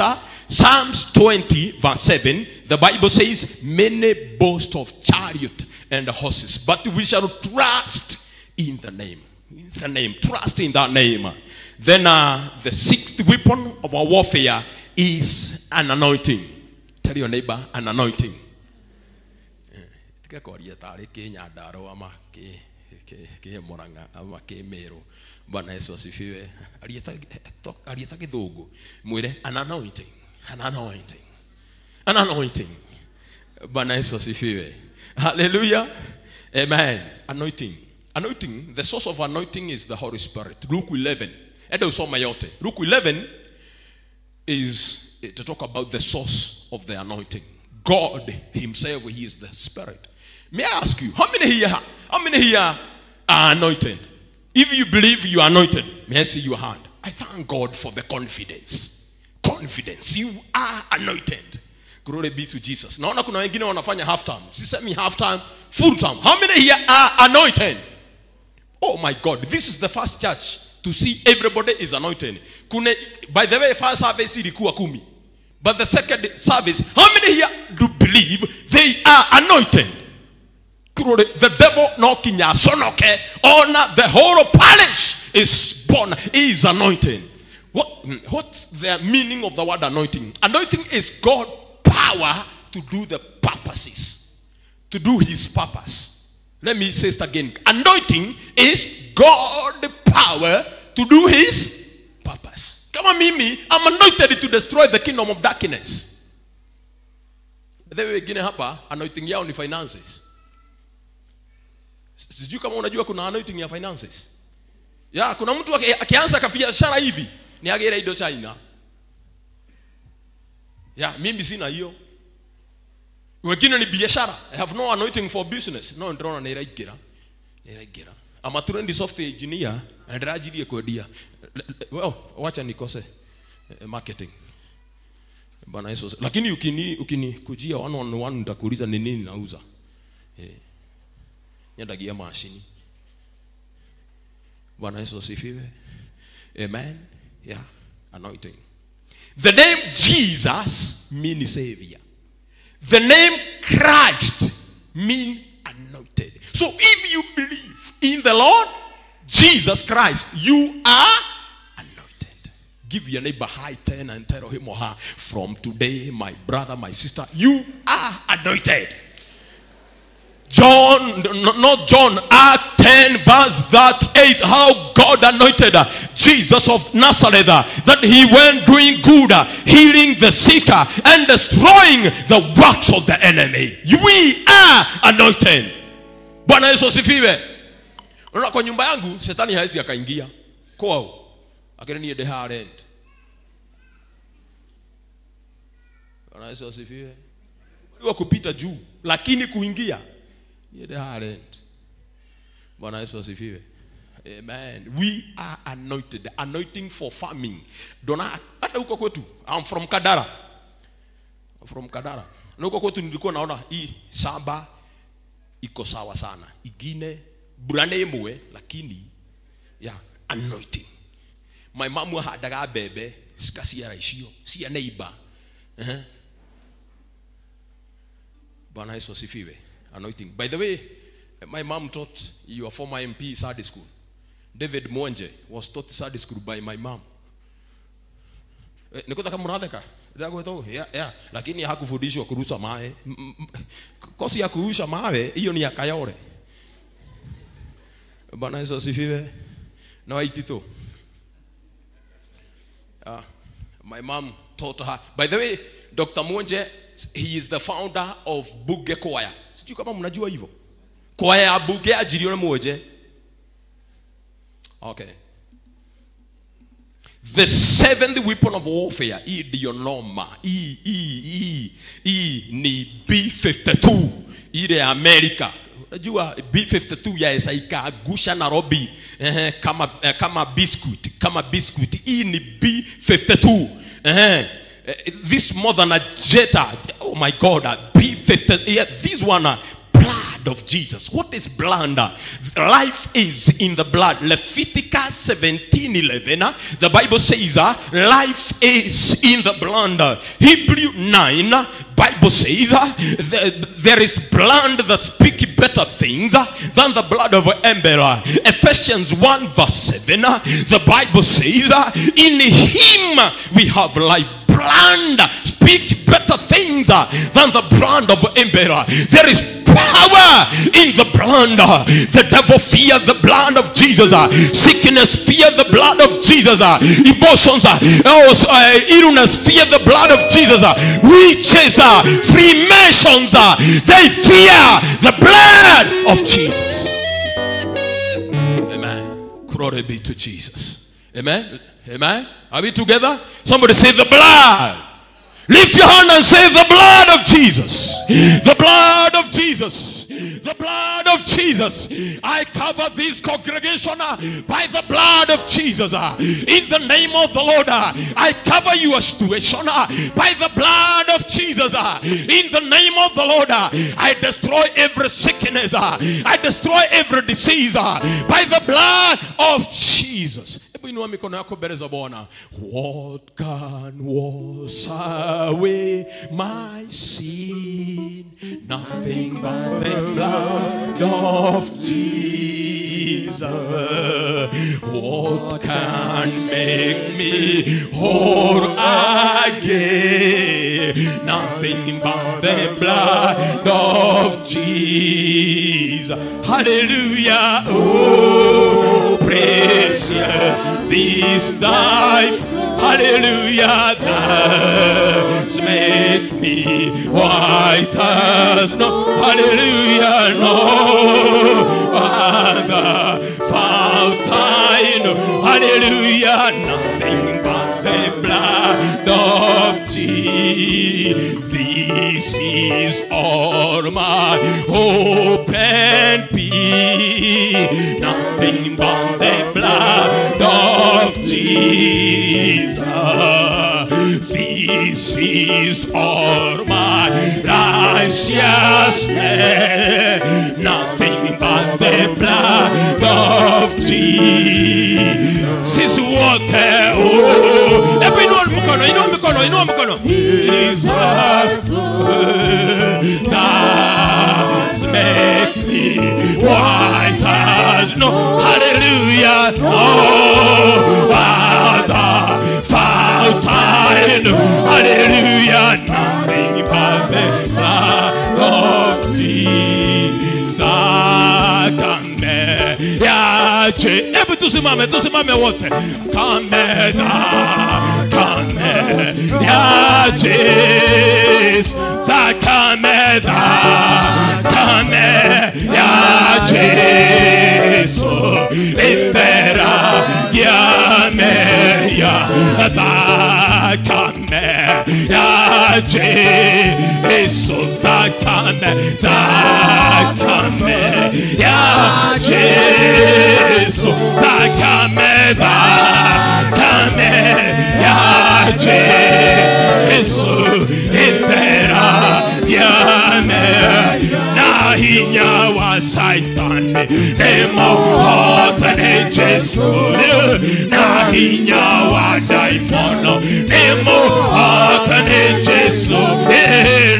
Psalms 20 verse 7. The Bible says, many boast of chariot and horses, but we shall trust in the name. In the name. Trust in that name. Then the sixth weapon of our warfare is an anointing. Tell your neighbor, an anointing. An anointing. An anointing. An anointing. Bwana Yesu asifiwe. Hallelujah. Amen. Anointing. Anointing, the source of anointing is the Holy Spirit. Luke 11. Enda usome yote. Luke 11 is to talk about the source of the anointing. God himself, he is the Spirit. May I ask you, how many here are anointed? If you believe you are anointed, may I see your hand? I thank God for the confidence. Confidence. You are anointed. Glory be to Jesus. Naona kuna wengine wanafanya half time. Sisemi half time, full time. How many here are anointed? Oh my God, this is the first church to see everybody is anointed. Kuna, by the way, first service ilikuwa 10. But the second service, how many here do believe they are anointed? The devil no kinya sonoke ona the whole parish is born is anointed. What's the meaning of the word anointing? Anointing is God's power to do the purposes, to do his purpose. Let me say it again. Anointing is God's power to do his purpose. Kama mimi, I'm anointed to destroy the kingdom of darkness. Wengine hapa anointing yao ni finances. Sijui kama unajua kuna anointing ya finances. Ya, kuna mtu akianza kabiashara hivi ni agera ido China. Ya, mimi sina hiyo. Wengine ni biashara. I have no anointing for business. No, ndrona ni iraigera. Ni. I'm a trained software engineer and ndirajirie kwendia. Well, wacha nikose marketing. Bwana Yesu. Lakini ukinikujia one on one nitakuuliza ni nini nauza. Nyendagia mashini. Bwana Yesu asifiwe. Amen. Yeah, anointing. The name Jesus means savior. The name Christ means anointed. So if you believe in the Lord Jesus Christ, you are anointed. Give your neighbor high 10 and tell him or her, from today, my brother, my sister, you are anointed. John, not John, Act 10 verse 38, how God anointed Jesus of Nazareth, that he went doing good, healing the sick, and destroying the works of the enemy. We are anointed. Bwana Yesu asifiwe. Unaona, kwa nyumba yangu shetani hawezi akaingia kwao, lakini niye deha rent. Bwana Yesu asifiwe. Wa kupita juu, lakini kuingia niye deha rent. Bwana Yesu asifiwe. Amen. We are anointed. Anointing for farming. Dona hata huko kwetu. I'm from Kadara. I'm from Kadara. Na huko kwetu nilikuwa naona hii shamba iko sawa sana. Igine burane imwe, lakini ya anointing. My mom ahandaga mbembe cikaciara icio cia neighbor. Bwana Yesu asifiwe. Anointing. By the way, my mom taught your former MP Sunday school. David Mwenje was taught Sunday school by my mom. Nikuta kama mnatheka. Yeah, yeah. Lakini hakufundishwa kurusha mawe. Kosi ya kurusha mawe hiyo ni ya Kayole. Bwana Yesu asifiwe. Na waitito. My mom taught her. By the way, Dr. Mwenje, he is the founder of Buge Choir. Sijui kama mnajua hivyo. Choir ya Buge ajiriona Mwenje. Okay. The seventh weapon of warfare, hii ndio noma. Hii ni B52 ile ya Amerika. Unajua B52 ya ikaangusha Nairobi kama biscuit, kama biscuit. Hii ni B52. This more than a jeta. Oh my God, B50. Yeah, this one, blood of Jesus. What is blood? Life is in the blood. Leviticus 17:11. The Bible says life is in the blood. Hebrew 9, Bible says there is blood that speaks better things than the blood of Abel. Ephesians 1 verse 7, the Bible says in him we have life. Blood speak better things than the blood of Abel. There is power in the blood. The devil fear the blood of Jesus. Sickness fear the blood of Jesus. Emotions, illness fear the blood of Jesus. Witches, Freemasons, they fear the blood of Jesus. Amen. Glory be to Jesus. Amen. Amen. Are we together? Somebody say the blood. Lift your hand and say the blood of Jesus. The blood of Jesus. The blood of Jesus. I cover this congregation by the blood of Jesus. In the name of the Lord, I cover your situation by the blood of Jesus. In the name of the Lord, I destroy every sickness. I destroy every disease by the blood of Jesus. Inua mikono yako mbele za Bwana. What can wash away my sin? Nothing but the blood of Jesus. What can make me whole again? Nothing but the blood of Jesus. Hallelujah. Oh, precious this life, hallelujah, does make me white as snow. Hallelujah, no other fountain. Hallelujah, nothing but the blood of Jesus. This is all my hope and peace. Nothing but the blood of Jesus. This is all my righteousness. Nothing but the blood of Jesus. Is water. Oh, everyone, mkono, inua mkono, inua mkono. Jesus does make me white as snow. Hallelujah. No other fountain. Hallelujah. Nothing but the blood of Jesus. Hebu tusimame, tusimame wote. Kame thakame ya Jesu, thakame, thakame ya Jesu, ithera ya meya, thakame ya Jesu, thakame, thakame ya Jesu, thakame, thakame ya Jesu, ithera ya meya, na hinya wa Saitani nĩmũhotane Jesu, na hinya wa daimono nĩmũhotane Jesu,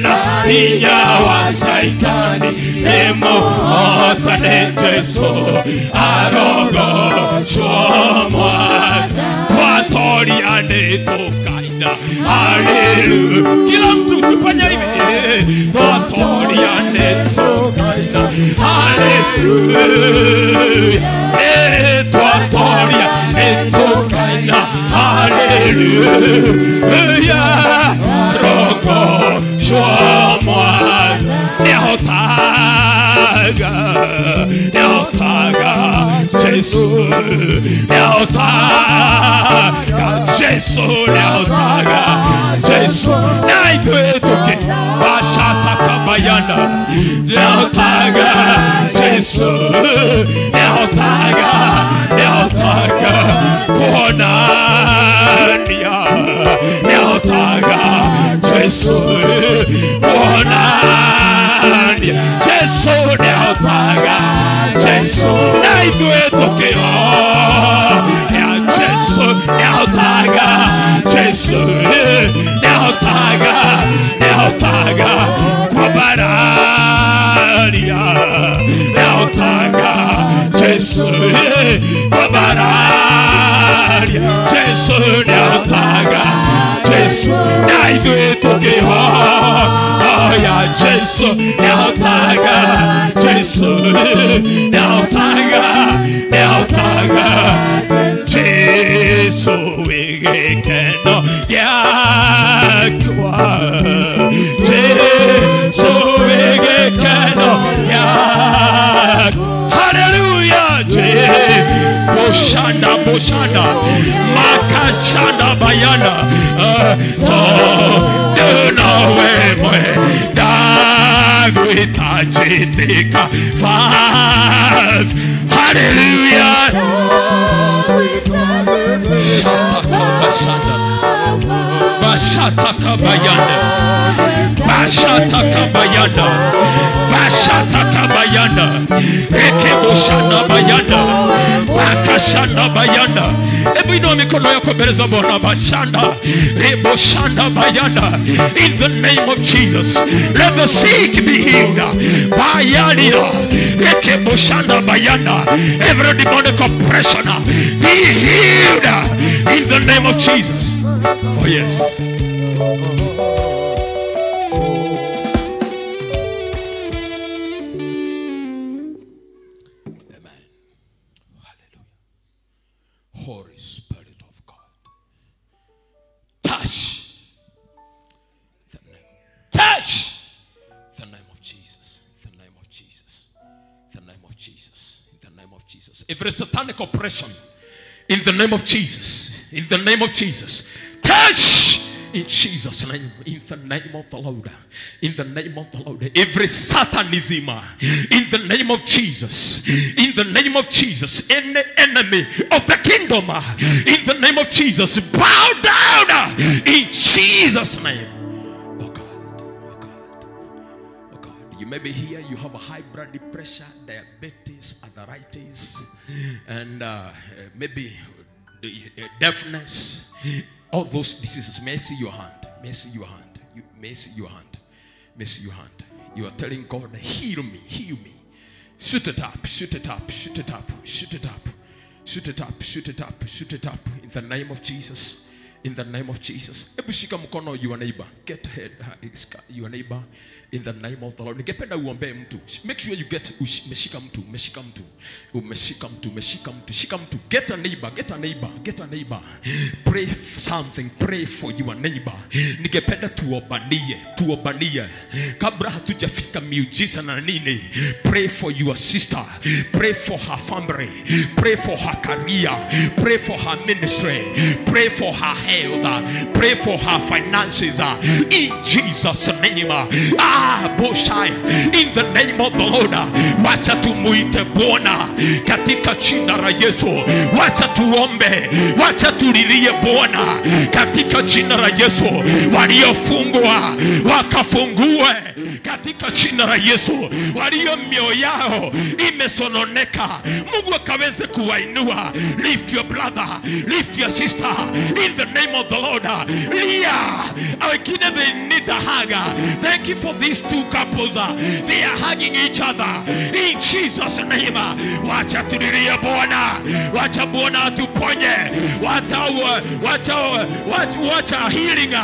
na hinya wa Saitani nĩmũhotane Jesu, arogocwo Mwathani twatoria nĩtũkaina. Haleluya! Kila mtu tufanya hivi, twatoria nĩtũkaina. Haleluya! Twatoria nĩtũkaina. Haleluya! Rogocwo Mwathani nĩahotaga, nĩahotaga Jesu, nĩahotaga Jesu, nĩahotaga Jesu, na ithuĩ tũkĩbacatakabayana nĩahotaga Jesu, nĩahotaga, nĩahotaga kuonania, nĩahotaga Jesu, kuonania Jesu, nĩahotaga Jesu, na ithuĩ tũkĩhoya Jesu, nĩahotaga Jesu, nĩahotaga, nĩahotaga kwambararia, nĩahotaga Jesu, kwambararia Jesu, nĩahotaga Jesu, na ithuĩ tũkĩhoya Jesu, nĩahotaga Jesu, nĩahotaga, nĩahotaga Jesu, wĩ gĩkeno gĩakwa, Jesu wĩ gĩkeno gĩakwa. Hallelujah! Jesu, shanda boshanda makachanda bayana, tondũ nowe mwenda gwĩtanjĩtĩka. Five. Hallelujah! Bashataka bayana, bashataka bayana, bashataka bayana, rekeboshana bayana, bakashana bayana. Hebu inua mikono yako mbele za Bwana. Bashanda, reboshanda bayana. In the name of Jesus, let the sick be healed. Bayalia, rekeboshanda bayana. Every demonic oppression be healed in the name of Jesus. Oh yes. Amen. Hallelujah. Holy Spirit of God, touch the name. Touch the name of Jesus. The name of Jesus. The name of Jesus. The name of Jesus. Every satanic oppression, in the name of Jesus. In the name of Jesus. Touch in Jesus' name. In the name of the Lord. In the name of the Lord. Every satanism, in the name of Jesus. In the name of Jesus. Any enemy of the kingdom, in the name of Jesus, bow down in Jesus' name. Oh God. Oh God. Oh God. You may be here, you have a high blood pressure, diabetes, arthritis, and maybe deafness, all those diseases. May I see your hand? May I see your hand? May I see your hand? May I see your hand? You are telling God, heal me, heal me. Shoot it up, shoot it up, shoot it up, shoot it up, shoot it up, shoot it up, shoot it up. In the name of Jesus. In the name of Jesus. Hebu shika mkono your neighbor. Get head your neighbor in the name of the Lord. Ningependa uombee mtu. Make sure you get umeshika mtu, umeshika mtu. Umeshika mtu, umeshika mtu, shika mtu. Get a neighbor, get a neighbor, get a neighbor. Pray something, pray for your neighbor. Ningependa tuobanie, tuobanie. Kabla hatujafika miujiza na nini. Pray for your sister. Pray for her family. Pray for her career. Pray for her ministry. Pray for her health. Pray for her finances. In Jesus' name. Boshai. In the name of the Lord. Wacha tumuite Bwana katika jina la Yesu. Wacha tuombe, wacha tulilie Bwana katika jina la Yesu. Waliofungwa wakafungue katika jina la Yesu. Walio mioyo yao imesononeka, Mungu akaweze kuwainua. Lift your brother, lift your sister in the name of the Lord. Leah, wengine they need a hug. Thank you for these two couples. They are hugging each other in Jesus' name. Wacha tulilie Bwana, wacha Bwana atuponye. Wacha healing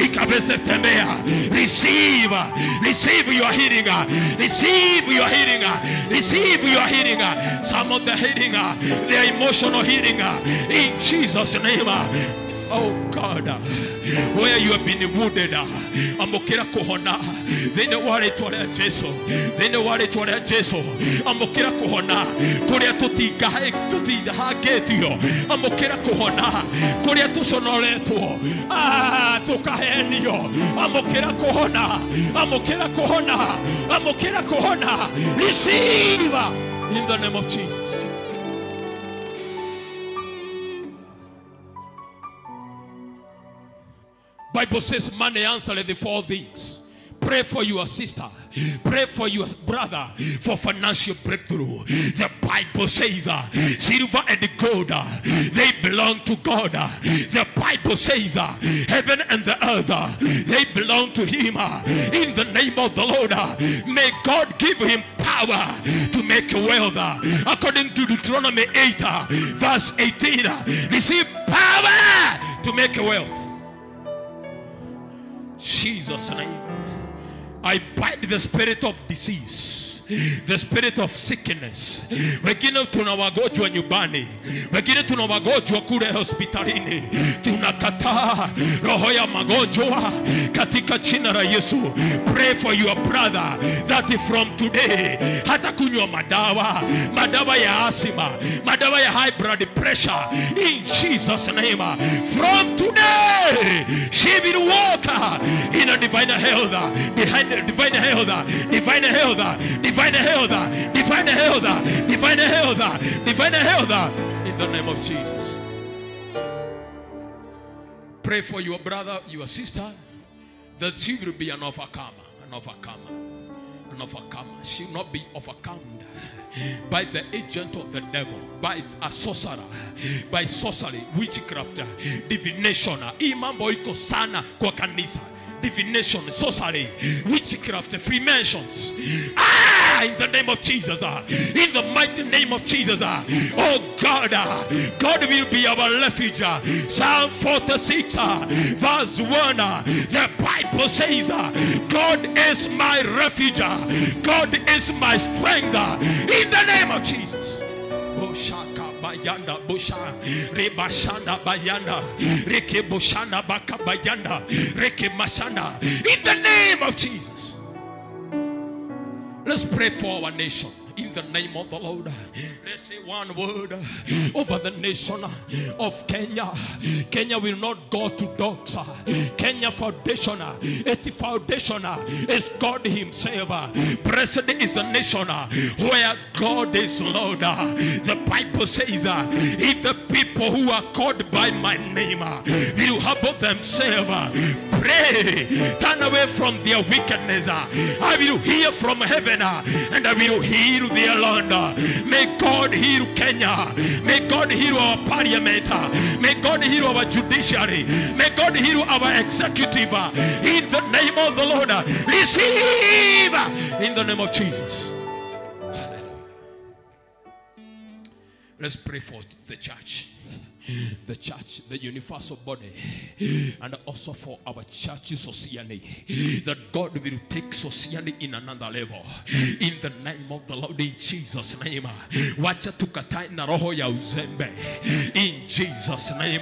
ikaweze tembea. Receive, receive your healing, receive your healing, receive your healing. Some of the healing, their emotional healing in Jesus' name. Oh God, where you have been wounded, amokera kuhona thĩinĩ wa rĩtwa rĩa Jesu, thĩinĩ wa rĩtwa rĩa Jesu, amokera kuhona kũrĩa tũtindahangĩtio, amokera kuhona kũrĩa tũconoretwo, tũkahenio, amokera kuhona, amokera kuhona, amokera kuhona. Receive in the name of Jesus. Bible says money answereth the four things. Pray for your sister. Pray for your brother for financial breakthrough. The Bible says silver and gold, they belong to God. The Bible says heaven and the earth, they belong to him. In the name of the Lord, may God give him power to make wealth. According to Deuteronomy 8 verse 18, receive power to make wealth. Jesus' name. I bind the spirit of disease, the spirit of sickness. Wengine tuna wagonjwa nyumbani, wengine tuna wagonjwa kule hospitalini. Tunakataa roho ya magonjwa katika jina la Yesu. Pray for your brother that from today hata kunywa madawa, madawa ya asima, madawa ya high blood pressure in Jesus' name. From today she will walk in a divine health, divine health, divine health, divine health, divine health, divine health, divine health, in the name of Jesus. Pray for your brother, your sister, that she will be an overcomer, an overcomer, an overcomer. She will not be overcome by the agent of the devil, by a sorcerer, by sorcery, witchcraft, divination. Hii mambo iko sana kwa kanisa. Divination, sorcery, witchcraft, Freemasons. In the name of Jesus, in the mighty name of Jesus. Oh God, God will be our refuge. Psalm 46, verse 1. The Bible says, God is my refuge. God is my strength. In the name of Jesus. Boshaka bayanda bosha rebashanda bayanda reke boshanda baka bayanda reke mashanda. In the name of Jesus. Let's pray for our nation. In the name of the Lord. Let's say one word over the nation of Kenya. Kenya will not go to dogs. Kenya foundation, its foundation is God himself. Blessed is the nation where God is Lord. The Bible says, if the people who are called by my name will humble themselves, pray, turn away from their wickedness, I will hear from heaven and I will heal their land. May God heal Kenya. May God heal our parliament. May God heal our judiciary. May God heal our executive. In the name of the Lord, receive in the name of Jesus. Hallelujah. Let's pray for the church. the church, the universal body, and also for our church Sosiani, that God will take Sosiani in another level. In the name of the Lord, in Jesus' name. Wacha tukatae na roho ya uzembe. In Jesus' name.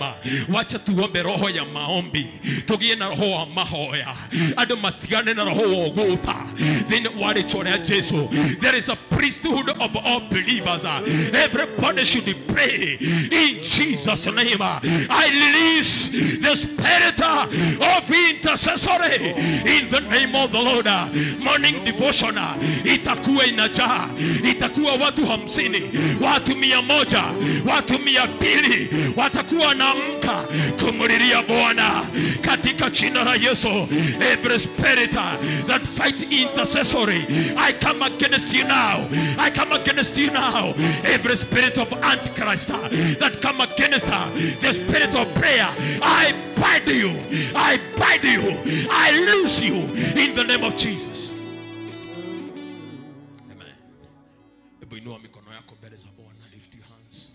Wacha tuombe roho ya maombi. Tugie na roho wa mahoya. Ado matigane na roho wa uguta. Then wale chorea Jesu. There is a priesthood of all believers. Everybody should pray in Jesus' name. I release the spirit of intercessory in the name of the Lord. Morning devotion itakuwa inajaa, itakuwa watu 50, watu 100, watu 200 watakuwa wanaamka kumlilia Bwana katika jina la Yesu. Every spirit that fight intercessory, I come against you now. I come against you now. Every spirit of Antichrist that come against the spirit of prayer, I bind you. I bind you. I loose you in the name of Jesus. Amen. Hebu inua mikono yako mbele za Bwana. Lift your hands.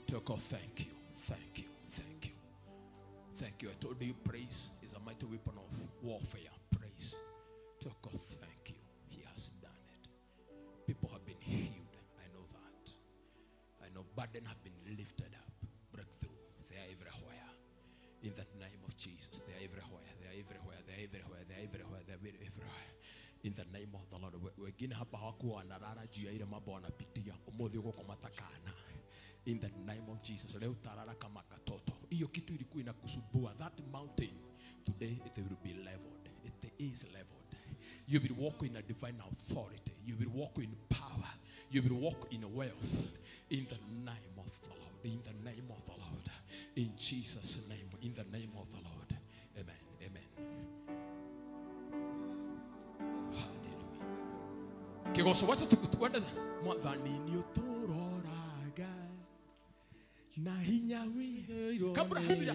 Tell God, thank you. Thank you. Thank you. Thank you. I told you praise is a mighty weapon of warfare. Praise. Tell God, thank you. He has done it. People have been healed. I know that. I know burden have been lifted up. Breakthrough. They are everywhere. In the name of Jesus. They are everywhere. They are everywhere. They are everywhere. They are everywhere. They are everywhere. In the name of the Lord. Wengine hapa hawakuwa wanalala juu ya ile mambo wanapitia. Umuthi uko kwa matakana. In the name of Jesus. Leo utalala kama katoto. Hiyo kitu ilikuwa inakusumbua. That mountain today it will be leveled. It is leveled. You will walk in a divine authority. You will walk in power. You will walk in wealth. In the name of the Lord. In the name of the Lord. In Jesus' name. In the name of the Lord. Amen. Amen. Hallelujah. Kigoso wacha tukwenda mwathani ni uturoraga na hinya wi. Kabla hatuja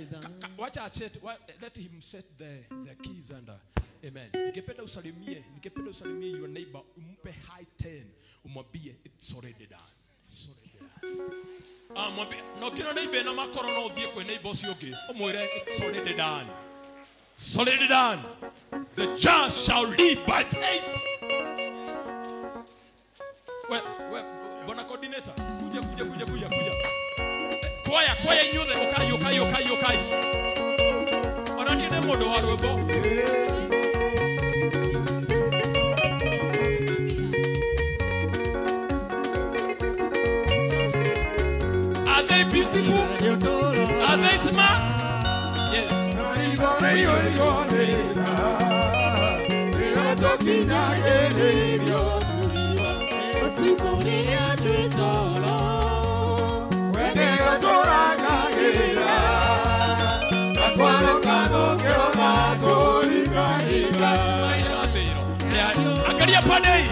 wacha set, let him set the keys and amen. Ningependa usalimie your neighbor, umpe high 10, umwambie it's already done. It's already done. Mwambie no kino neighbor na makoro no uthie kwi neighbor ucio ungi, umwire it's already done. It's already done. The just shall live by faith. We bwana coordinator, kuja. Kwaya inyuthe ukai. Ona nie ndi mundu wa rwimbo. Are they beautiful? Are they smart? Yes. Angalia pande hii.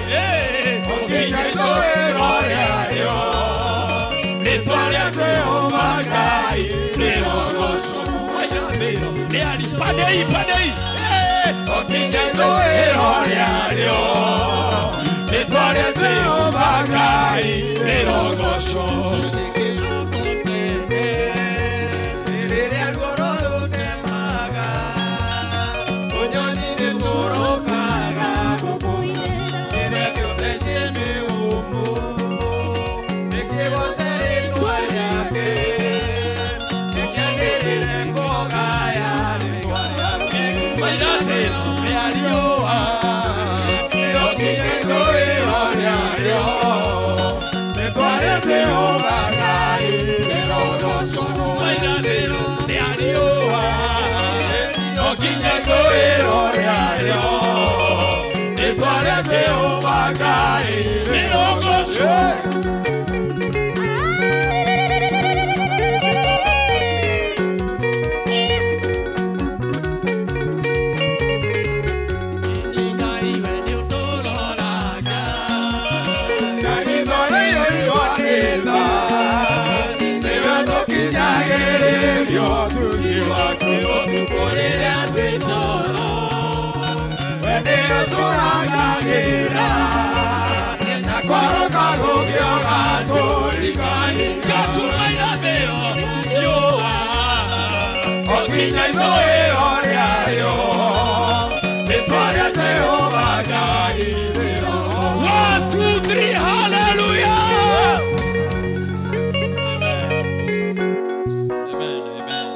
Ithũĩro rĩarĩo rĩtwa rĩa Jehova Ngai rĩro. 1 2 3 hallelujah. Amen, amen,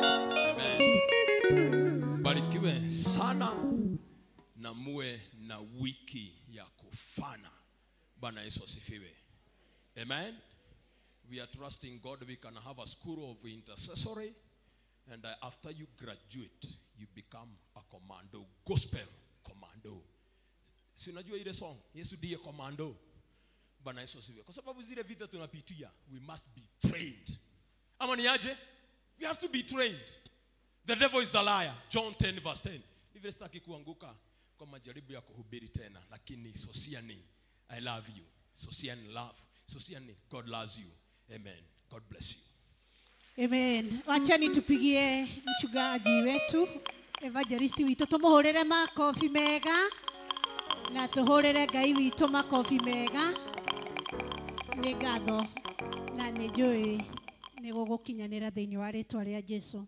amen. Barikiwe sana na muwe na wiki ya kufana. Bwana Yesu asifiwe. Amen. We are trusting God we can have a school of intercessory, and after you graduate you become a commando, gospel commando. Si unajua ile song, Yesu ndiye commando. Bwana Yesu asifiwe. Kwa sababu zile vita tunapitia, we must be trained. Ama ni aje? We have to be trained. The devil is a liar. John 10 verse 10. Ni sitaki kuanguka kwa majaribu ya kuhubiri tena, lakini sosiani, I love you. Sosiani love. Sosiani, God loves you. Amen. God bless you. Amen. Wachani tupigie mchungaji wetu, evangelisti witũ, tũmũhũrĩre makobi mega na tũhũrĩre Ngai witũ makobi mega. Nĩ ngatho na nĩ njũĩ nĩ gũgũkinyanĩra thĩinĩ wa rĩtwa rĩa Jesu.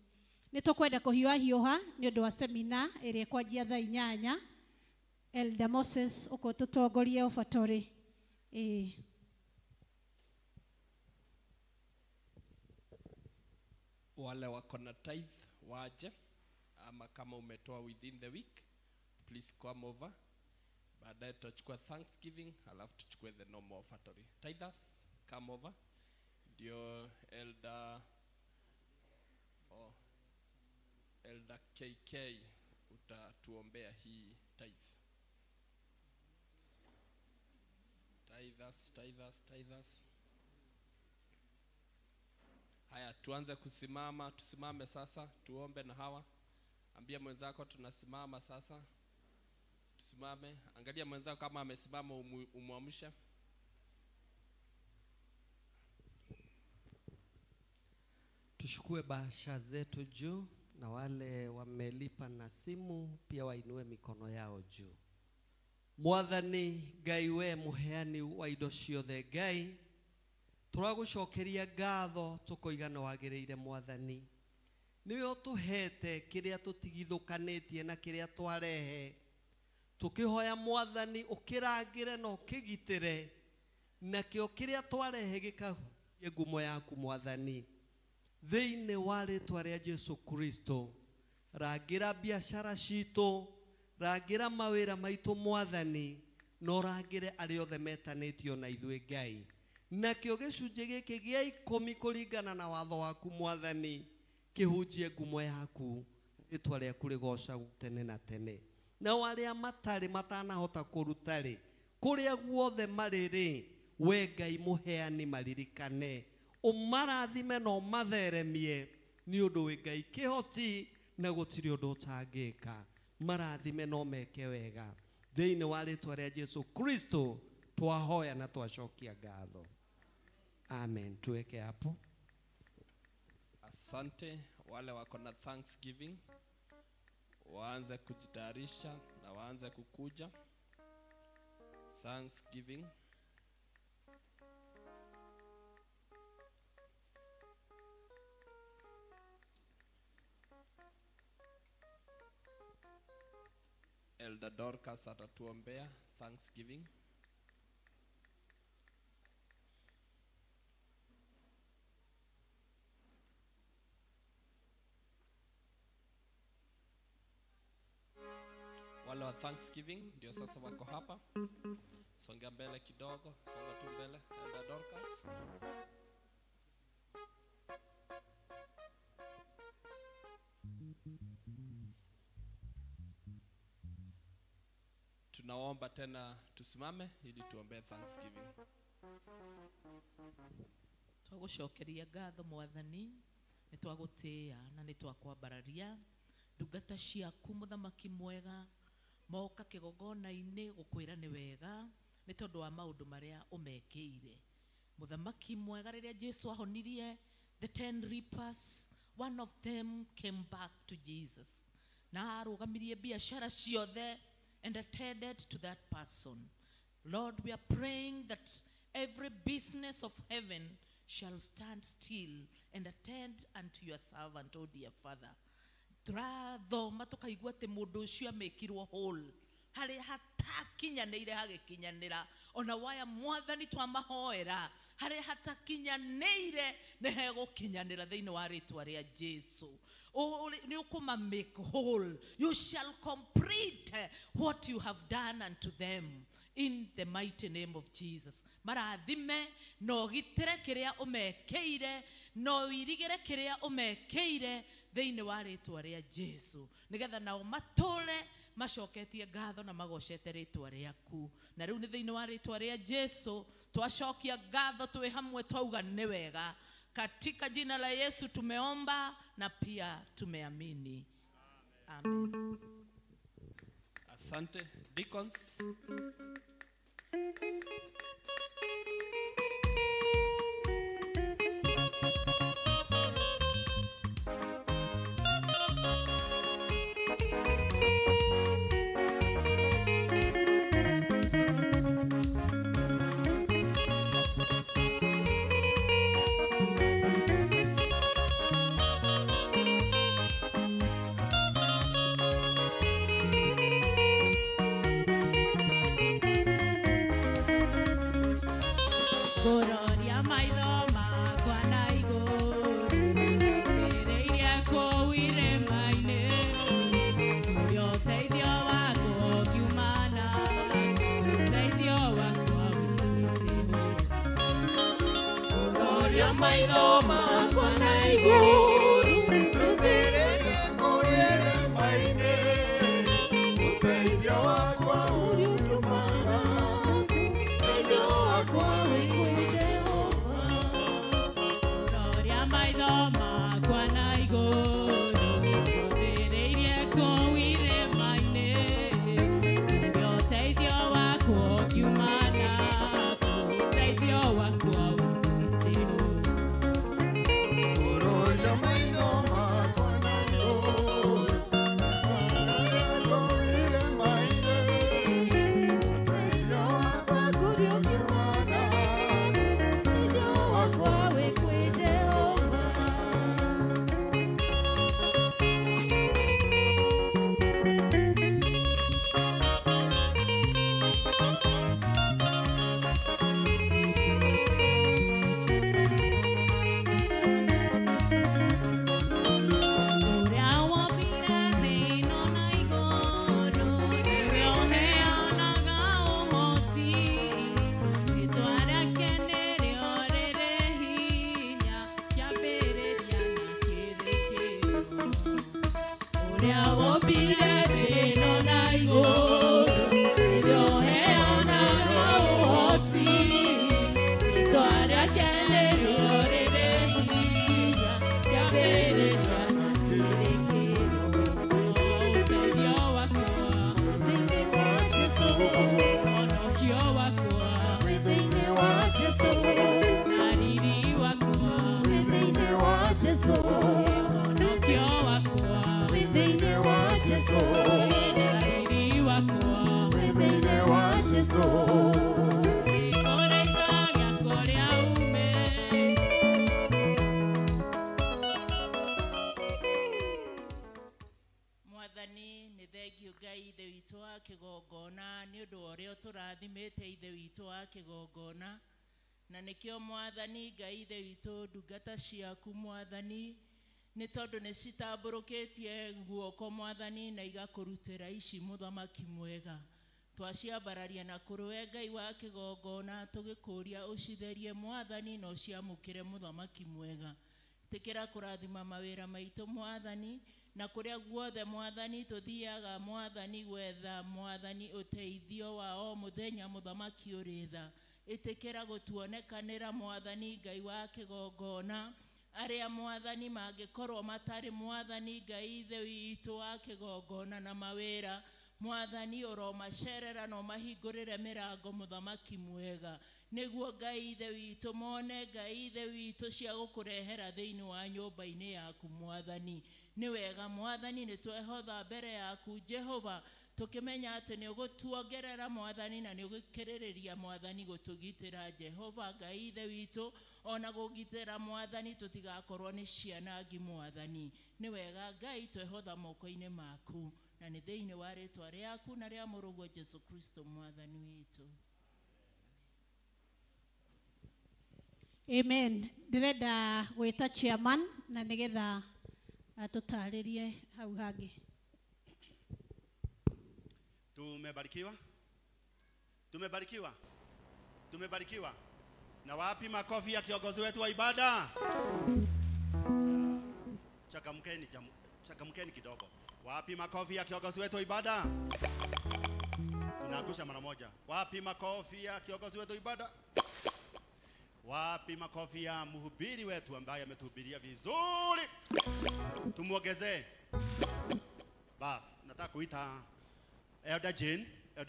Nĩ tũkwenda kũhiũhahiũha nĩ ũndũ wa semina ĩrĩa ĩkwanjia thaa 8. Elder Moses ũkũ tũtongorie ũbatorĩ. Wale wako na tithe waje, ama kama umetoa within the week, please come over. Baadaye tutachukua Thanksgiving, halafu tuchukue the normal offertory. Tithers, come over. Ndio Elder Elder KK utatuombea hii tithe. Tithers, tithers, tithers. Haya, tuanze kusimama, tusimame sasa, tuombe na hawa. Ambia mwenzako tunasimama sasa. Tusimame, angalia mwenzako kama amesimama umuamshe. Tuchukue bahasha zetu juu, na wale wamelipa na simu pia wainue mikono yao juu. Mwathani Ngai we muheani wa indo ciothe Ngai, tũragũcokeria ngatho tũkoiga nĩ wagĩrĩire Mwathani. Nĩwe ũtũhete kĩrĩa tũtigithũkanĩtie na kĩrĩa twarehe. Tũkĩhoya Mwathani ũkĩrangĩre na ũkĩgitĩre, nakĩo kĩrĩa twarehe gĩkahutie ngumo yaku Mwathani. Thĩinĩ wa rĩtwa rĩa Jesu Kristo, rangĩra biashara citũ, rangĩra mawĩra maitũ Mwathani, na ũrangĩre arĩa othe metanĩtio na ithuĩ Ngai. Nakĩo gĩcunjĩ gĩkĩ gĩa 10 kũringana na watho waku Mwathani, kĩhunjie ngumo yaku, rĩtwa rĩaku rĩgocagwo tene na tene. Nao arĩa matarĩ matanahota kũruta-rĩ, kũrĩa guothe marĩ-rĩ, we Ngai mũheani maririkane, ũmarathime na ũmatheremie, nĩ ũndũ wĩ Ngai kĩhoti na gũtirĩ ũndũ ũtangĩka. Marathime na ũmeke wega. Thĩinĩ wa rĩtwa rĩa Jesu Kristo twahoya na twacokia ngatho. Amen. Tuweke hapo. Asante. Wale wako na Thanksgiving waanze kujitayarisha na waanze kukuja. Thanksgiving. Elder Dorcas atatuombea Thanksgiving. Wale wa Thanksgiving ndio sasa wako hapa. Songa mbele kidogo, songa tu mbele, Elder Dorcas. Tunaomba tena tusimame ili tuombe Thanksgiving. Twagucokeria ngatho Mwathani, nĩ twagũtĩĩa na nĩ twakwambararia ndungata ciaku mũthamaki mwega, moka kĩgongona-inĩ gũkwĩra nĩ wega nĩ tondũ wa maũndũ marĩa ũmekĩire. Mũthamaki mwega, rĩrĩa Jesu ahonirie the 10 lepers, one of them came back to Jesus na arũgamirie biashara ciothe and attended to that person. Lord, we are praying that every business of heaven shall stand still and attend unto your servant, O dear Father. Tũrathoma tũkaigua atĩ mũndũ ũcio amĩkirwo whole harĩa hatakinyanĩire hagĩkinyanĩra. Ona waya Mwathani twamahoera harĩa hatakinyanĩire nĩ hegũkinyanĩra thĩinĩ wa rĩtwa rĩa Jesu. Nĩ ũkũma make whole. You shall complete what you have done unto them in the mighty name of Jesus. Marathime na ũgitĩre kĩrĩa ũmekĩire na ũirigĩre kĩrĩa ũmekĩire thĩinĩ wa rĩtwa rĩa Jesu, nĩgetha nao matũre macoketie ngatho na magocete rĩtwa rĩaku. Na rĩu nĩ thĩinĩ wa rĩtwa rĩa Jesu twacokia ngatho twĩ hamwe, twauga nĩ wega. Katika jina la Yesu tumeomba na pia tumeamini. Amen. Asante. Deacons. Ciaku Mwathani nĩ tondũ nĩ citambũrũkĩtie guoko Mwathani na igakũrutĩra ici mũthamaki mwega. Twaciambararia na kũrũe Ngai wa kĩgongona tũgĩkũria ũcitherie Mwathani na ũciamũkĩre mũthamaki mwega. Ĩtĩkĩra kũrathima mawĩra maitũ Mwathani na kũrĩa guothe Mwathani tũthiaga Mwathani gwetha Mwathani ũteithio wa o mũthenya mũthamaki ũrĩ tha. Ĩtĩkĩra gũtuonekanĩra Mwathani Ngai wa kĩgongona arĩa Mwathani mangĩkorwo matarĩ Mwathani Ngai ithe witũ wa kĩgongona na mawĩra Mwathani ũromacerera na ũmahingũrĩre mĩrango mũthamaki mwega nĩguo Ngai ithe witũ mone Ngai ithe witũ cia gũkũrehera thĩinĩ wa nyũmba-inĩ yaku Mwathani. Nĩ wega Mwathani nĩ twehotha mbere yaku Jehova Tukimenya atĩ nĩ ũgũtuongerera mwathani na nĩ ũgũkĩrĩrĩria mwathani gũtũgitĩra Jehova Ngai ithe witũ ona gũgitĩra mwathani tũtigakorwo nĩ cianangi mwathani. Nĩ wega Ngai twehotha moko-inĩ maku na nĩ thĩinĩ wa rĩtwa rĩaku na rĩa mũrũguo Jesu Kristo mwathani witũ. Amen. Ndĩrenda gwĩta chairman na nĩgetha atũtarĩrie hau hangĩ. Tumebarikiwa? Tumebarikiwa? Tumebarikiwa? Na wapi makofi ya kiongozi wetu wa ibada? Changamkeni, changamkeni kidogo. Wapi makofi ya kiongozi wetu wa ibada? Tunaangusha mara moja. Wapi makofi ya kiongozi wetu wa ibada? Wapi makofi ya mhubiri wetu ambaye ametuhubiria vizuri? Tumuongezee. Bas, nataka kuita Elder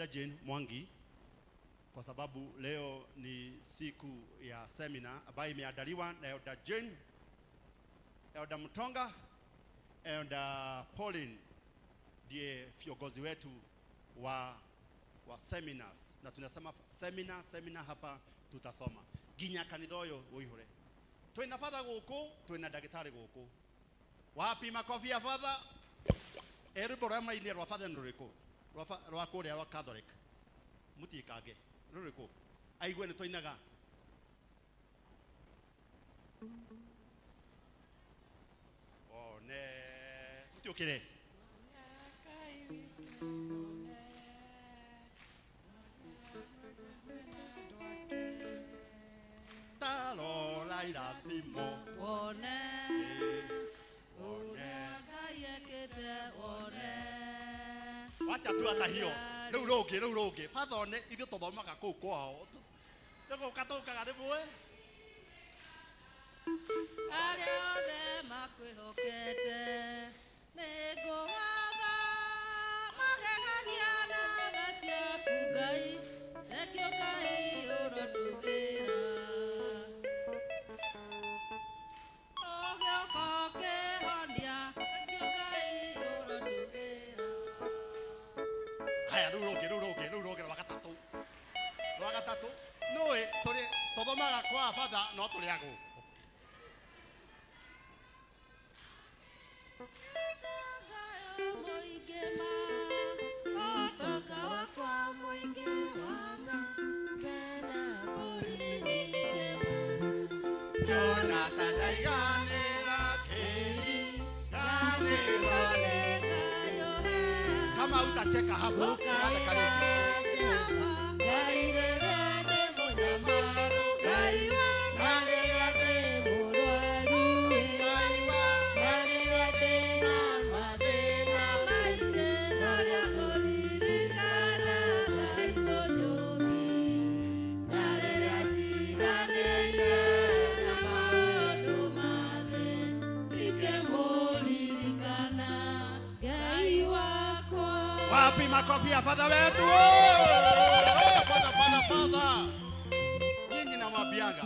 Jane Mwangi, kwa sababu leo ni siku ya semina ambayo imeandaliwa na Elder Jane, Elder Mutonga, Elder Pauline ndiye viongozi wetu wa seminars. Na tunasema semina hapa tutasoma ginya kanitha uyu uihure. Twina father guku, twina ndagitari guku. Wapi makofi ya father? Erwimbo rwa mainie rwa father nĩ rũrĩkũ? Rwa kũrĩa rwa Catholic mutikange rũrĩkũ? Aigue nĩ twainaga. One mutiũkĩre. Tarora irathimo wone ũrĩa Ngai ekĩte wone. Wacha tu hata hiyo. Rĩu rũngĩ father one ithuĩ tũthomaga kũu kwao. Nĩ gũka tũkaga rĩmwe. Arĩa othe makwĩhokete nĩngũwatha magegania na tha ciaku Ngai, thengio Ngai ũrotugĩra. Ũgĩũka ũkĩhonia, thengio Ngai ũrotugĩra. Haya, rĩu rũngĩ rwa gatatũ. Rwa gatatũ. Nũĩ tũrĩ tũthomaga kwa father no tũrĩagwo. Kama utacheka hapo, Wapi makofi ya father wetu? Father, father, father. Nyinyi namwambiaga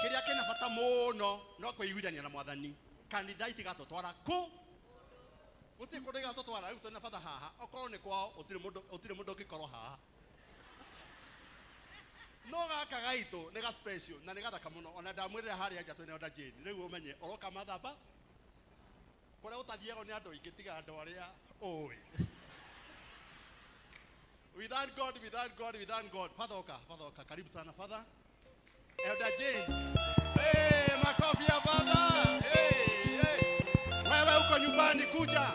kiria kina bata muno no kwĩiguithania na mwathani. Kanitha itigatũtwara kũ? Gũtirĩ kũndũ igatũtwara. Rĩu twĩna father haha, okorwo nĩ kwao ũtirĩ mũndũ ũngĩkorwo haha. No gaka gaitũ nĩ ga special na nĩ gathaka mũno. Ona ndamwĩrĩra harĩa nja twĩna Elder Jane. Rĩu ũmenye ũroka mathamba kũrĩa ũtathiagwo nĩ andũ aingĩ tiga andũ arĩa ũĩ. We thank God, we thank God, we thank God. Father Oka, Father Oka, karibu sana Father. Elder Jane. Hey, makofi ya Father. Hey, hey. Wewe uko nyumbani kuja.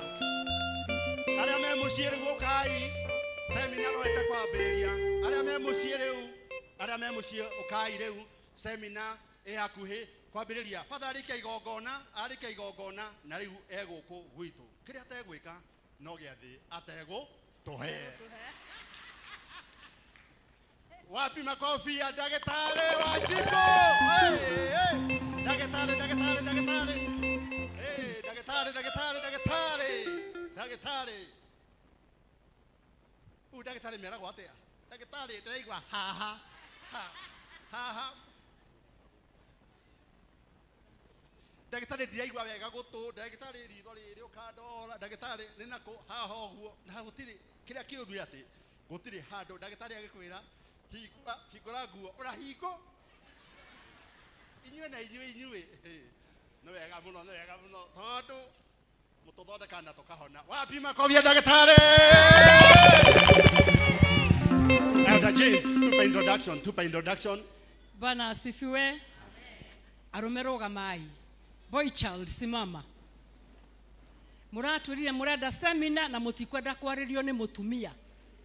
Arĩa me mũciĩ rĩu ũkai. Seminar no ĩtekwambĩrĩria. Arĩa me mũciĩ rĩu, arĩa me mũciĩ ũkai rĩu. Seminar ĩ hakuhĩ kwambĩrĩria. Father arĩkia igongona na rĩu egũkũ gwitũ. Kĩrĩa ategwĩka no gĩathĩ ategũtũhe. Wapi makofi ya daktari wa jiko? Hey, hey. Daktari, daktari, daktari. Hey, daktari, daktari, daktari. Daktari. Daktari meragwo atia? Daktari ndĩraigua haha. Ha. Haha. Daktari ndiraigua wega gũtũ, daktari ritho rĩrĩ ũkandora, daktari nĩ nakũ haha ũguo na gũtirĩ. Kĩrĩa kĩũru nĩ atĩ gũtirĩ handũ ndagĩtarĩ agĩkwĩra hingũra hingũra nguo ũrahingo inyuĩ na inyuĩ inyuĩ nĩ wega mũno nĩ wega mũno tondũ mũtũthondeka na tũkahona. Wapi makobi ya ndagĩtarĩ? Elder Jane, tupe introduction, tupe introduction. Bwana asifiwe. Arume rũgamai. Boy child simama. Mũratwĩrire mũrenda seminar na mũtikwenda kwarĩrio nĩ mũtumia.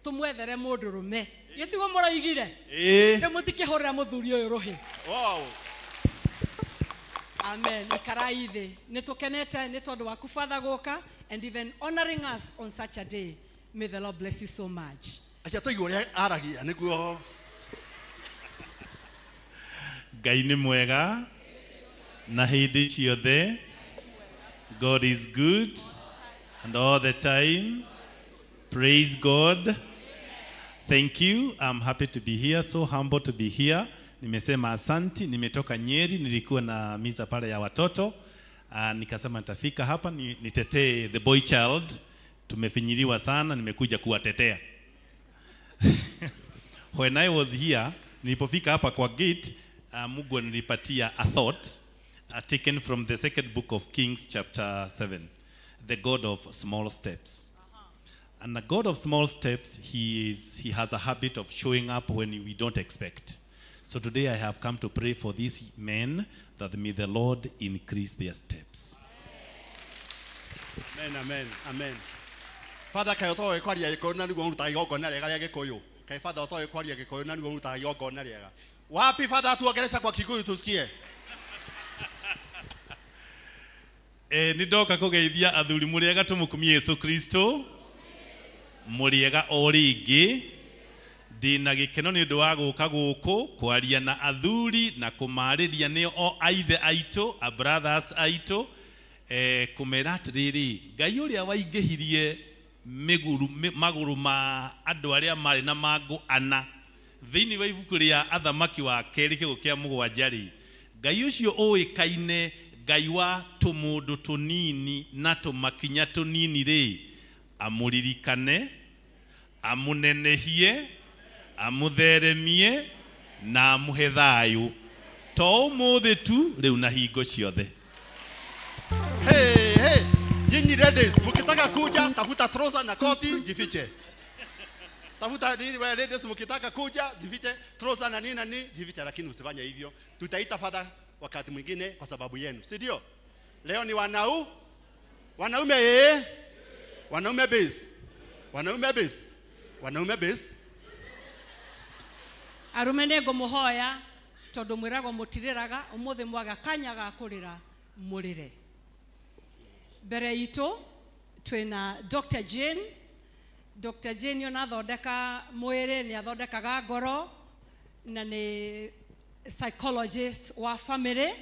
Tũmwethere mũndũrũme. Gĩtiguo mũroigire? Ĩĩ. Rĩu mũtikĩhũrĩra mũthuri ũyũ rũhĩ. Wow. Amen. Ikarai thĩ. Nĩ tũkenete nĩ tondũ waku Father gũka and even honoring us on such a day. May the Lord bless you so much. Acia tũigue ũrĩa aragia nĩguo. Ngai nĩ mwega na hĩndĩ ciothe. God is good and all the time. Praise God. Thank you. I'm happy to be here. So humble to be here. Nimesema asanti. Nimetoka Nyeri. Nilikuwa na misa pale ya watoto. Nikasema nitafika hapa nitetee the boy child. Tumefinyiliwa sana. Nimekuja kuwatetea. When I was here, nilipofika hapa kwa gate, Mungu alinipatia a thought taken from the second book of Kings chapter 7, the God of small steps. And the God of small steps, he has a habit of showing up when we don't expect. So today I have come to pray for these men that may the Lord increase their steps. Amen, amen, amen. Father, kaĩ ũtoĩ kwaria Gĩkũyũ na nĩguo ũrutaga igongona rĩega rĩa Gĩkũyũ? Kaĩ Father ũtoĩ kwaria Gĩkũyũ na nĩguo ũrutaga igongona rĩega? Wapi Father, tuongeresha kwa Kikuyu tusikie. Nĩ ndoka kũgeithia athuri mũrĩega tũmũkumie Yesu Kristo mũrĩega o rĩngĩ. Ndĩna gĩkeno nĩ ũndũ wa gũka gũkũ kwaria na athuri na kũmarĩria nĩo o aithe aitũ, a brothers aitũ, kũmera atĩrĩrĩ, Ngai ũrĩa waingĩhirie magũrũ ma andũ arĩa marĩ na mangũ ana thĩinĩ wa ibuku rĩa Athamaki wa kerĩ kĩgũ kĩa mũgwanja rĩ, Ngai ũcio ũĩkaine Ngai wa tũmũndũ tũnini na tũmakinya tũnini rĩ, amũririkane, amũnenehie, amũtheremie na amũhe thayũ to ũmũthĩ tu rĩu na hingo ciothe. Hey, hey, nyinyi ladies, mkitaka kuja tafuta trouser na koti jifiche. Tafuta nini wewe ladies, mkitaka kuja jifiche trouser na nini na nini jifiche, lakini usifanye hivyo. Tutaita Father wakati mwingine kwa sababu yenu, si ndio? Leo ni wanaume wanaume base. Wanaume base. Wanaume base. Arume nĩ ngũmũhoya tondũ mwĩragwo mũtirĩraga ũmũthĩ mwaga kanya ga kũrĩra mũrĩre. Mbere itũ twĩna Dr. Jane. Dr. Jane ona athondeka mwĩrĩ, nĩ athondekaga ngoro na nĩ psychologist wa family,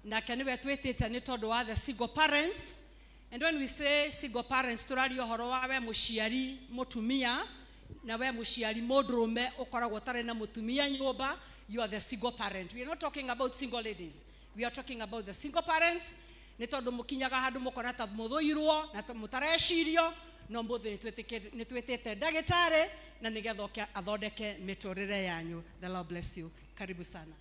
nake nĩwe twĩtĩte nĩ tondũ wa the single parents. And when we say single parents, tũraria ũhoro wa we mũciari mũtumia na we mũciari mũndũrũme ũkoragwo ũtarĩ na mũtumia nyũmba. You are the single parent. We are not talking about single ladies. We are talking about the single parents. Nĩ tondũ mũkinyaga handũ mũkona ta mũthũirwo na ta mũtarecirio, no mũthĩ nĩ twĩtĩte ndagĩtarĩ na nĩgetha oke athondeke mĩtũrĩre yanyu. The Lord bless you. Karibu sana.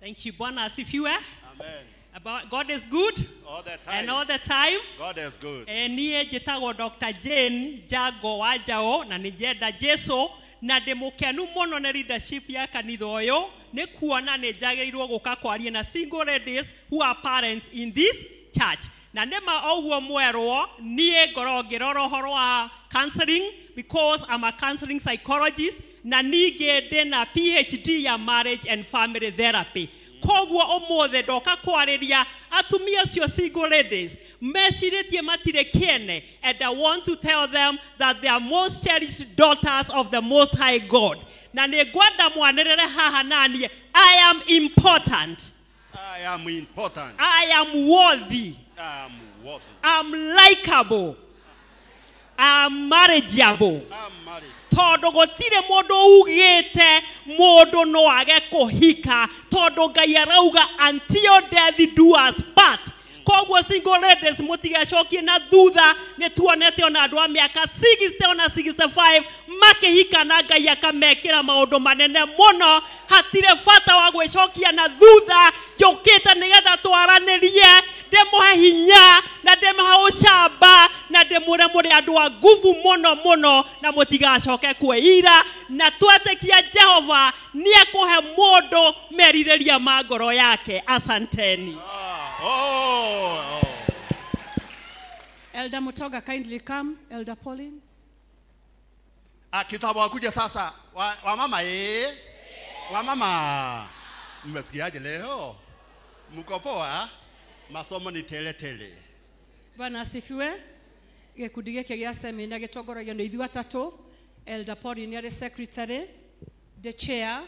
Thank you. Bwana asifiwe. Amen. About God is good all the time. And all the time. God is good. Niĩ njĩtagwo Dr. Jane Jago wa Njao na nĩ njenda Jesu na ndĩ mũkenu mũno nĩ leadership ya kanitha ũyũ nĩ kuona nĩ njagĩrĩirwo gũka kwaria na single ladies who are parents in this church. Na nĩma ũguo mwerwo niĩ ngorwo ngĩrora ũhoro wa counseling because I'm a counseling psychologist na ningĩ ndĩna PhD ya marriage and family therapy. Koguo ũmũthĩ ndoka kwarĩria atumia acio single ladies mecirĩtie matirĩ kĩene, and I want to tell them that they are most cherished daughters of the Most High God. Na nĩ ngwenda mwanĩrĩre haha naniĩ, I am important. I am important. I am worthy. I am worthy. I'm likable. I'm marriageable. I'm married. Tondũ gũtirĩ mũndũ ugĩte mũndũ no age kũhika, tondũ Ngai arauga until death do us part. Koguo single ladies mutigacokie na thutha, nĩ tuonete ona andũ a mĩaka 60 ona 65 makĩhika na Ngai akamekĩra maũndũ manene mũno. Hatirĩ bata wa gwĩcokia na thutha. Njũkĩte nĩgetha twaranĩrie, ndĩmũhe hinya na ndĩmũhe ũcamba na ndĩmwĩre mũrĩ andũ a nguvu mũno mũno, na mũtigacoke kwĩira, na twetĩkia Jehova nĩekũhe mũndũ merirĩria ma ngoro yake. Asanteni. Elder Mutoga, kindly come. Elder Pauline. Kitambo wakuja sasa. Wamama Wamama. Mmesikiaje leo? Mko poa? Masomo ni tele tele. Bwana asifiwe. Gĩkundi gĩkĩ gĩa semina gĩtongoragio nĩ ithuĩ atatũ. Elder Pauline arĩ secretary, the chair,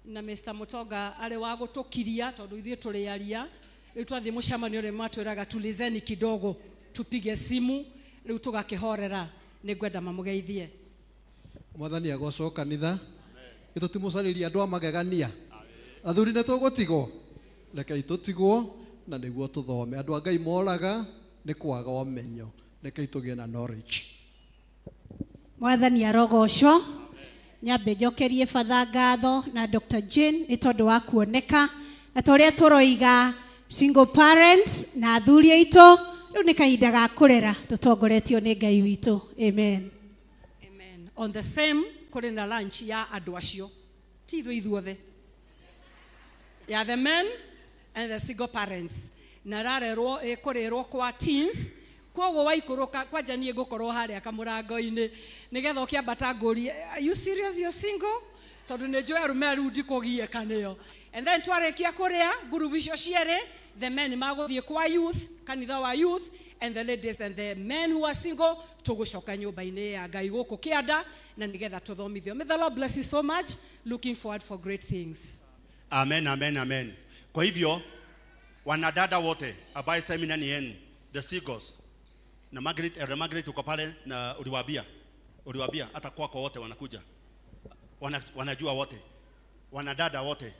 na Mr. Mutoga arĩ wa gũtũkiria tondũ ithuĩ tũrĩ aria. Rĩu twathiĩ mũcemanio rĩ matwĩraga tulizeni kidogo, tupige simu, rĩu tũgakĩhorera. Nĩngwenda mamũgeithie. Mwathani agocwo kanitha. Ĩtũtimũcarĩria andũ a magegania. Athuri nĩ tũgũtigwo, rekei tũtigwo na nĩguo tũthome. Andũ a Ngai moraga nĩ kwaga ũmenyo, rekei tũgĩe na knowledge. Mwathani arogocwo. Nyambe njokerie Father ngatho na Dr. Jane nĩ tondũ wa kuoneka, na ta ũrĩa tũroiga single parents na athuri aitũ, rĩu nĩ kahinda ga kũrera tũtongoretio nĩ Ngai witũ. Amen. Amen. On the same, kũrĩ na lunch ya andũ acio, ti ithuĩ ithuothe, ya the men and the single parents, na rarerwo ĩkũrĩrwo kwa teens. Koguo waikũrũka kwanja niĩ ngũkorwo harĩa kamũrango-inĩ nĩgetha ũkĩambata ngũrie, are you serious, you're single? Tondũ nĩ njũĩ arũme rĩu ndikũgiĩka nĩo. And then twarĩkia kũrĩa ngurubu icio cierĩ, the men magũthiĩ kwa youth, kanitha wa youth, and the ladies and the men who are single tũgũcoka nyũmba-inĩ ya Ngai gũkũ kĩanda, na nĩgetha tũthomithio. May the Lord bless you so much. Looking forward for great things. Amen, amen, amen. Kwa hivyo wanadada wote ambaye semina ni yenu, the singles, na Margaret, Elder Margaret uko pale na uliwaambia hata kwako wote wanakuja. Wanajua wote. Wanadada wote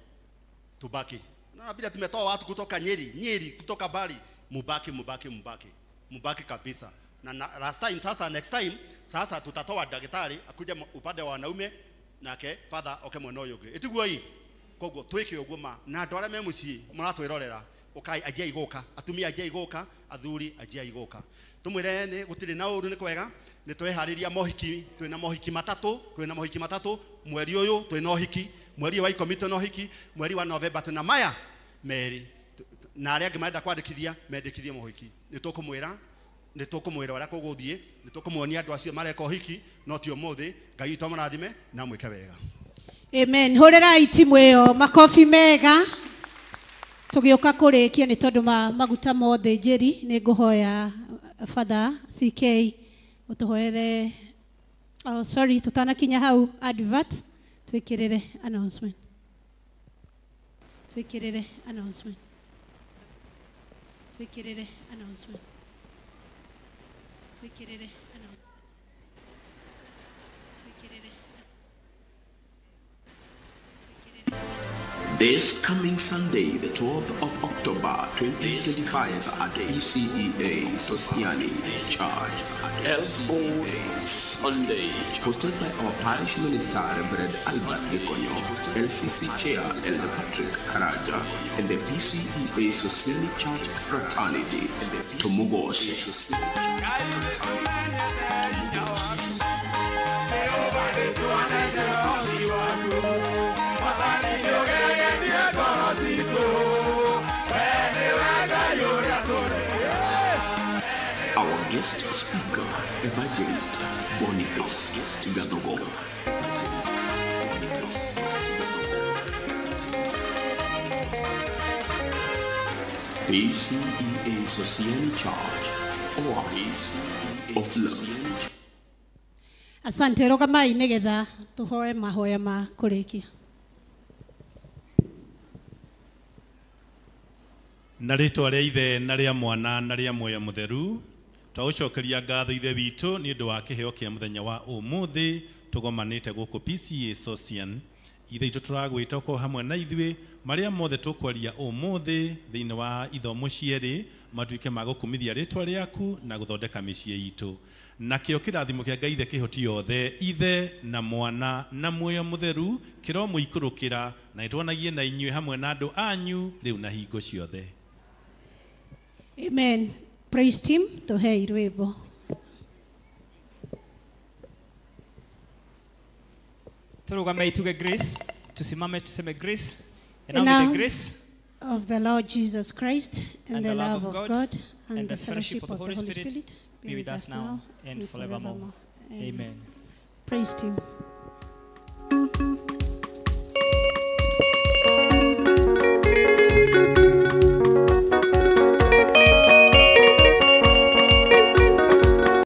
tubaki. Na bila tumetoa watu kutoka Nyeri, kutoka Bali, mubaki. Mubaki kabisa. Na last time sasa, next time sasa tutatoa daktari akuja upande wa wanaume nake father oke mwena ũyũ ũngĩ. Ĩtiguo hii. Koguo twĩke ũguo ma na andũ arĩa me mũciĩ mũratwĩrorera, ũkai anjiai gũka, atumia anjiai gũka, athuri anjiai gũka. Tũmwĩre nĩ gũtirĩ na ũru, nĩ kwega, nĩ tweharĩria mohiki, twĩna mohiki matatũ, mweri ũyũ twĩna ũhiki, mweri wa 10 twĩna ũhiki, mweri wa Novemba twĩna maya merĩ, na arĩa angĩ marenda kwandĩkithia mendĩkithie mohiki. Nĩ tũkũmwĩra ũrĩa kũgũthiĩ, nĩ tũkũmuonia andũ acio mareka ũhiki, no ti ũmũthĩ. Ngai witũ amũrathime na mwĩke wega. Amen. Hũrĩrai timu ĩyo makobi mega. Tũgĩũka kũrĩkia nĩ tondũ maguta mothe njĩri, nĩ ngũhoya Father CK ũtũhoere. Oh, sorry, tũtanakinya hau advert, twĩkĩrĩre announcement. Twĩkĩrĩre announcement. Twĩkĩrĩre announcement. Twĩkĩrĩre announcement. Twĩkĩrĩre. This coming Sunday, the 12th of October 2025 at PCEA Sosiani Church, LO Sunday, hosted by our parish minister, Reverend Albert Gikonyo, LCC Chair, Elder Patrick Karaja, and the PCEA Sosiani Church Fraternity, Tomugoshe. Our guest speaker, Evangelist Boniface Gadogo. Evangelist Boniface Gadogo. PCEA Sosiani Church, Oasis of Love. Asante rũgamai nĩgetha tũhoe mahoya ma kũrĩkia. Na rĩtwa rĩa Ithe na rĩa Mwana na rĩa Muoyo Mũtheru, twaũcokeria ngatho Ithe witũ nĩ ũndũ wa kĩheo kĩa mũthenya wa ũmũthĩ tũgomanĩte gũkũ PCEA Sosian. Ithe itũ tũragwĩta ũkorwo hamwe na ithuĩ marĩa mothe tũkwaria ũmũthĩ thĩinĩ wa ithomo cierĩ matuĩke ma gũkumithia rĩtwa rĩaku na gũthondeka mĩciĩ itũ. Nakĩo kĩrathimo kĩa Ngai ithe kĩhoti yothe, ithe na mwana na muoyo mũtheru kĩromũikũrũkĩra na ĩtwanagie na inyuĩ hamwe na andũ anyu rĩu na hingo ciothe. Amen. Praise team, tũhei rwĩmbo. Turugame tuge grace, tusimame tuseme grace. And And now may now the grace of the Lord Jesus Christ and the love of God and the fellowship of the Holy Spirit be with us now and forevermore. Amen. Praise team.